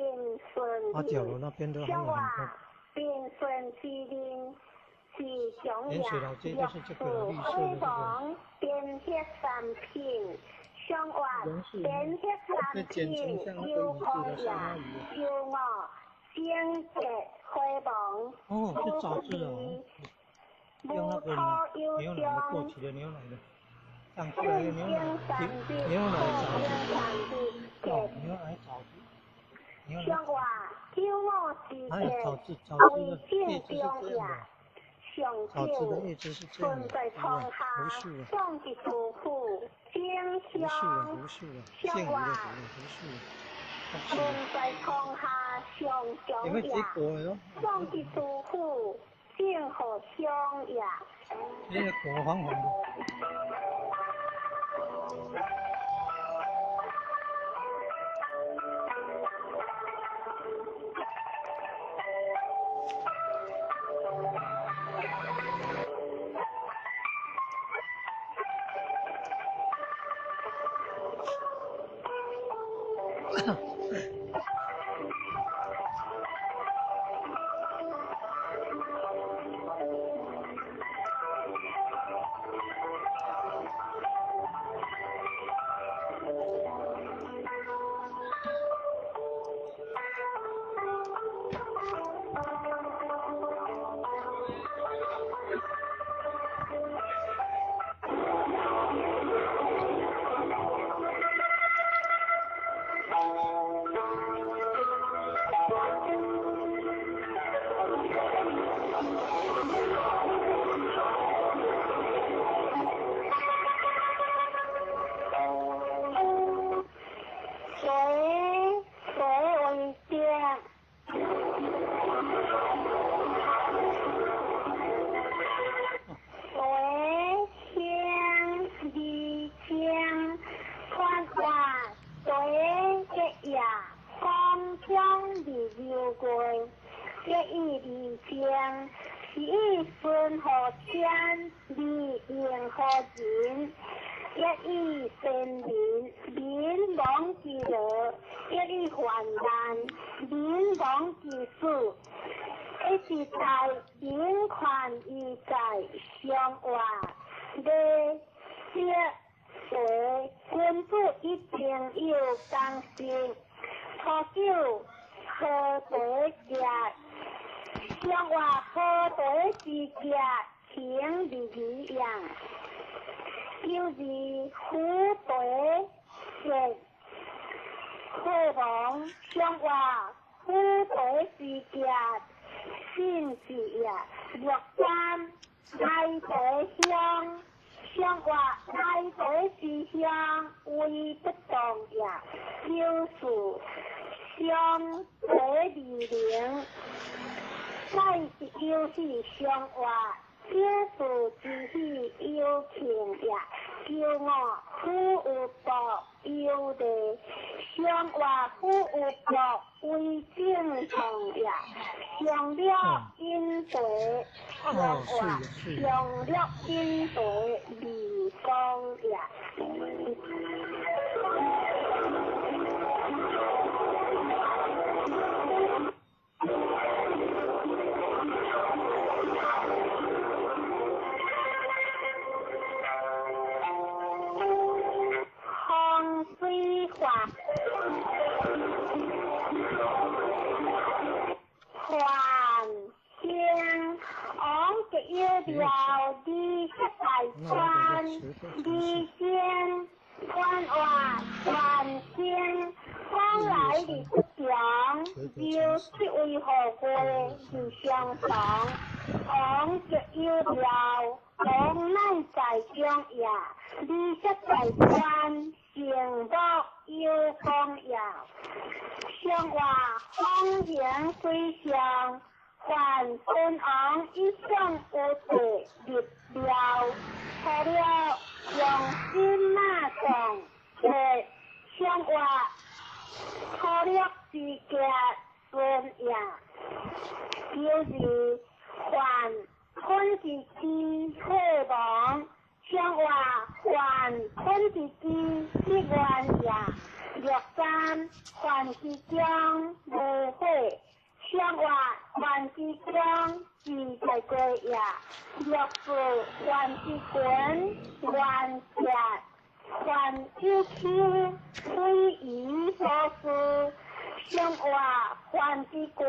顺。阿角楼那边都还有很多。平顺之人，盐水老街就是這個綠色的這個。這剪成像那個魚子的沙拉魚。哦，是雜誌哦，用那個牛奶的過期的牛奶的，長出來的牛奶，牛奶雜誌，哦，牛奶雜誌，牛奶，還有雜誌，雜誌的葉子是這樣的。草子的葉子是這樣的，無數啊，無數啊，無數啊，姓吳的吳，無數啊，有沒有結果喲？這個果黃黃的。范之中自在过夜，六四范之群元节范有丘水鱼所事，上活范之群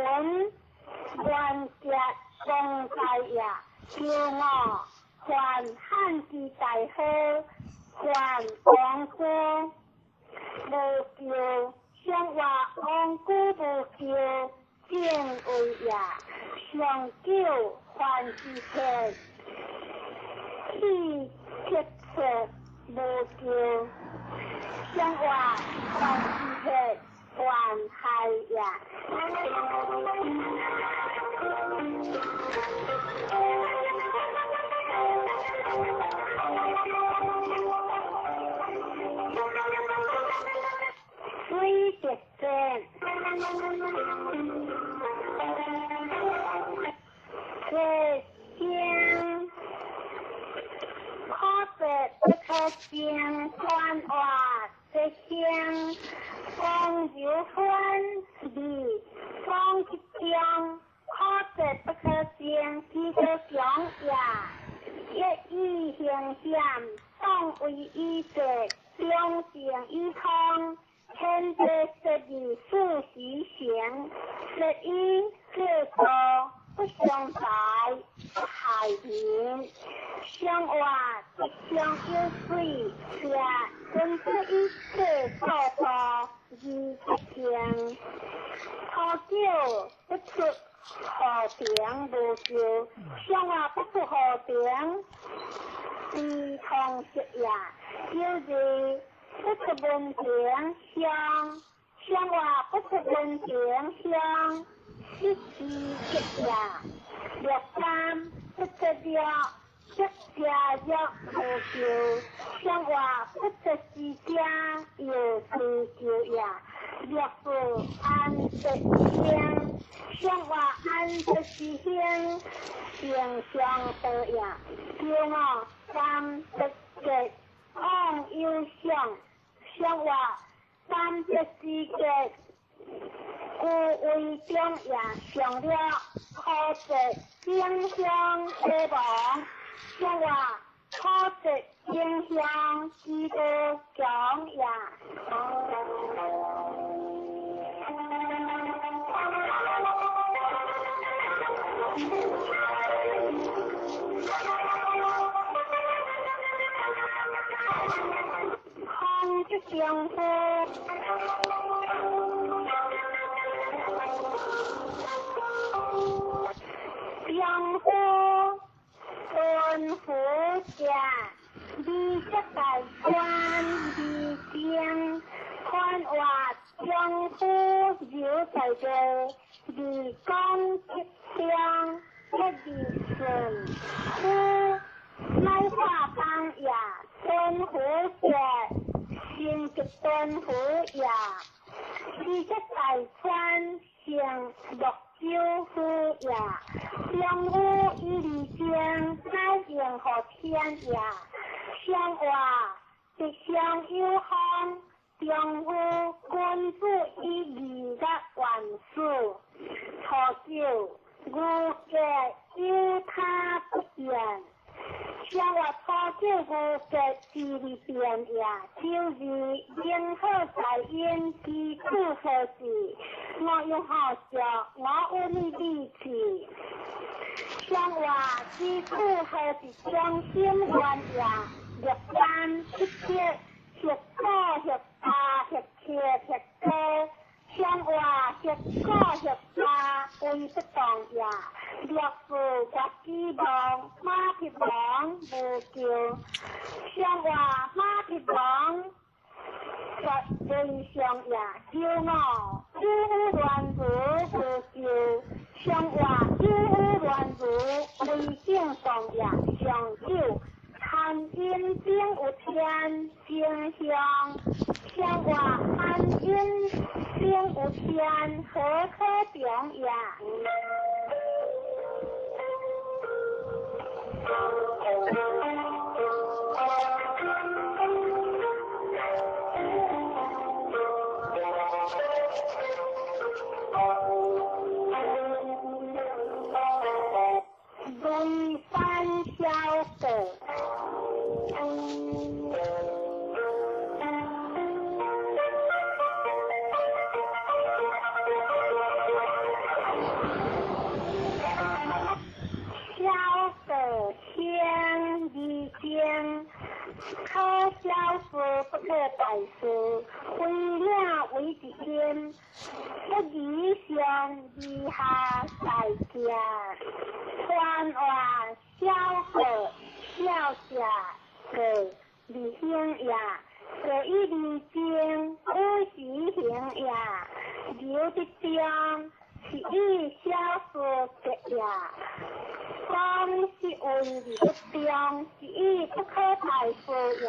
元节公在夜，九五范汉之大好范王姑无救，上活王姑无救。正位也，上九范之铁，气铁切无救，上活范之铁范海也。水滴节。这声，可别不可声，传话这声，风柔欢味风一中，可别不可声，记得强也，一语形险，当为一节，两情以通。天地十二四时行，十一世道不相财，不害人。相活一相有水，也根据一切所做而不行。初九不出河平无救，相活不出河平，非通识也，就是。不出门庭乡，乡话不出门庭乡，一时一夜，六三不出了，一家约无救，乡话不出时家又是救也，六四安得乡，乡话安得之乡，形象道也，九五三得节。往有相，相话三节之节，故为中也上了可节影响希望，相话可节影响之道强也。空之相夫，相夫顺福者，美色大官二正，宽话相夫留在地，二讲吉祥，一二顺夫乃化当也。敦虎者，成吉敦虎也；二色大川，成泸州府也。相夫以二正，乃应和天也。相话吉祥有方，中夫君子以二月万事。初九，牛节有他不变。相话初九牛节之日变也，就是应好在因基础何事？我用好笑，我有你力气。相话基础何是中心原也？六三七七，十九十八十七十八。相话十九十八为不动也，六四国之望马匹王无救，相话马匹王绝为上也，九五九五乱如无救，相话九五乱如为正动也，上九贪阴顶有天正向，相话贪阴顶有天何可中也？大事，非領為一音，不以上以下大行，傳話小過小者過二行也，過以二正有時行也，留得中是以小事結也。講是為二不中，是以不可大事也。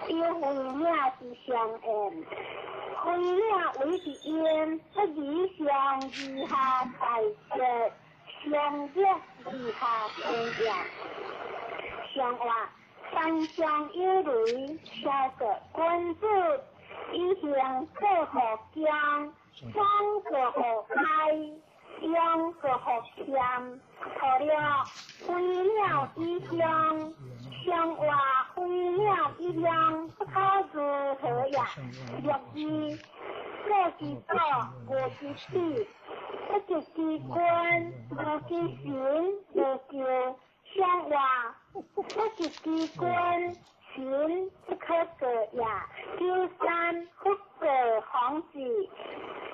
有非領之相應，非領為一音，不以上以下大結，上結以下行也。上話山上有雷，小過君子以行過予恭，莊過予開，用過予謙。錯了，飛鳥以鄉，上話飛鳥以鄉，不可如何也？六字，過其祖，過其子，不及其君，無其神，無求。上話不及其君，神不可過也。93，不過方子，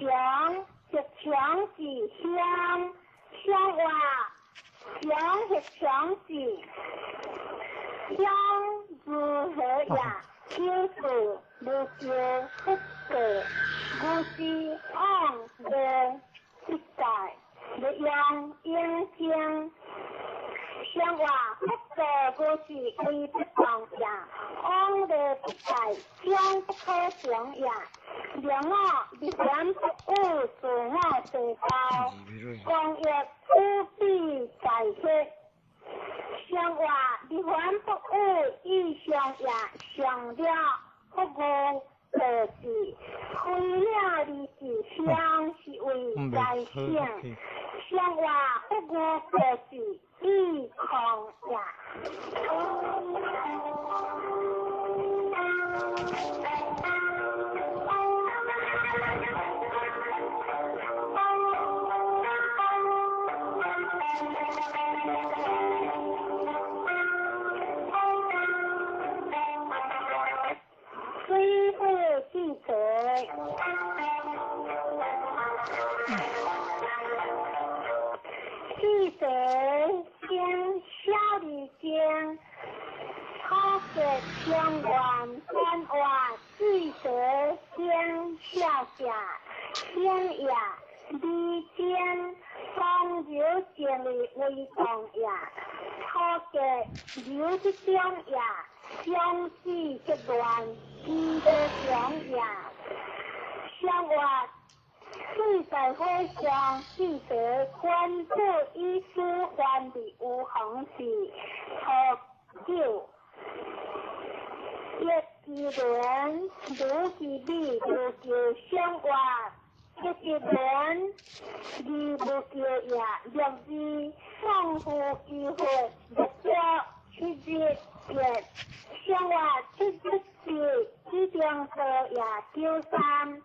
強則強是鄉，上話強則強是鄉如何也？94，無求不過，無是往無一界，欲用應經。上話不過無是為不動也，往無不界，將不可成也。兩我立言不有自我地道，光欲苦比在血。上話立言不有意上也，上了不無過是，非了二是相是為在性。上話不無過是意空也。水火四节，四节经小二经，土结相愿转话，四节经小者行也，二经风流静的为动也，土结流的中也，相思结乱，知得强也。上话四在火上，四节关注以书还的有行是初九，一其轮，如其美，无求相话，一其轮，二无求也，六字送夫机会，六朝七日月，相话七日是七中多也，93。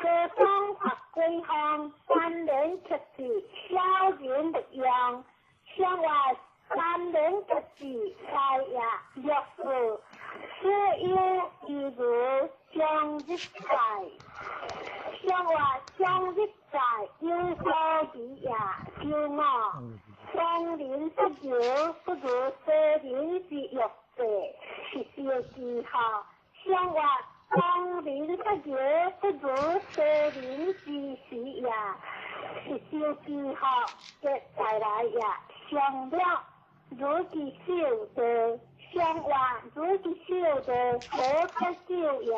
高中学归方，三年七字，小人不用。上话三年七字，在也六四，所有一如将日在。上话将日在，有所比也，95。双人不如不如西人之玉者，是小记号。上话双人不如不如西人之时也，是小记号的再来也。上了如其手的，上话如其手的，无可救也。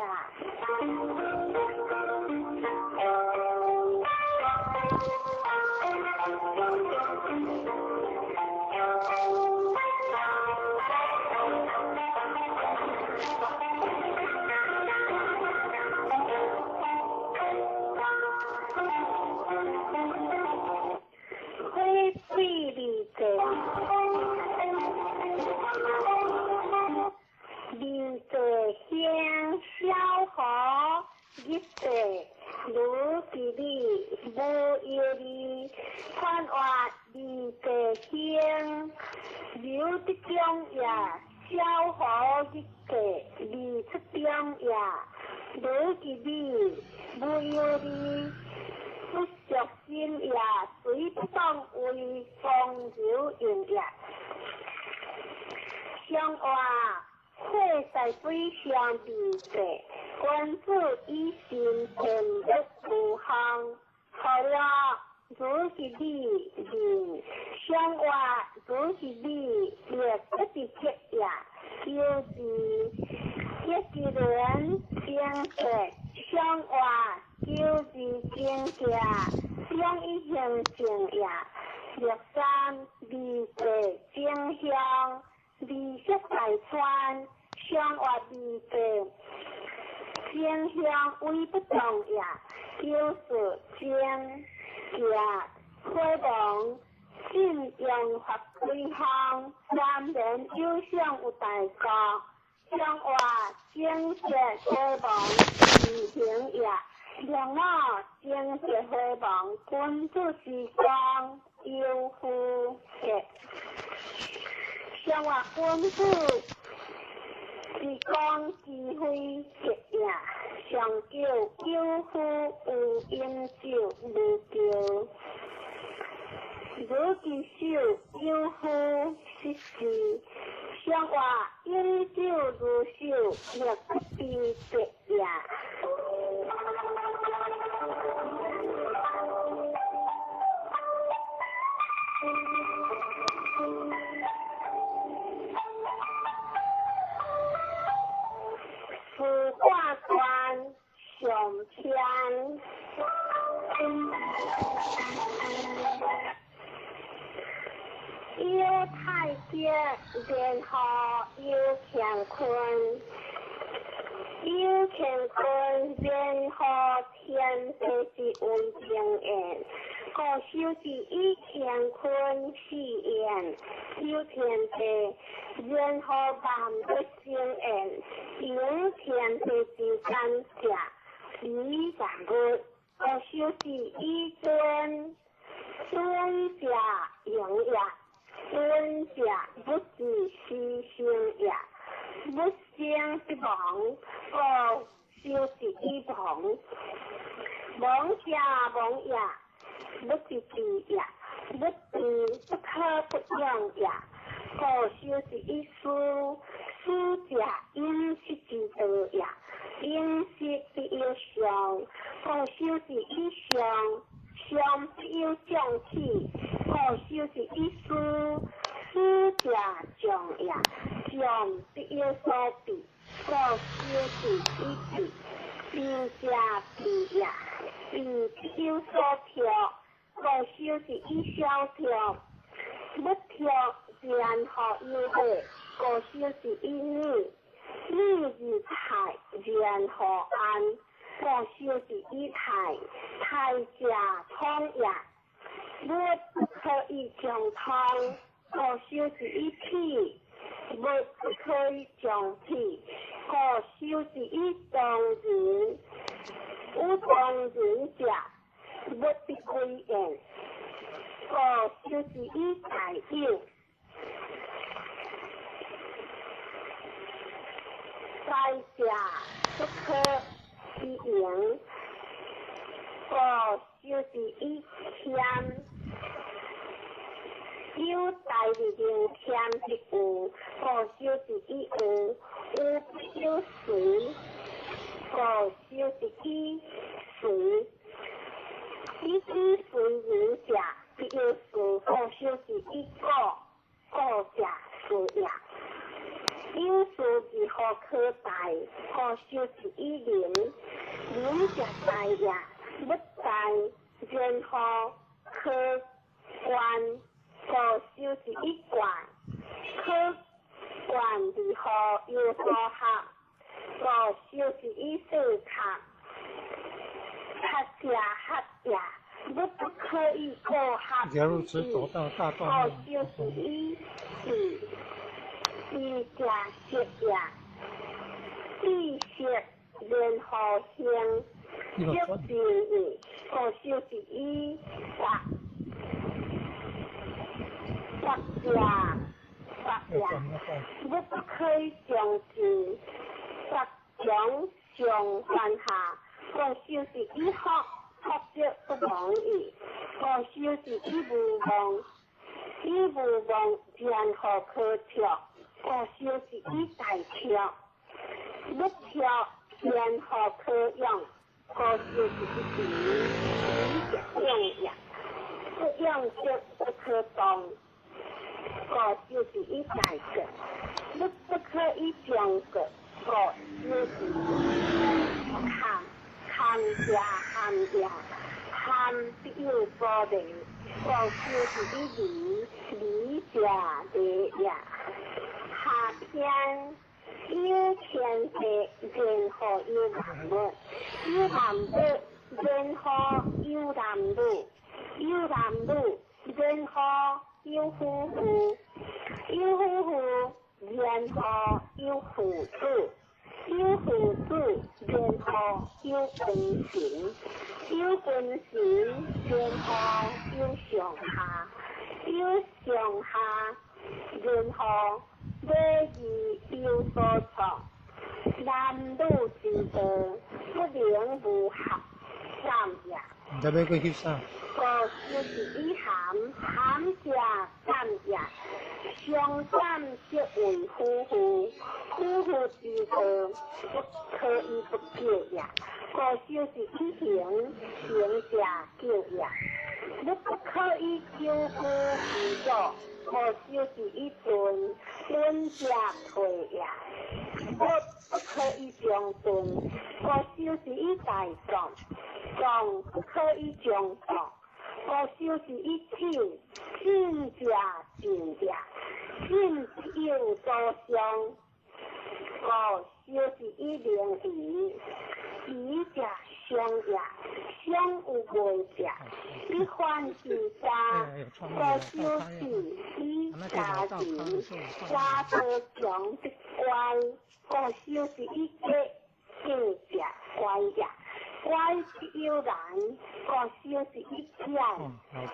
二座乡小河一座，如其美，无忧虑，宽话二座乡，刘德忠也，小河一座，二出中也，如其美，无忧虑，不着心也，随不当为风流应也。上话火在水上未济，君子以心天欲无项。好了，如是美人，上话如是美，也不是结也，有时一个人经济上话就是经济，两一行正也，六三二济正向，二色大川，上话二济正向为不动也，就是正行火王信用法规项，三年有赏有大国。上话正节火王自行也，两我正节火王君子之光有夫节。上话君子之光之非节也，上叫有夫有饮酒无叫。如其手有夫失时。上话饮酒如手，亦不知节也。司挂官上天。有太极，然后有乾坤，有乾坤，然后天地是为正缘，故修是以乾坤四缘，有天地，然后万物生缘，有天地之间者，以万物，故修是以尊尊者荣也。尊者不知牺牲也，不生不亡，故修是以亡。亡者亡也，不知知也，不知不可不用也，故修是以思，思者应失之道也，应失必有伤，故修是以伤。伤必有将起，故修是以思，思者将也，将必有所避，故修是以避，避者避也，避必有所跳，故修是以消跳，不跳然后有悔，故修是以逆，逆而泰，然后安。故修是以泰，泰者通也，物不可以将通，故修是以体，物不可以将体，故修是以当人，有当人者，物必归焉，故修是以大有，大者不可。以盈，故修是以谦，有大日用谦必有，故修是以有，有必有随，故修是以随，以以随人者必有事，故修是以故，故者事也。有事如何可大？故修是以仁，仁者大也，不大，然后可观，故修是以观，可观如何有所学？故修是以四学，学者学也，不可以过学。假如只走到大段故修是以智。智者识也，知识然后行，识之义，故修是以达，达者达也，不可以将之，达将上犯下，五修是以福，福德不忘义，五修是以無妄，以無妄然後可跳，五修是以大跳，不跳然後可用，五修是以慈，慈者用也，不用則不可動，五修是以大國，不不可以將國，五修是含含者含也，含必有所離，五修是以離，離者離也。下篇有天地，然後有萬物，有萬物，然後有男女，有男女，然後有夫婦，有夫婦，然後有父子，有父子，然後有君臣，有君臣，然後有上下，有上下，然後禮義有所創，男女之道不能無合，三也。毋知欲閣翕啥？五修是以含，含者感也。相感則為夫婦，夫婦之道不可以不教也。五修是以行，行者教也。你不可以久居其所，五修是以頓，頓者退也。不不可以將頓，五修是以大壯，壯不可以將壯。五修是以進，進者進也，進必有所傷。五修是以明儀，儀者相也，相有未者，以反之家。五修是以家庭，家道強則乖。五修是以格，格者乖也，乖必有難。五修是以儉，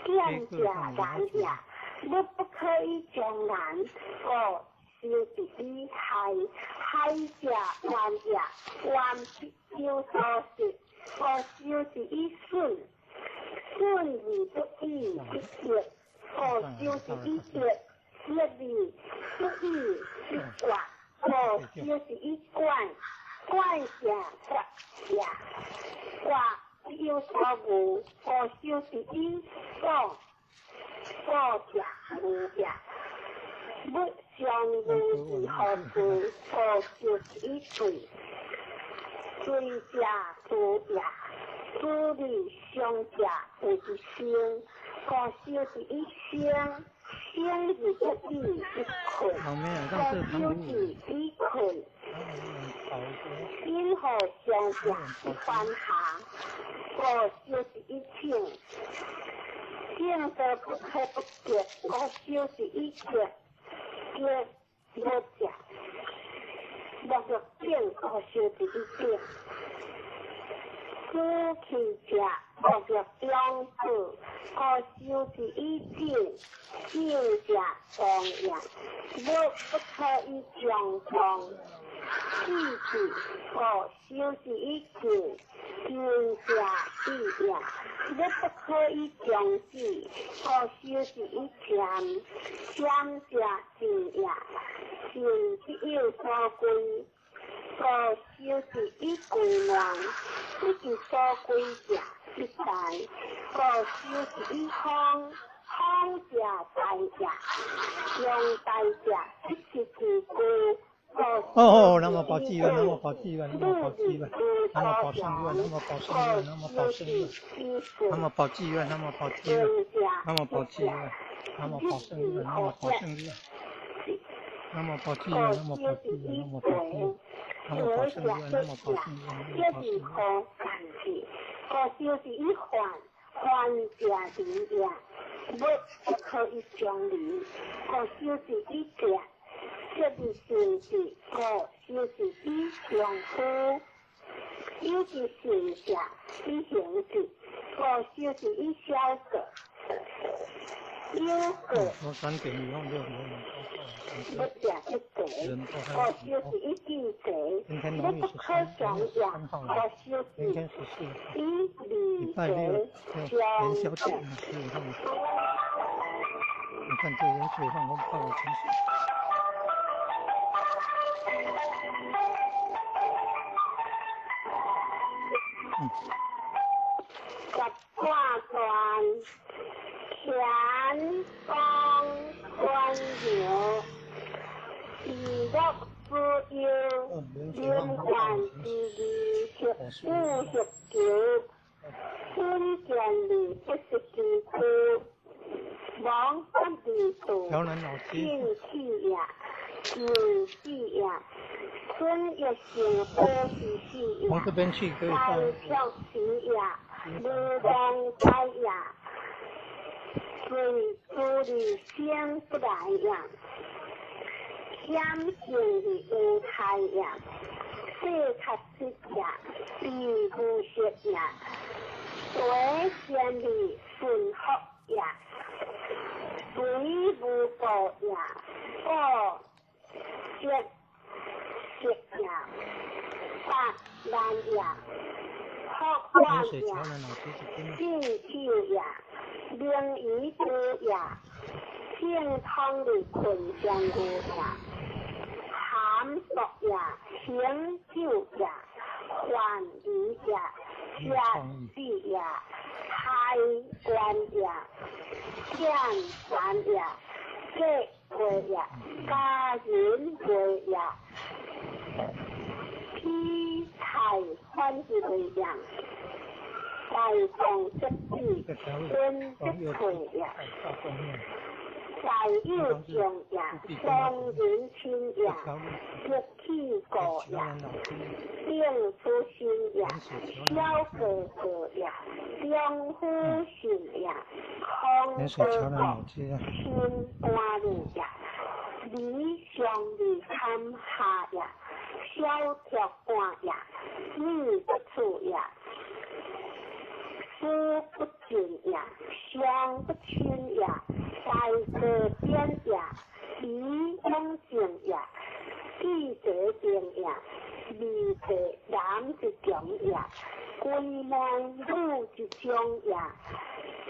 儉者難也，你不可以將難。五修是以害，害者怨也，怨必有所失。五修是以損，損而不已不得。五修是以得，得而不已不絕。五修是以管，管者決也，決必有所無。五修是以所，所者無也。不相無之何處？五修是以罪，罪者誅也，誅而相者謂之生。五修是以生，生而不已不困。五修是以困，因何相者以反下？五修是以請，請則不可不結。五修是以結，結無者，莫若景，五修是以景。主氣者，莫若養子。五修是以靜，靜者動也，無不可以將動。氣質，五修是以靜，靜者止也，你不可以將止。五修是以禪，禪者靜也，靜必有所歸。五修是以歸亂，不知所歸者必大。五修是以風，風者大也，用大者必是其故。哦，南無寶濟願，南無寶濟願，南無寶濟願，南無寶勝願，南無寶勝願，南無寶勝願，南無寶濟願，南無寶濟願，南無寶濟願，南無寶勝願，南無寶勝願，南無寶濟願，南無寶濟願，南無寶濟願，南無寶勝願，南無寶勝願，南無寶勝願。五修是以幻，幻者離也，不不可以將離。五修是以者，這是善事。五修是以丈夫，有之善者以行之。五修是以小過，有過。我三點以後就無。欲食一茶，五烧是一支茶，欲不可强也，五烧是一二茶，相。你看这盐水放风泡的清水。十挂段，乾光关庙，娱乐之优，人权之义，十五十九，新建立不是基础，王不离度，进气也，进气也。春月成波是四从这边去可以到。大时也，无王在也，随朱里生不来也，险胜的有太也，细卡实也，比无色也，对先的顺福也，随无过也，过节。也，八难也，福万也，进气也，灵鱼多也，正通的困相牛也，含毒也，行酒也，还鱼也，下子也，开关也，见山也，结会也，家人会也。披菜反之为样，大众积子，分积退也，在有将也，双人亲也，激气过也，定出心也，小哥哥也，中夫信也，空哥哥，心肝里也，理上里堪下也。小铁杆也，米不出也，思不尽也，相不亲也，大哥变也，理永静也，记者定也，二地男一强也，归门女一种也，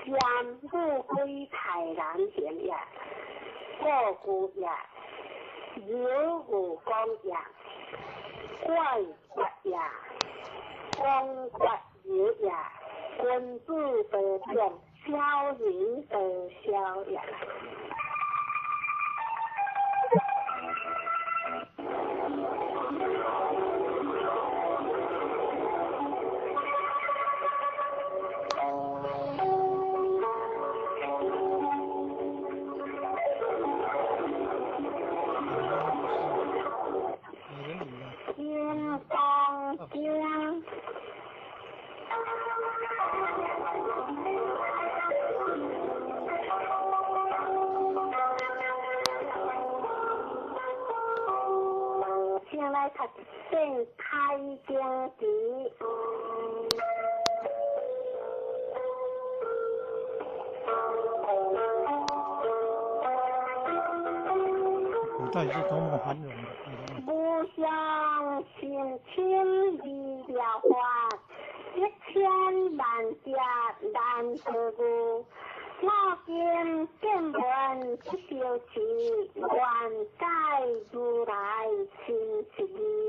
兼女归太难行也，过故也，有无讲也。怪国也，光国有也，君子得将，小人得小也。先来读正开经词。古代是多麼繁榮的。無上甚深微妙法，一千萬劫難得遇。我今見聞不消辭，願解如來心一義。